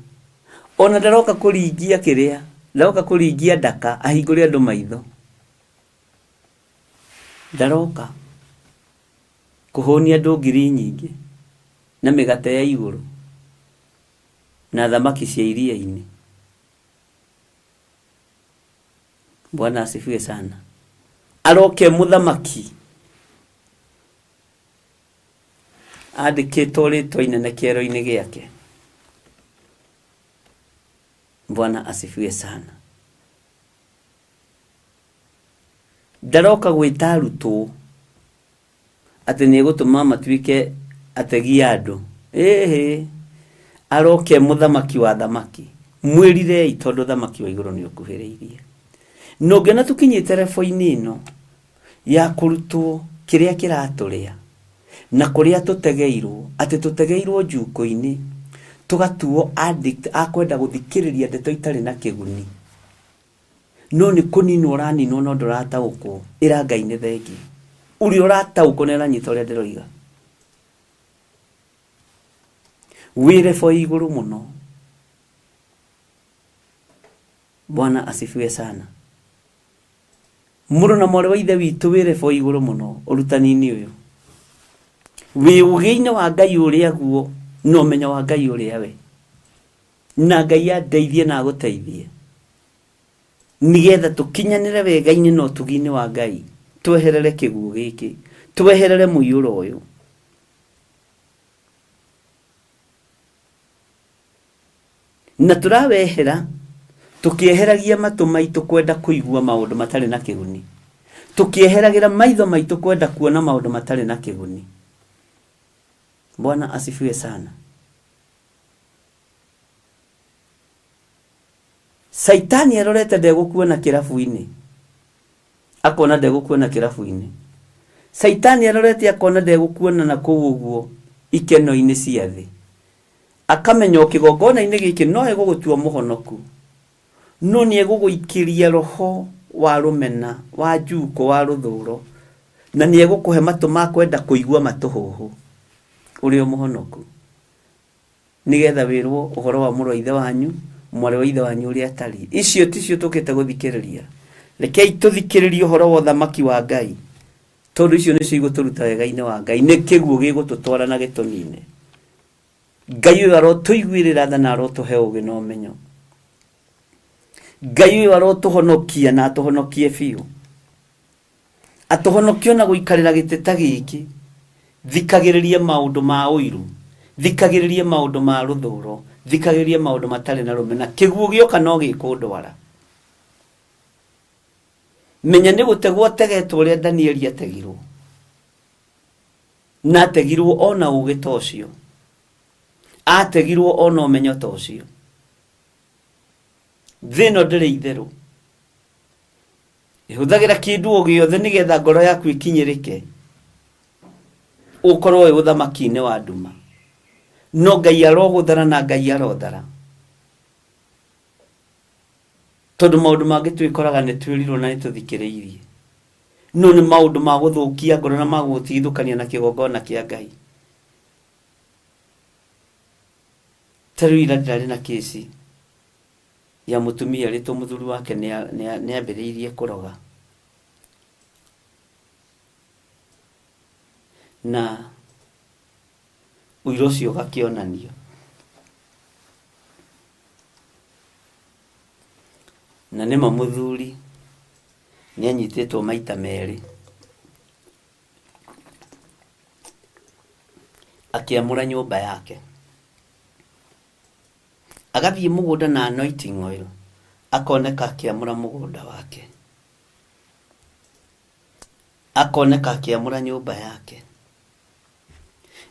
Speaker 5: Ona ndaroka kũringia kĩrĩa, ndaroka kũringia ndaka ahingũre andũ maitho. Ndaroka kũhũnia andũ ngiri nyingĩ na mĩgate ya igũrũ na thamaki cia iria-inĩ. Bwana asifiwe sana. Aroke mũthamaki andĩkĩtwo rĩtwa inene kĩero-inĩ gĩake. Bwana asifiwe sana. Ndaroka gwĩta arutwo atĩ nĩ egũtũma matuĩke ategi a andũ. Ĩhĩ, aroka e mũthamaki wa athamaki. Mwĩrirei tondũ ũthamaki wa igũrũ nĩ ũkuhĩrĩirie. Na ũngĩona tũkinyĩte rebo-inĩ ĩno ya kũrutwo kĩrĩa kĩratũrĩa na kũrĩa tũtegeirwo, atĩ tũtegeirwo njukũ-inĩ, tũgatuo addict a kwenda gũthikĩrĩria ndeto itarĩ na kĩguni. No nĩ kũninwo ũraninwo no ndũrataũkwo. Ĩra Ngai nĩ thengiũ. Ũrĩa ũrataũkwo nĩ aranyita ũrĩa ndĩroiga. Wĩ level ya igũrũ mũno. Bwana asifiwe sana. Mũrũ na mwarĩ wa ithe witũ wĩ level ya igũrũ mũno ũrutani-inĩ ũyũ. Wĩ ũgĩ-inĩ wa Ngai ũrĩa guo na ũmenyo wa Ngai ũrĩa we. Na Ngai andeithie na agũteithie nĩgetha tũkinyanĩre wega-inĩ na ũtugi-inĩ wa Ngai, tweherere kĩguũ gĩkĩ, tweherere mũiyũro ũyũ. Na tũrawehera tũkĩeheragia matũ maitũ kwenda kũigua maũndũ matarĩ na kĩguni, tũkĩeheragĩra maitho maitũ kwenda kuona maũndũ matarĩ na kĩguni. Bwana asifiwe sana. Caitani arorete ndegũkuona kĩrabu-inĩ, akona ndegũkuona kĩrabu-inĩ. Caitani arorete akona ndegũkuona na kũu ũguo ikeno-inĩ cia thĩ, akamenya o kĩgongona-inĩ gĩkĩ no egũgũtua mũhonoku, no nĩ egũgũikĩria roho wa rũmena, wa njuko, wa rũthũro, na nĩ egũkũhe matũ ma kwenda kũigua matũhũhũ ũrĩ o mũhonoku, nĩgetha wĩrwo ũhoro wa mũrũ wa ithe wanyu, mwarĩ wa ithe wanyu ũrĩa atariĩ. Icio ticio tũkĩte gũthikĩrĩria. Rekei tũthikĩrĩrie ũhoro wa ũthamaki wa Ngai, tondũ icio nĩcio igũtũruta wega-inĩ wa Ngai, nĩ kĩguũ gĩgũtũtwara na gĩtũnine. Ngai ũyũ arotũiguĩrĩra tha na arotũhe ũũgĩ na ũmenyo. Ngai ũyũ arotũhonokia na atũhonokie biũ. Atũhonokie ona gũikarĩra gĩtĩ ta gĩkĩ. Thikagĩrĩria maũndũ ma ũiru, thikagĩrĩria maũndũ ma rũthũro, thikagĩrĩria maũndũ matarĩ na rũmena. Kĩguũ gĩoka no gĩkũndwara. Menya nĩ gũtegwo ategetwo ũrĩa Danieli ategirwo. Na ategirwo ona ũũgĩ ta ũcio. Ategirwo ona ũmenyo ta ũcio. Thĩ ĩno ndĩrĩ itherũ. Ĩhũthagĩra kĩndũ o gĩothe nĩgetha ngoro yaku ĩkinyĩrĩke. Ũkorwo wĩ ũthamaki-inĩ wa nduma. No Ngai arogũthara na Ngai arothara. Tondũ maũndũ mangĩ twĩkoraga nĩ twĩrirwo na nĩ tũthikĩrĩirie. No nĩ maũndũ ma gũthũkia ngoro na ma gũgũtigithũkania na kĩgongona kĩa Ngai. Ta rĩu ira ndĩrarĩ na kĩci ya mũtumia erĩtwo mũthuri wake nĩ ambĩrĩirie kũroga. Na ũira ũcio ũgakĩonanio. Na nĩma mũthuri nĩ anyitĩtwo maita merĩ akĩamũra nyũmba yake. Agathiĩ mũgũnda na anointing oil akoneka akĩamũra mũgũnda wake. Akoneka akĩamũra nyũmba yake.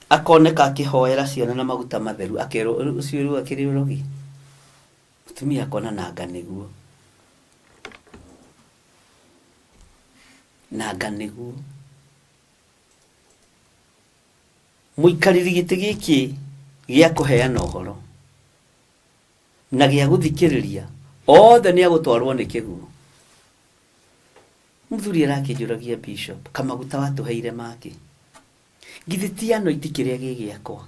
Speaker 5: Akoneka akĩhoera ciana na maguta matheru akerwo ũcio rĩu akĩrĩ ũrogi. Mũtumia akona nanga nĩguo. Nanga nĩguo. Mũikarĩri gĩtĩ gĩkĩ gĩa kũheana ũhoro na gĩa gũthikĩrĩria othe nĩ agũtwarwo nĩ kĩguũ. Mũthuri arakĩnjũragia bishop, kamaguta watũheire makĩ? Githĩ ti anointi kĩrĩa gĩ gĩakwa?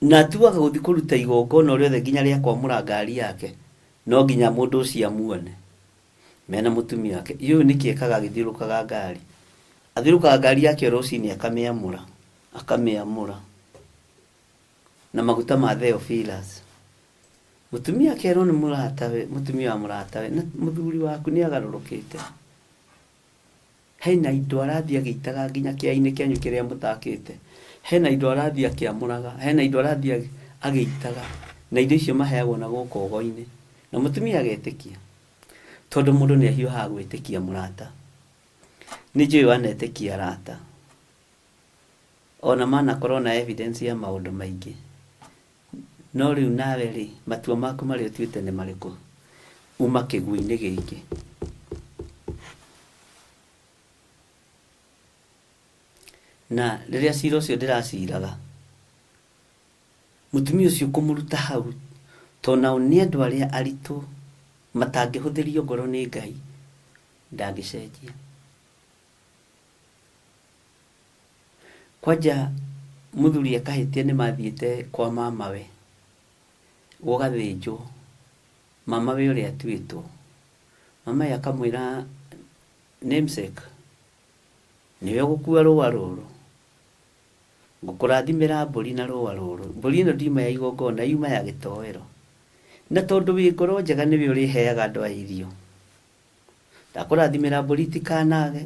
Speaker 5: Na atuaga gũthiĩ kũruta igongona o rĩothe nginya rĩa kwamũra ngari yake, no nginya mũndũ ũcio amuone mena mũtumia wake. Ĩ ũyũ nĩkĩ ekaga agĩthiũrũrũkaga ngari? Athiũrũrũkaga ngari yake o rũcinĩ akamĩamũra, akamĩamũra na maguta ma Theophilus. Mũtumia akerwo nĩ mũratawe, mũtumia wa mũratawe, na mũthuri waku nĩ agarũrũkĩte. Hena indo arathiĩ agĩitaga nginya kĩainĩ kĩanyu kĩrĩa mũtakĩte. Hena indo arathiĩ akĩamũraga, hena indo arathiĩ agĩitaga, na indo icio maheagwo na gũkũ ũgo-inĩ. Na mũtumia agetĩkia, tondũ mũndũ nĩ ahiũhaga gwĩtĩkia mũrata. Nĩ njũĩ wanetĩkia arata, ona manakorwo na evidence ya maũndũ maingĩ. No rĩu nawe rĩ, matua maku marĩa ũtuĩte nĩ marĩkũ? Uma kĩguũ-inĩ gĩkĩ. Na rĩrĩa cira ũcio ndĩraciraga, mũtumia ũcio kũmũruta hau, tondũ nao nĩ andũ arĩa aritũ matangĩhũthĩrio ngoro nĩ Ngai, ndangĩcenjia. Kwanja mũthuri akahĩtia nĩ mathiĩte kwa mamawe gũgathĩnjwo, mamawe ũrĩa atuĩtwo. Mamawe akamwĩra namesake nĩwe ũgũkua rũa rũrũ, ngũkũrathimĩra mbũri na rũa rũrũ. Mbũri ĩno ndiuma ya igongona, yuma ya gĩtoero. Na tondũ wĩ ngoro njega nĩwe ũrĩheaga andũ aya irio. Ndakũrathimĩra mbũri itikanage.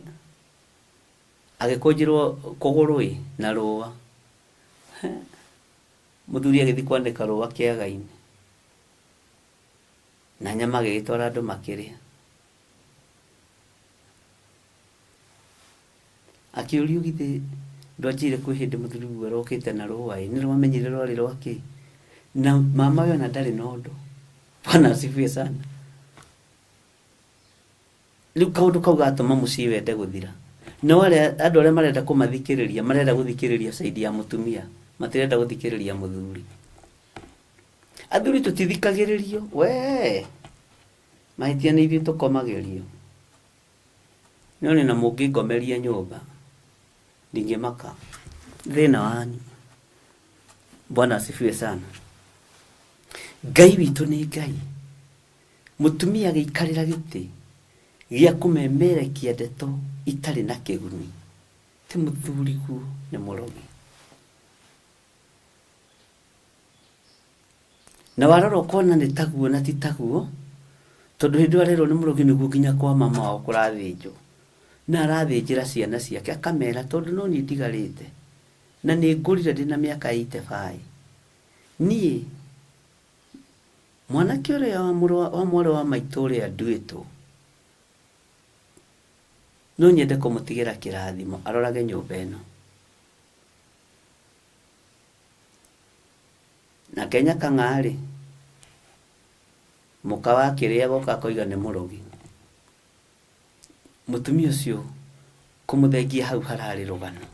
Speaker 5: Agĩkũnjĩrwo kũgũrũ ĩ na rũa. Mũthuri agĩthiĩ kwanĩka rũa kĩaga-inĩ na nyama agĩgĩtwara andũ makĩrĩa. Akĩũrio githĩ ndwanjĩrire kwĩ hĩndĩ mũthuriguo arokĩte na rũa ĩ, nĩ rwamenyire rwarĩ rwa kĩ? Na mamawe ona ndarĩ na ũndũ. Bwana asifiwe sana. Rĩu kaũndũ kau gatũma mũciĩ wende gũthira. No arĩa andũ arĩa marenda kũmathikĩrĩria marenda gũthikĩrĩria side ya mũtumia, matirenda gũthikĩrĩria mũthuri. Athuri tũtithikagĩrĩrio, we mahĩtia nĩ ithuĩ tũkomagĩrio. No nĩ na mũngĩngomeria nyũmba ndingĩmaka thĩna wanyu. Bwana asifiwe sana. Ngai witũ nĩ Ngai. Mũtumia agĩikarĩra gĩtĩ gĩa kũmemerekia ndeto itarĩ na kĩguni, ti mũthuriguo nĩ mũrogi. Na warora ũkona nĩ taguo na ti taguo, tondũ hĩndĩ ĩyo arerwo nĩ mũrogi nĩguo nginya kwa mama wao kũrathĩnjwo. Na arathĩnjĩra ciana ciake akamera tondũ no niĩ ndigarĩte na nĩ ngũrire ndĩna mĩaka 85. Niĩ mwanake ũrĩa wa mũrũ wa mwarĩ wa maitũ ũrĩa nduĩtwo no nyende kũmũtigĩra kĩrathimo arorage nyũmba ĩno. Nake Nyakang'a-rĩ, mũka wa kĩrĩa agoka akoiga nĩ mũrogi. Mũtumia ũcio kũmũthengia hau hararĩ rũgano.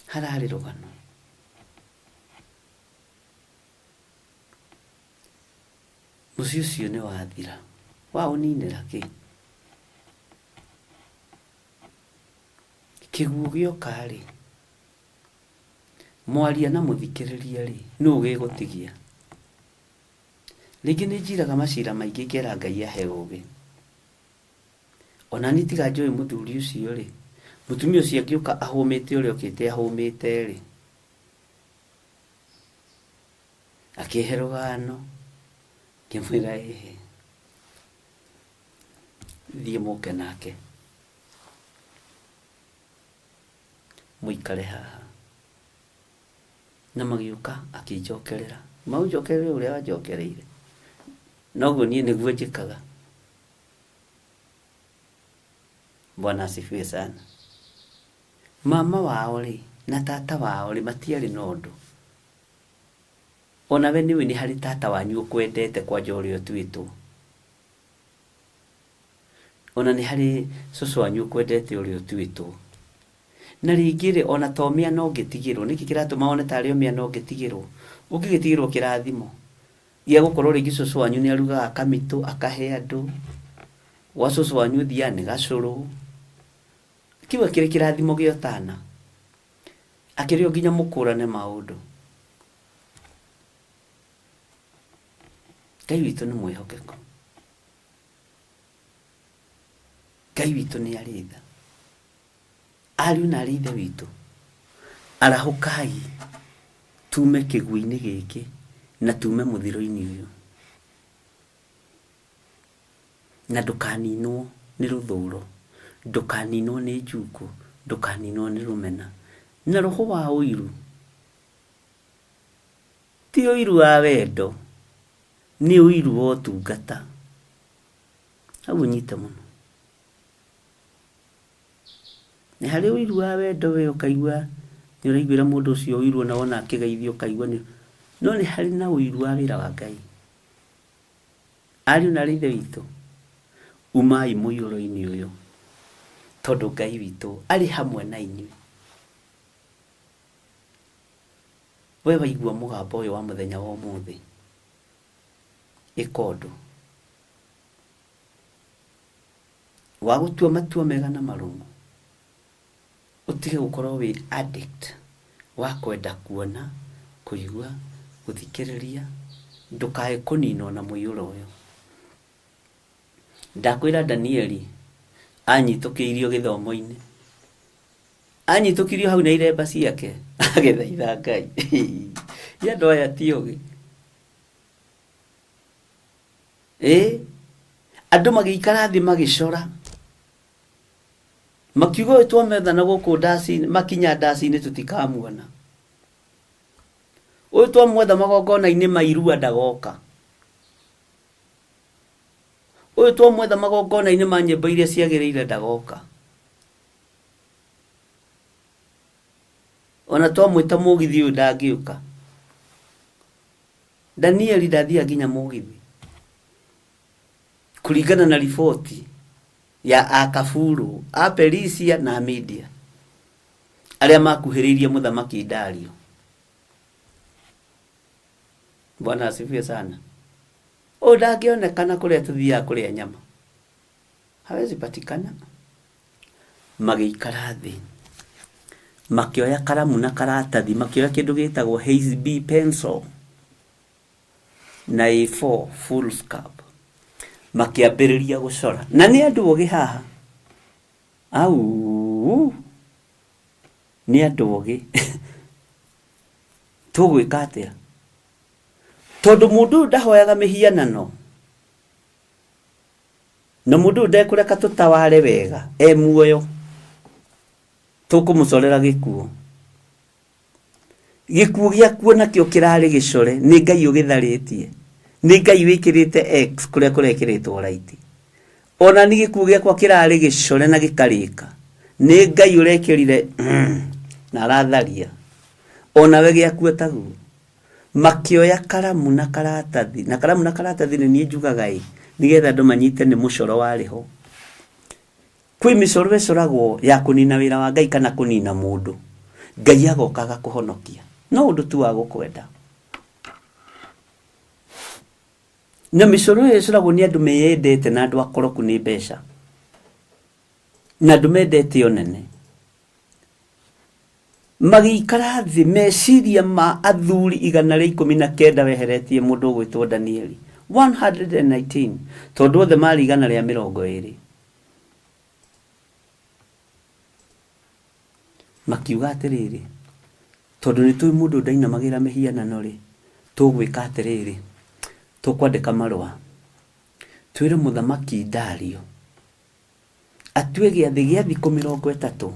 Speaker 5: Hararĩ rũgano. Mũciĩ ũcio nĩ wathira. Waũninĩra kĩ? Kĩguũ gĩoka-rĩ, mwaria na mũthikĩrĩria-rĩ, nũ gĩgũtigia? Rĩngĩ nĩ njiraga macira maingĩ ngera Ngai ahe ũgĩ. Ona niĩ tiga njũĩ mũthuri ũcio-rĩ, mũtumia ũcio angĩũka ahũmĩte ũrĩa okĩte ahũmĩte-rĩ, akĩhe rũgano, ngĩmwĩra ĩhĩ, thiĩ mũke nake mũikare haha. Na magĩũka akĩnjokerera, maũnjokerere ũrĩa wanjokereire, noguo niĩ nĩguo njĩkaga. Bwana asifiwe sana. Mama wao rĩ na tata wao rĩ matiarĩ na ũndũ. Ona we nĩũĩ nĩ harĩ tata wanyu ũkwendete kwanja ũrĩa ũtuĩtwo. Ona nĩ harĩ cũcũ wanyu ũkwendete ũrĩa ũtuĩtwo. Na rĩngĩ rĩ ona to mĩena ũngĩtigĩrwo, nĩkĩ kĩratũma wone tarĩ o mĩena ũngĩtigĩrwo? Ũngĩgĩtigĩrwo kĩrathimo gĩa gũkorwo rĩngĩ cũcũ wanyu nĩ arugaga kamitũ akahe andũ, gwa cũcũ wanyu ũthiaga nĩ gacũrũ. Kĩu akĩrĩ kĩrathimo gĩa ũtana? Akĩrĩ o nginya mũkũrane maũndũ. Ngai witũ nĩ mwĩhokeku. Ngai witũ nĩ arĩ tha. Ariũ na arĩ ithe witũ, arahũkai tume kĩguũ-inĩ gĩkĩ na tume mũthiro-inĩ ũyũ. Na ndũkaninwo nĩ rũthũro, ndũkaninwo nĩ njukũ, ndũkaninwo nĩ rũmena. Na roho wa ũiru, ti ũiru wa wendo, nĩ ũiru wa ũtungata. Hau ũnyite mũno. Nĩ harĩ ũiru wa wendo we ũkaigua nĩ ũraiguĩra mũndũ ũcio ũiru ona wona akĩgeithio ũkaigua nĩ, no nĩ harĩ na ũiru wa wĩra wa Ngai. Ariũ na aarĩ a Ithe witũ, umai mũiyũro-inĩ ũyũ, tondũ Ngai witũ arĩ hamwe na inyuĩ. We waigua mũgambo ũyũ wa mũthenya wa ũmũthĩ, ĩka ũndũ wa gũtua matua mega na marũmu. Ũtige gũkorwo wĩ addict wa kwenda kuona, kũigua, gũthikĩrĩria, ndũkae kũninwo na mũiyũro ũyũ. Ndakwĩra Danieli anyitũkĩirio gĩthomo-inĩ, anyitũkirio hau na iremba ciake agĩthaitha Ngai. Ĩ andũ aya ti ogĩ. Ĩ andũ magĩikara thĩ magĩcora makiuga ũyũ twametha na gũkũ ndaci-inĩ makinya ndaci-inĩ tũtikamuona ũyũ twamwetha magongona-inĩ ma irua ndagoka ũyũ twamwetha magongona-inĩ ma nyĩmbo iria ciagĩrĩire ndagoka ona twamwĩta mũgithi ũyũ ndangĩũka. Danieli ndathiaga nginya mũgithi kũringana na riboti ya akaburu a Perisia na Media arĩa makuhĩrĩirie mũthamaki Dario. Bwana asifiwe sana. Ũyũ ndangĩonekana kũrĩa tũthiaga kũrĩa nyama, hawezi patikana. Magĩikara thĩ makĩoya karamu na karatathi, makĩoya kĩndũ gĩtagwo HB pencil na A4 full scarp, makĩambĩrĩria gũcora. Na nĩ andũ ogĩ haha, au nĩ andũ ogĩ. Tũgwĩka atĩa? Tondũ mũndũ ũyũ ndahoyaga mĩhianano, na mũndũ ũyũ ndekũreka tũtaware wega e muoyo, tũkũmũcorera gĩkuũ. Gĩkuũ gĩakuo nakĩo kĩrarĩ gĩcore, nĩ Ngai ũgĩtharĩtie, nĩ Ngai wĩkĩrĩte X kũrĩa kũrekĩrĩtwo right. Ona ni gĩkuũ gĩakwa kĩrarĩ gĩcore na gĩkarĩka, nĩ Ngai ũrekĩrire na aratharia, onawe gĩakuo taguo. Makĩoya karamu na karatathi, na karamu na karatathi nĩ niĩ njugaga ĩ, nĩgetha andũ manyite nĩ mũcoro warĩ ho. Kwĩ mĩcoro ĩcoragwo ya kũnina wĩra wa Ngai kana kũnina mũndũ, Ngai agoka agakũhonokia. No ũndũ tu wa gũkwenda. Na mĩcoro ĩyo ĩcoragwo nĩ andũ meyendete na andũ akoroku nĩ mbeca, na andũ mendete ũnene. Magĩikara thĩ meciria ma athuri 119 weheretie mũndũ ũgwĩtwo Danieli 119, tondũ othe marĩ 120. Makiuga atĩrĩrĩ, tondũ nĩ tũĩ mũndũ ndainamagĩra mĩhianano rĩ, tũgwĩka atĩrĩrĩ, tũkwandĩka marũa twĩre mũthamaki Dario atue gĩathĩ gĩa thikũ 30,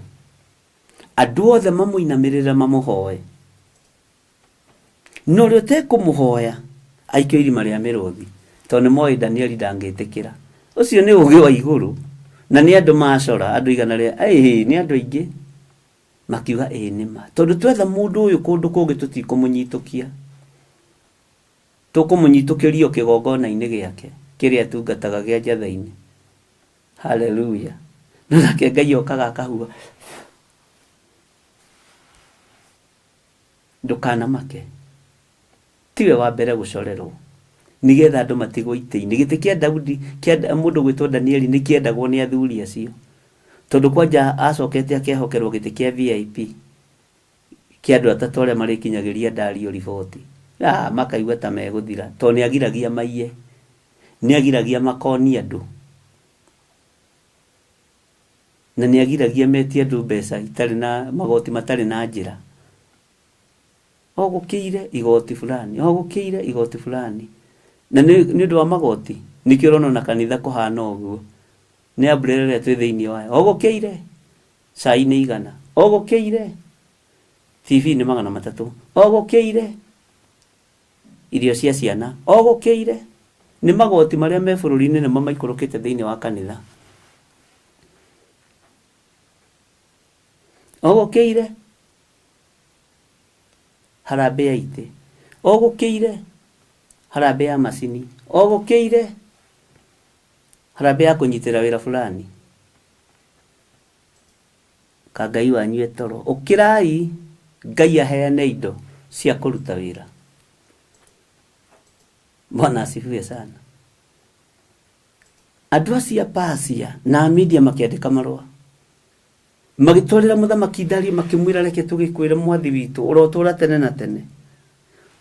Speaker 5: andũ othe mamũinamĩrĩre mamũhoe, na ũrĩa ũtekũmũhoya aikio irima rĩa mĩrũthi, tondũ nĩ moĩ Danieli ndangĩtĩkĩra. Ũcio nĩ ũgĩ wa igũrũ, na nĩ andũ macora, andũ igana rĩa, ĩĩ, nĩ andũ aingĩ. Makiuga ĩĩ nĩ ma, tondũ twetha mũndũ ũyũ kũndũ kũngĩ tũtikũmũnyitũkia, tũkũmũnyitũkĩria o kĩgongona-inĩ gĩake kĩrĩa atungataga gĩa njatha-inĩ. Haleluya. No nake Ngai okaga akahuha, ndũkanamake, tiwe wa mbere gũcorerwo, nĩgetha andũ matigwo itĩ-inĩ. Gĩtĩ kĩa Daudi, kĩa mũndũ gwĩtwo Danieli nĩ kĩendagwo nĩ athuri acio, tondũ kwanja acokete akehokerwo gĩtĩ kĩa VIP kĩa andũ atatũ arĩa marĩkinyagĩria Dario riboti. Makaigua ta megũthira, tondũ nĩ agiragia maiye, nĩ agiragia makonie andũ, na nĩ agiragia metie andũ mbeca itarĩ na magoti matarĩ na njĩra. O gũkĩire igoti fulani, o gũkĩire igoti fulani. Na nĩ ũndũ wa magoti, nĩkĩo ũrona ona kanitha kũhana ũguo. Nĩ umbrella ĩrĩa twĩ thĩinĩ wayo. O gũkĩire cai nĩ 100, o gũkĩire TV nĩ 300, o gũkĩire irio cia ciana, o gũkĩire nĩ magoti marĩa me bũrũri-inĩ nĩmo maikũrũkĩte thĩinĩ wa kanitha. O gũkĩire harambee ya itĩ, o gũkĩire harambee ya macini, o gũkĩire harambee ya kũnyitĩrĩra wĩra fulani. Ka Ngai wanyu etoro, ũkĩrai Ngai aheane indo cia kũruta wĩra. Bwana asifiwe sana. Andũ acio a Persia na Media makĩandĩka marũa, magĩtwarĩra mũthamaki Dario, makĩmwĩra reke tũgĩkwĩre mwathi witũ ũrotũra tene na tene,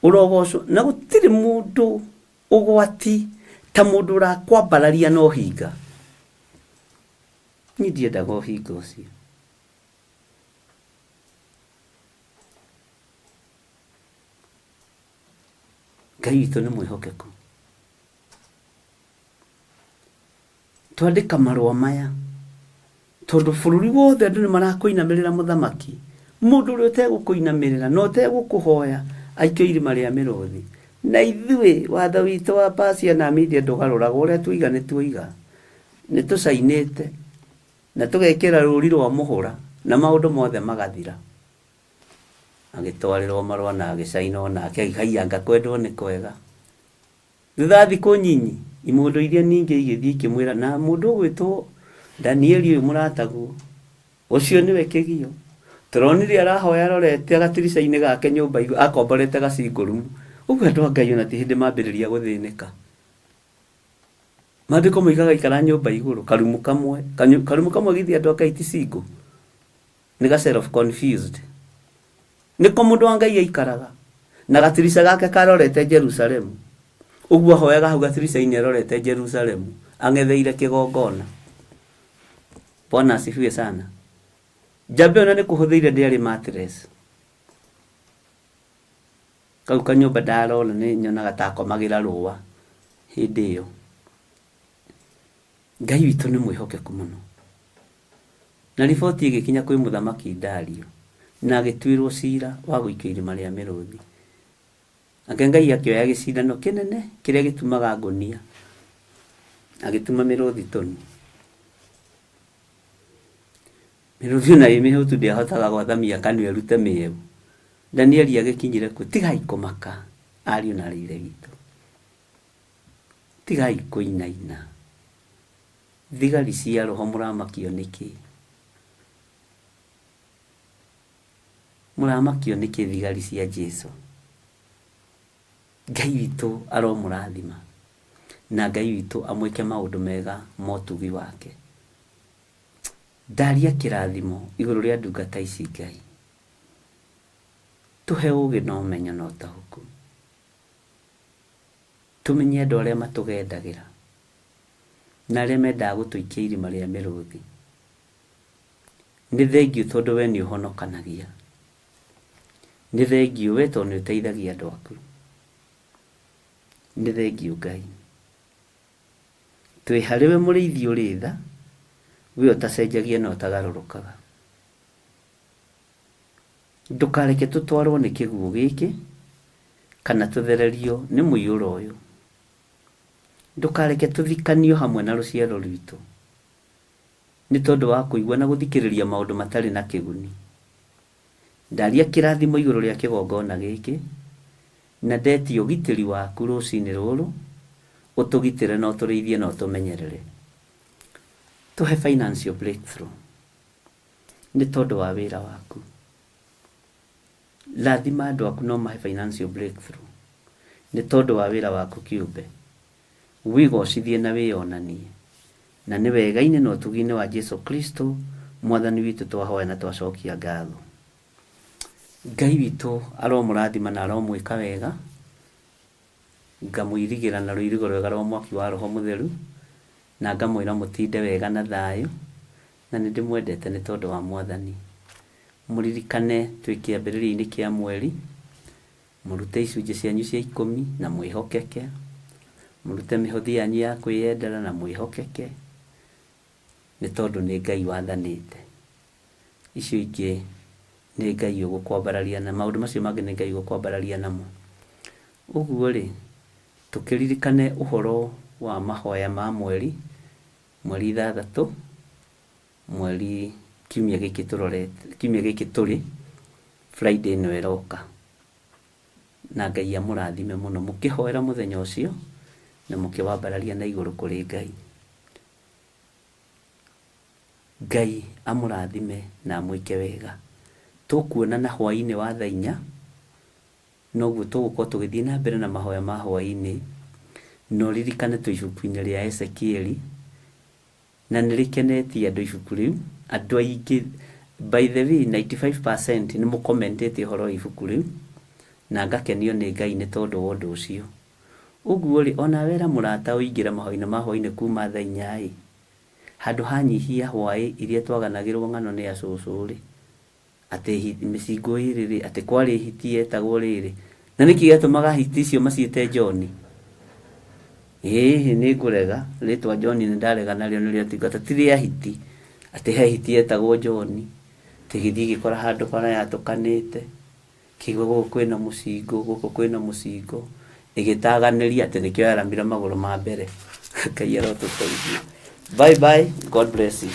Speaker 5: ũrogocwo. Na gũtirĩ mũndũ ũgwati ta mũndũ ũrakwambararia na ũhinga. Niĩ ndiendaga ũhinga ũcio. Ngai witũ nĩ mwĩhokeku. Twandĩka marũa maya tondũ bũrũri wothe andũ nĩ marakũinamĩrĩra mũthamaki. Mũndũ ũrĩa ũtegũkũinamĩrĩra na ũtegũkũhoya aikio irima rĩa mĩrũthi. Na ithuĩ watho witũ wa Persia na Media ndũgarũragwo, ũrĩa tuiga nĩ tuiga. Nĩ tũcainĩte na tũgekĩra rũri rwa mũhũra na maũndũ mothe magathira. Agĩtwarĩrwo marũa na agĩcaina onake, haiya anga kwendwo nĩ kwega. Thutha wa thikũ nyinyi, imũndũ iria ningĩ igĩthiĩ ikĩmwĩra, na mũndũ ũgwĩtwo Danieli ũyũ mũrataguo, ũcio nĩwe kĩgio. Tũronire arahoya arorete gatirica-inĩ gake nyũmba igũrũ, akomborete gacingũrumu. Ũguo andũ a Ngai ona ti hĩndĩ mambĩrĩria gũthĩnĩka. Maandĩko moigaga ikara nyũmba igũrũ, karumu kamwe, karumu kamwe githĩ andũ a Ngai ti single? Nĩ ga self confused. Nĩko mũndũ wa Ngai aikaraga na gatirica gake karorete Jerusalemu. Ũguo ahoyaga hau gatirica-inĩ arorete Jerusalemu ang'etheire kĩgongona. Bwana asifiwe sana. Njamba ĩyo na nĩ kũhũthĩire ndĩarĩ mattress. Kau kanyũmba ndarora nĩ nyonaga ta akomagĩra rũa hĩndĩ ĩyo. Ngai witũ nĩ mwĩhokeku mũno. Na riboti ĩgĩkinya kwĩ mũthamaki Dario, na agĩtuĩrwo ciira wa gũikio irima rĩa mĩrũthi. Nake Ngai akĩoya gĩcindano kĩnene kĩrĩa gĩtumaga ngũnia, agĩtuma mĩrũthi tũnua. Mĩrũthi ona ĩ mĩhũtu ndĩahotaga gwathamia kanua ĩrute mĩeu. Danieli agĩkinyire kuo, tigai kũmaka, ariũ na aarĩ a Ithe witũ. Tigai kũinaina. Thigari cia roho mũramakio nĩkĩ? Mũramakio nĩkĩ thigari cia Jesu? Ngai witũ aromũrathima na Ngai witũ amwĩke maũndũ mega ma ũtugi wake. Ndaria kĩrathimo igũrũ rĩa ndungata ici Ngai. Tũhe ũgĩ na ũmenyo na ũtaũku. Tũmenye andũ arĩa matũgendagĩra na arĩa mendaga gũtũikia irima rĩa mĩrũthi. Nĩ thengiũ tondũ we nĩ ũhonokanagia. Nĩ thengiũ we tondũ nĩ ũteithagia andũ aku. Nĩ thengiũ Ngai. Twĩ harĩ we mũrĩithi ũrĩ tha, we ũtacenjagia na ũtagarũrũkaga. Ndũkareke tũtwarwo nĩ kĩguũ gĩkĩ, kana tũthererio nĩ mũiyũro ũyũ. Ndũkareke tũthikanio hamwe na rũciaro rwitũ nĩ tondũ wa kũigua na gũthikĩrĩria maũndũ matarĩ na kĩguni. Ndaria kĩrathimo igũrũ rĩa kĩgongona gĩkĩ, na ndetia ũgitĩri waku rũcinĩ rũrũ, ũtũgitĩre na ũtũrĩithie na ũtũmenyerere. Tũhe financial breakthrough nĩ tondũ wa wĩra waku. Rathima andũ aku na ũmahe financial breakthrough nĩ tondũ wa wĩra waku kĩũmbe. Wĩgocithie na wĩyonanie. Na nĩ wega-inĩ na ũtugi-inĩ wa Jesu Kristo Mwathani witũ twahoya na twacokia ngatho. Ngai witũ aromũrathima na aromwĩka wega. Ngamũirigĩra na rũirigo rwega rwa mwaki wa Roho Mũtheru, na ngamwĩra mũtinde wega na thayũ, na nĩ ndĩmwendete nĩ tondũ wa Mwathani. Mũririkane twĩ kĩambĩrĩria-inĩ kĩa mweri, mũrute icunjĩ cianyu cia ikũmi na mwĩhokeke, mũrute mĩhothi yanyu ya kwĩyendera na mwĩhokeke, nĩ tondũ nĩ Ngai wathanĩte. Icio ingĩ nĩ Ngai ũgũkwambararia na maũndũ macio mangĩ nĩ Ngai ũgũkwambararia namo. Ũguo rĩ, tũkĩririkane ũhoro wa mahoya ma mweri, mweri ithathatũ, mweri kiumia gĩkĩ tũrorete, kiumia gĩkĩ tũrĩ, Friday ĩno ĩroka. Na Ngai amũrathime mũno mũkĩhoera mũthenya ũcio na mũkĩwambararia na igũrũ kũrĩ Ngai. Ngai amũrathime na amwĩke wega. Tũkuonana hwaĩ-inĩ wa thaa inya, noguo tũgũkorwo tũgĩthiĩ na mbere na mahoya ma hwaĩ-inĩ. Na ũririkane twĩ ibuku-inĩ rĩa Ezekieli, na nĩ rĩkenetie andũ ibuku rĩu. Andũ aingĩ, by the way, 95% nĩ mũkomentĩte ũhoro wa ibuku rĩu, na ngakenio nĩ Ngai nĩ tondũ wa ũndũ ũcio. Ũguo-rĩ, o nawe ĩra mũrata ũingĩre mahoya-inĩ ma hwaĩ-inĩ kuma thaa inya-ĩ, Handũ ha nyihia hwaĩ iria twaganagĩrwo ng'ano nĩ acũcũ-rĩ, atĩ mĩcingũ ĩrĩ-rĩ, atĩ kwarĩ hiti yetagwo rĩrĩ. Na nĩkĩ gĩatũmaga hiti icio maciĩte John? Ĩĩ nĩ ngũrega, rĩtwa John nĩ ndarega narĩo nĩrĩo tingata, ti rĩa hiti. Atĩ he hiti yetagwo John, atĩ ĩgĩthiĩ ĩgĩkora handũ bara yatũkanĩte. Kĩigua gũkũ kwĩna mũcingo, gũkũ kwĩna mũcingo, ĩgĩtaganĩria atĩ nĩkĩo yaramire magũrũ ma mbere. Ngai arotũteithia. Bye bye, God bless you.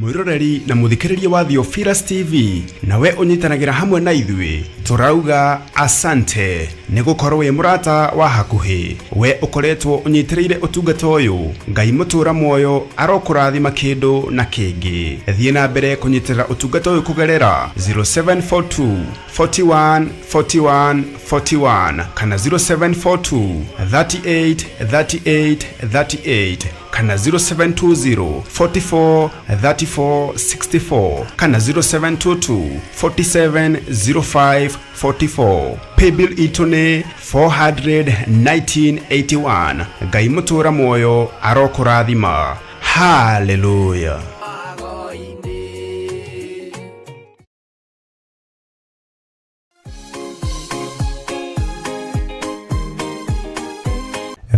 Speaker 1: Mwĩroreri na mũthikĩrĩria wa Theophilus TV, nawe ũnyitanagĩra hamwe na ithuĩ, tũrauga asante nĩ gũkorwo wĩ mũrata wa hakuhĩ. We ũkoretwo ũnyitĩrĩire ũtungata ũyũ, Ngai mũtũra muoyo arokũrathima kĩndũ na kĩngĩ. Thiĩ na mbere kũnyitĩrĩra ũtungata ũyũ kũgerera 0742 41 41 41 kana 0742 38 38 38 kana 0720 44 34 64 kana 0722 47 05 44. Paybill itũ nĩ 41981. Ngai mũtũra muoyo arokũrathima. Haleluya.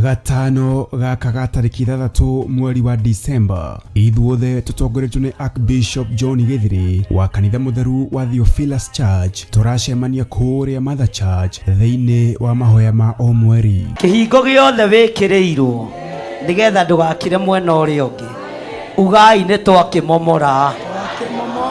Speaker 1: Gatano gaka ga tarĩki 6 mweri wa Disemba, ithuothe tũtongoretio nĩ Archbishop John Gĩthiri wa kanitha mũtheru wa Theophilus Church, tũracemania kũrĩa Mother Church thĩinĩ wa mahoya ma o mweri.
Speaker 3: Kĩhingo gĩothe wĩkĩrĩirwo nĩgetha ndũgakire mwena ũrĩa ũngĩ, ugai nĩ twakĩmomora.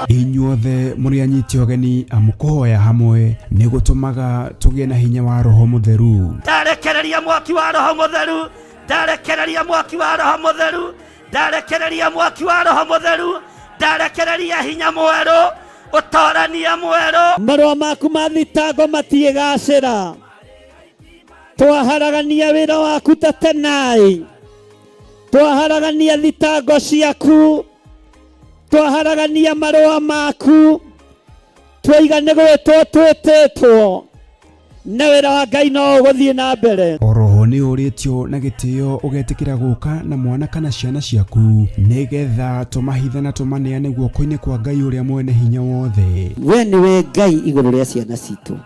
Speaker 1: Inyuothe mũrĩ anyiti ũgeni, amu kũhoya hamwe nĩ gũtũmaga tũgĩe na hinya wa Roho Mũtheru.
Speaker 2: Ndarekereria mwaki wa Roho Mũtheru, ndarekereria mwaki wa Roho Mũtheru, ndarekereria mwaki wa Roho Mũtheru, ndarekereria hinya mwerũ, ũtorania mwerũ.
Speaker 3: Marũa maku ma thitango matiĩgacĩra, twaharagania wĩra waku ta tenai, twaharagania thitango ciaku, twaharagania marũa maku, twaiga nĩ gwĩtwo twĩtĩtwo, na wĩra wa Ngai no ũgũthiĩ na mbere.
Speaker 1: Oroho nĩ ũrĩtio na gĩtĩo ũgetĩkĩra gũka na mwana kana ciana ciaku, nĩgetha tũmahithe na tũmaneane guoko-inĩ kwa Ngai ũrĩa mwene hinya wothe.
Speaker 3: We nĩwe Ngai igũrũ rĩa ciana citũ,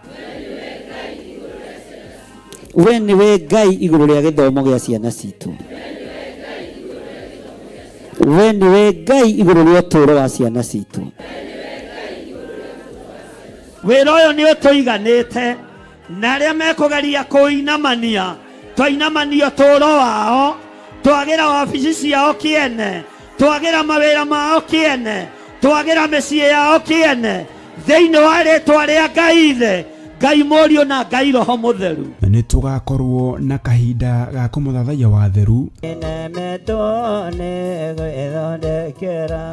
Speaker 3: we nĩwe Ngai igũrũ rĩa gĩthomo gĩa ciana citũ, we nĩwe Ngai igũrũ rĩa ũtũũro wa ciana citũ.
Speaker 2: Wĩra ũyũ nĩ ũtũiganĩte, na arĩa mekũgeria kũinamania, twainamania ũtũũro wao, twagĩra wabici ciao kĩene, twagĩra mawĩra mao kĩene, twagĩra mĩciĩ yao kĩene, thĩinĩ wa rĩtwa rĩa Ngai Ithe, Ngai Mũriũ na Ngai Roho Mũtheru.
Speaker 1: Nĩ tũgakorwo na kahinda ga kũmũthathaiya wa theru.
Speaker 3: Nemetwo nĩ gwĩthondekera,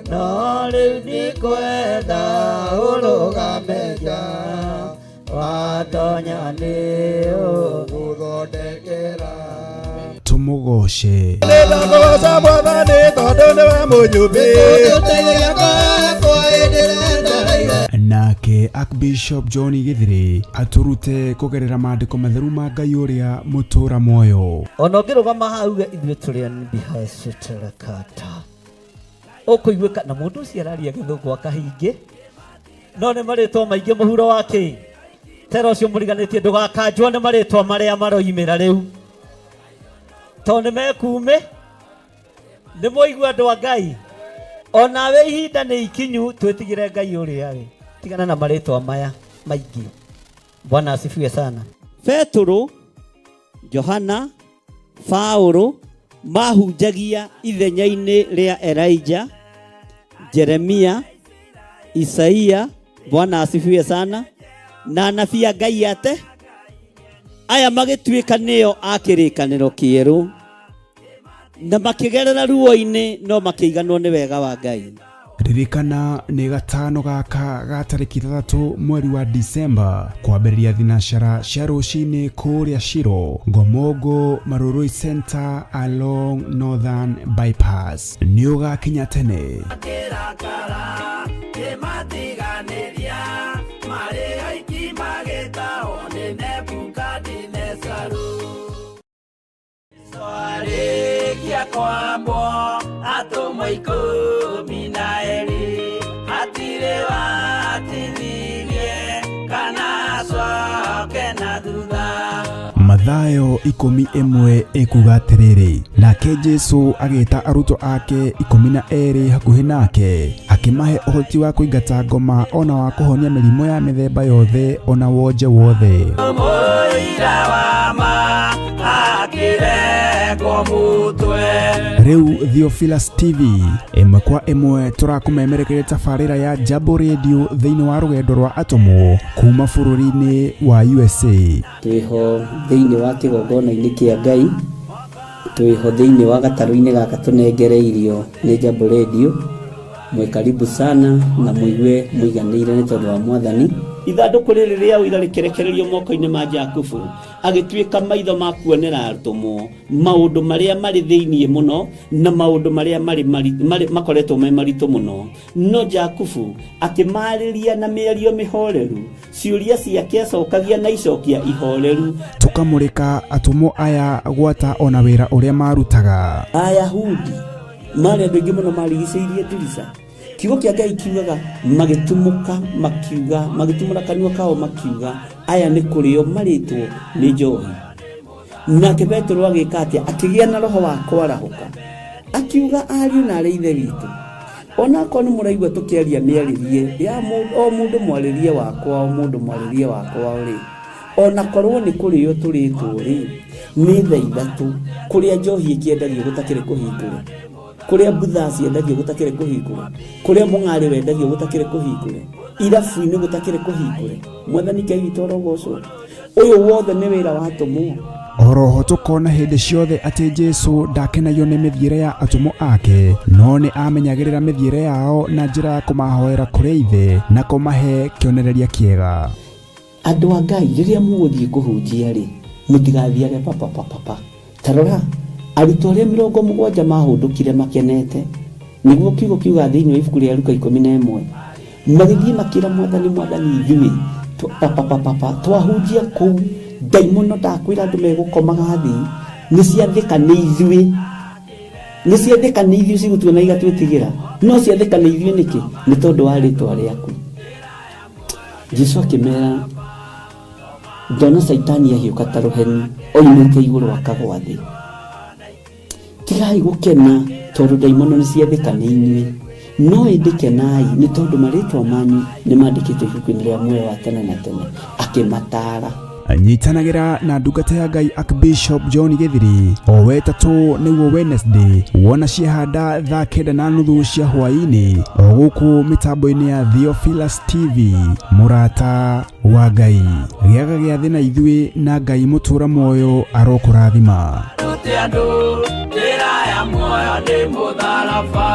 Speaker 3: no rĩu ndikwenda ũrũgame nja, watonya nĩ ũgũthondekera.
Speaker 1: Tũmũgoce.
Speaker 4: Nĩndakũgoca Mwathani tondũ nĩwe mũnyũmbi.
Speaker 1: Nake Archbishop John Gĩthiri atũrute kũgerera maandĩko matheru ma Ngai ũrĩa mũtũra muoyo.
Speaker 3: Ona ũngĩrũgama haha uge ithuĩ tũrĩ anbihacĩtĩrakata, ũkũiguĩka na mũndũ ũcio araria gĩthũngũ akahingĩ, no nĩ marĩtwa maingĩ mũhuro wa kĩ tera ũcio mũriganĩtie, ndũgakanjwo nĩ marĩtwa marĩa maroimĩra rĩu, tondũ nĩ mekume. Nĩ mwaigua andũ a Ngai, onawe ihinda nĩ ikinyu twĩtigĩre Ngai ũrĩa rĩ, tigana na marĩtwa maya maingĩ. Bwana asifiwe sana. Petero, Johana, Paulo mahunjagia ithenya-inĩ rĩa Elijah, Jeremia, Isaia. Bwana asifiwe sana. Na anabii a Ngai ate aya magĩtuĩka nĩo a kĩrĩkanĩro kĩerũ, na makĩgerera ruo-inĩ no makĩiganwo nĩ wega wa Ngai.
Speaker 1: Ririkana nĩ gatano gaka ga tarĩki 6 mweri wa Disemba kwambĩrĩria thinacara cia rũcinĩ kũrĩa Shiro, Ngomongo, Marurui Center along Northern Bypass. Nĩ ũgakinya tene. Mathayo 11 ĩkuga atĩrĩrĩ, nake Jesu agĩta arutwo ake 12 hakuhĩ nake, akĩmahe ũhoti wa kũingata ngoma ona wa kũhonia mĩrimũ ya mĩthemba yothe ona wonje wothe.
Speaker 2: Mũira wa ma.
Speaker 6: Akĩrengwo mũtwe.
Speaker 1: Rĩu Theophilus TV ĩmwe kwa ĩmwe tũrakũmemerekeria tabarĩra ya Jambo Radio thĩinĩ wa rũgendo rwa atũmwo kuma bũrũri-inĩ wa USA.
Speaker 5: Twĩho thĩinĩ wa kĩgongona-inĩ kĩa Ngai, twĩho thĩinĩ wa gatarũ-inĩ gaka tũnengereirio nĩ Jambo Radio. Mwĩ karibu sana na mũigue mũiganĩire nĩ tondũ wa Mwathani.
Speaker 2: Ithandũkũ rĩrĩ rĩa ũira rĩkĩrekererio moko-inĩ ma Jakubu, agĩtuĩka maitho ma kuonera atũmwo maũndũ marĩa marĩ thĩinĩ mũno na maũndũ marĩa marĩ makoretwo me maritũ mũno. No Jakubu akĩmarĩria na mĩario mĩhoreru, ciũria ciake acokagia na icokia ihoreru.
Speaker 1: Tũkamũrĩka atũmwo aya gwata ona wĩra ũrĩa marutaga.
Speaker 5: Ayahudi marĩ andũ aingĩ mũno marigicĩirie ndirica. Kiugo kĩa Ngai kiugaga magĩtumũka makiuga, magĩtumũra kanua kao makiuga, aya nĩ kũrĩo marĩtwo nĩ njohi. Nake Petero agĩka atĩa? Akĩgĩa na roho wa kwarahũka, akiuga ariũ na arĩ ithe witũ, onakorwo nĩ mũraigua tũkĩaria mĩarĩrie ya o mũndũ mwarĩrie wakwa, o mũndũ mwarĩrie wakwa rĩ, onakorwo nĩ kũrĩo tũrĩtwo rĩ, nĩ thaa ithatũ kũrĩa njohi ĩkĩendagio gũtakĩrĩ kũhingũre, kũrĩa mbutha ciendagio gũtakĩrĩ kũhingũre, kũrĩa mũng'arĩ wendagio gũtakĩrĩ kũhingũre, irabu-inĩ gũtakĩrĩ kũhingũre. Mwathani Ngai witũ arogocwo. Ũyũ wothe nĩ wĩra wa atũmwo.
Speaker 1: Oroho tũkona hĩndĩ ciothe atĩ Jesu ndakenagio nĩ mĩthiĩre ya atũmwo ake, no nĩ amenyagĩrĩra mĩthiĩre yao na njĩra ya kũmahoera kũrĩ Ithe na kũmahe kĩonereria kĩega.
Speaker 5: Andũ a Ngai, rĩrĩa mũgũthiĩ kũhunjia rĩ, mũtigathiage papapapapa. Ta rora, arutwo arĩa 70 mahũndũkire makenete, nĩguo kiugo kiuga thĩinĩ wa ibuku rĩa Luka 11, magĩthiĩ makĩra Mwathani, Mwathani, ithuĩ papapapapa twahunjia kũu, ndaimono ndakwĩra andũ megũkomaga thĩ, nĩ ciathĩka nĩ ithuĩ, nĩ ciathĩka nĩ ithuĩ cigũtuona igatwĩtigĩra, no ciathĩka nĩ ithuĩ nĩkĩ? Nĩ tondũ wa rĩtwa rĩaku. Jesu akĩmera, ndona Caitani agĩũka ta rũheni oimĩte igũrũ akagwa thĩ. Tigai gũkena tondũ ndaimono nĩ ciathĩka nĩ inyuĩ, no ĩndĩ kenai nĩ tondũ marĩtwa manyu nĩ mandĩkĩtwo ibuku-inĩ rĩa muoyo wa tene na tene. Akĩmataara.
Speaker 1: Nyitanagĩra na ndungata ya Ngai Archbishop John Gĩthiri o wetatũ nĩguo Wednesday, wona ciahanda thaa 9:30 cia hwaĩ-inĩ o gũkũ mĩtambo-inĩ ya Theophilus TV. Mũrata wa Ngai, gĩaga gĩathĩ na ithuĩ, na Ngai mũtũra muoyo arokũrathima.
Speaker 6: Rute andũ njĩra ya muoyo nĩ mũtharaba.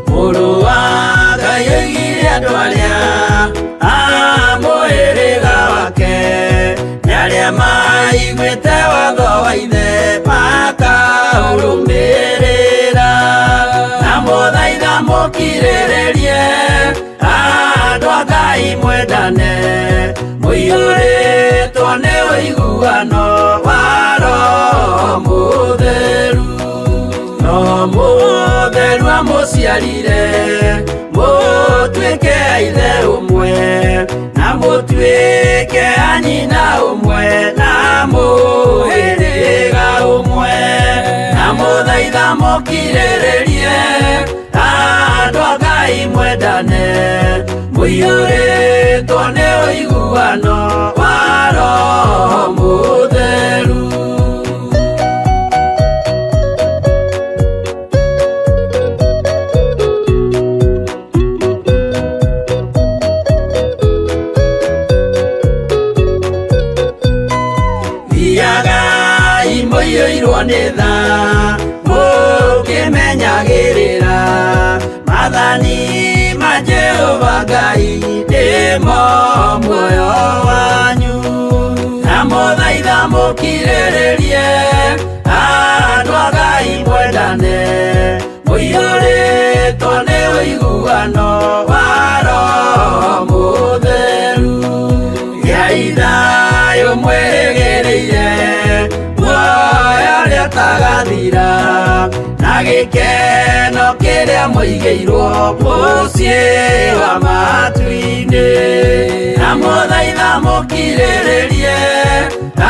Speaker 6: Mũrũ wa Ngai oigire andũ arĩa a mũhĩrĩga wake nĩ arĩa maiguĩte watho wa ithe makaũrũmĩrĩra, na mũthaitha mũkirĩrĩrie andũ a Ngai mwendane, mũiyũrĩtwo nĩ ũiguano wa Roho Mũtheru. No Mũtheru amũciarire mũtuĩke a ithe ũmwe, na mũtuĩke a nyina ũmwe, na mũhĩrĩga ũmwe, na mũthaitha mũkirĩrĩrie andũ a Ngai mwendane, mũiyũrĩtwo nĩ ũiguano wa Roho Mũtheru. Thiagai mũiyũirwo nĩ tha, mũkĩmenyagĩrĩra maathani ma Jehova Ngai nĩmo muoyo wanyu, na mũthaitha mũkirĩrĩrie andũ a Ngai mwendane, Mũiyũrĩtwo nĩ ũiguano wa Roho Mũtheru. Gĩai thayũ mwĩrĩgĩrĩire muoyo ũrĩa ũtagathira, na gĩkeno kĩrĩa mũigĩirwo mũciĩ wa matu-inĩ. Na mũthaitha mũkirĩrĩrie,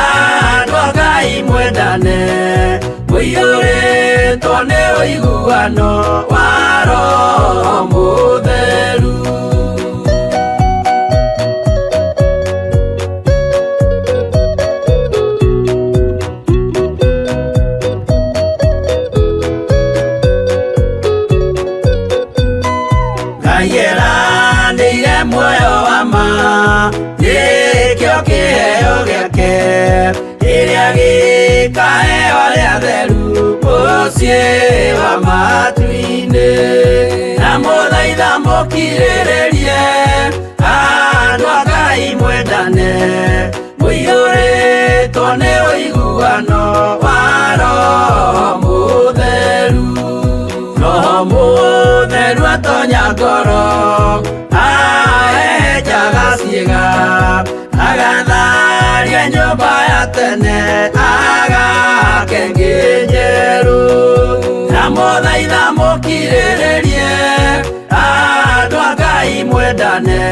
Speaker 6: andũ a Ngai mwendane, mũiyũrĩtwo nĩ ũiguano wa Roho Mũtheru. Ngai eranĩire muoyo wa ma, nĩkĩo kĩheo gĩake, kĩrĩa gĩkaheo arĩa atheru mũciĩ wa matu-inĩ. Na mũthaitha mũkirĩrĩrie, andũ a Ngai mwendane, mũiyũrĩtwo nĩ ũiguano wa Roho Mũtheru. Roho Mũtheru atonya ngoro, ahehenjaga ciĩga, agatharia nyũmba ya tene, agake ĩngĩ njerũ. Na mũthaitha mũkirĩrĩrie, andũ a Ngai mwendane,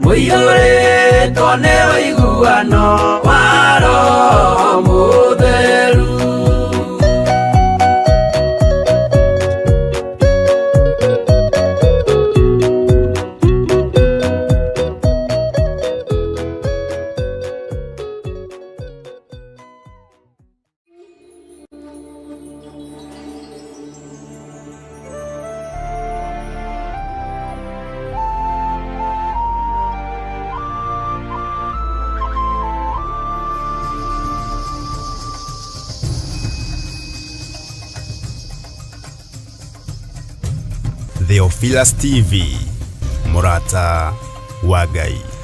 Speaker 6: mũiyũrĩtwo nĩ ũiguano wa Roho Mũtheru.
Speaker 1: Theophilus TV, mũrata wa Ngai.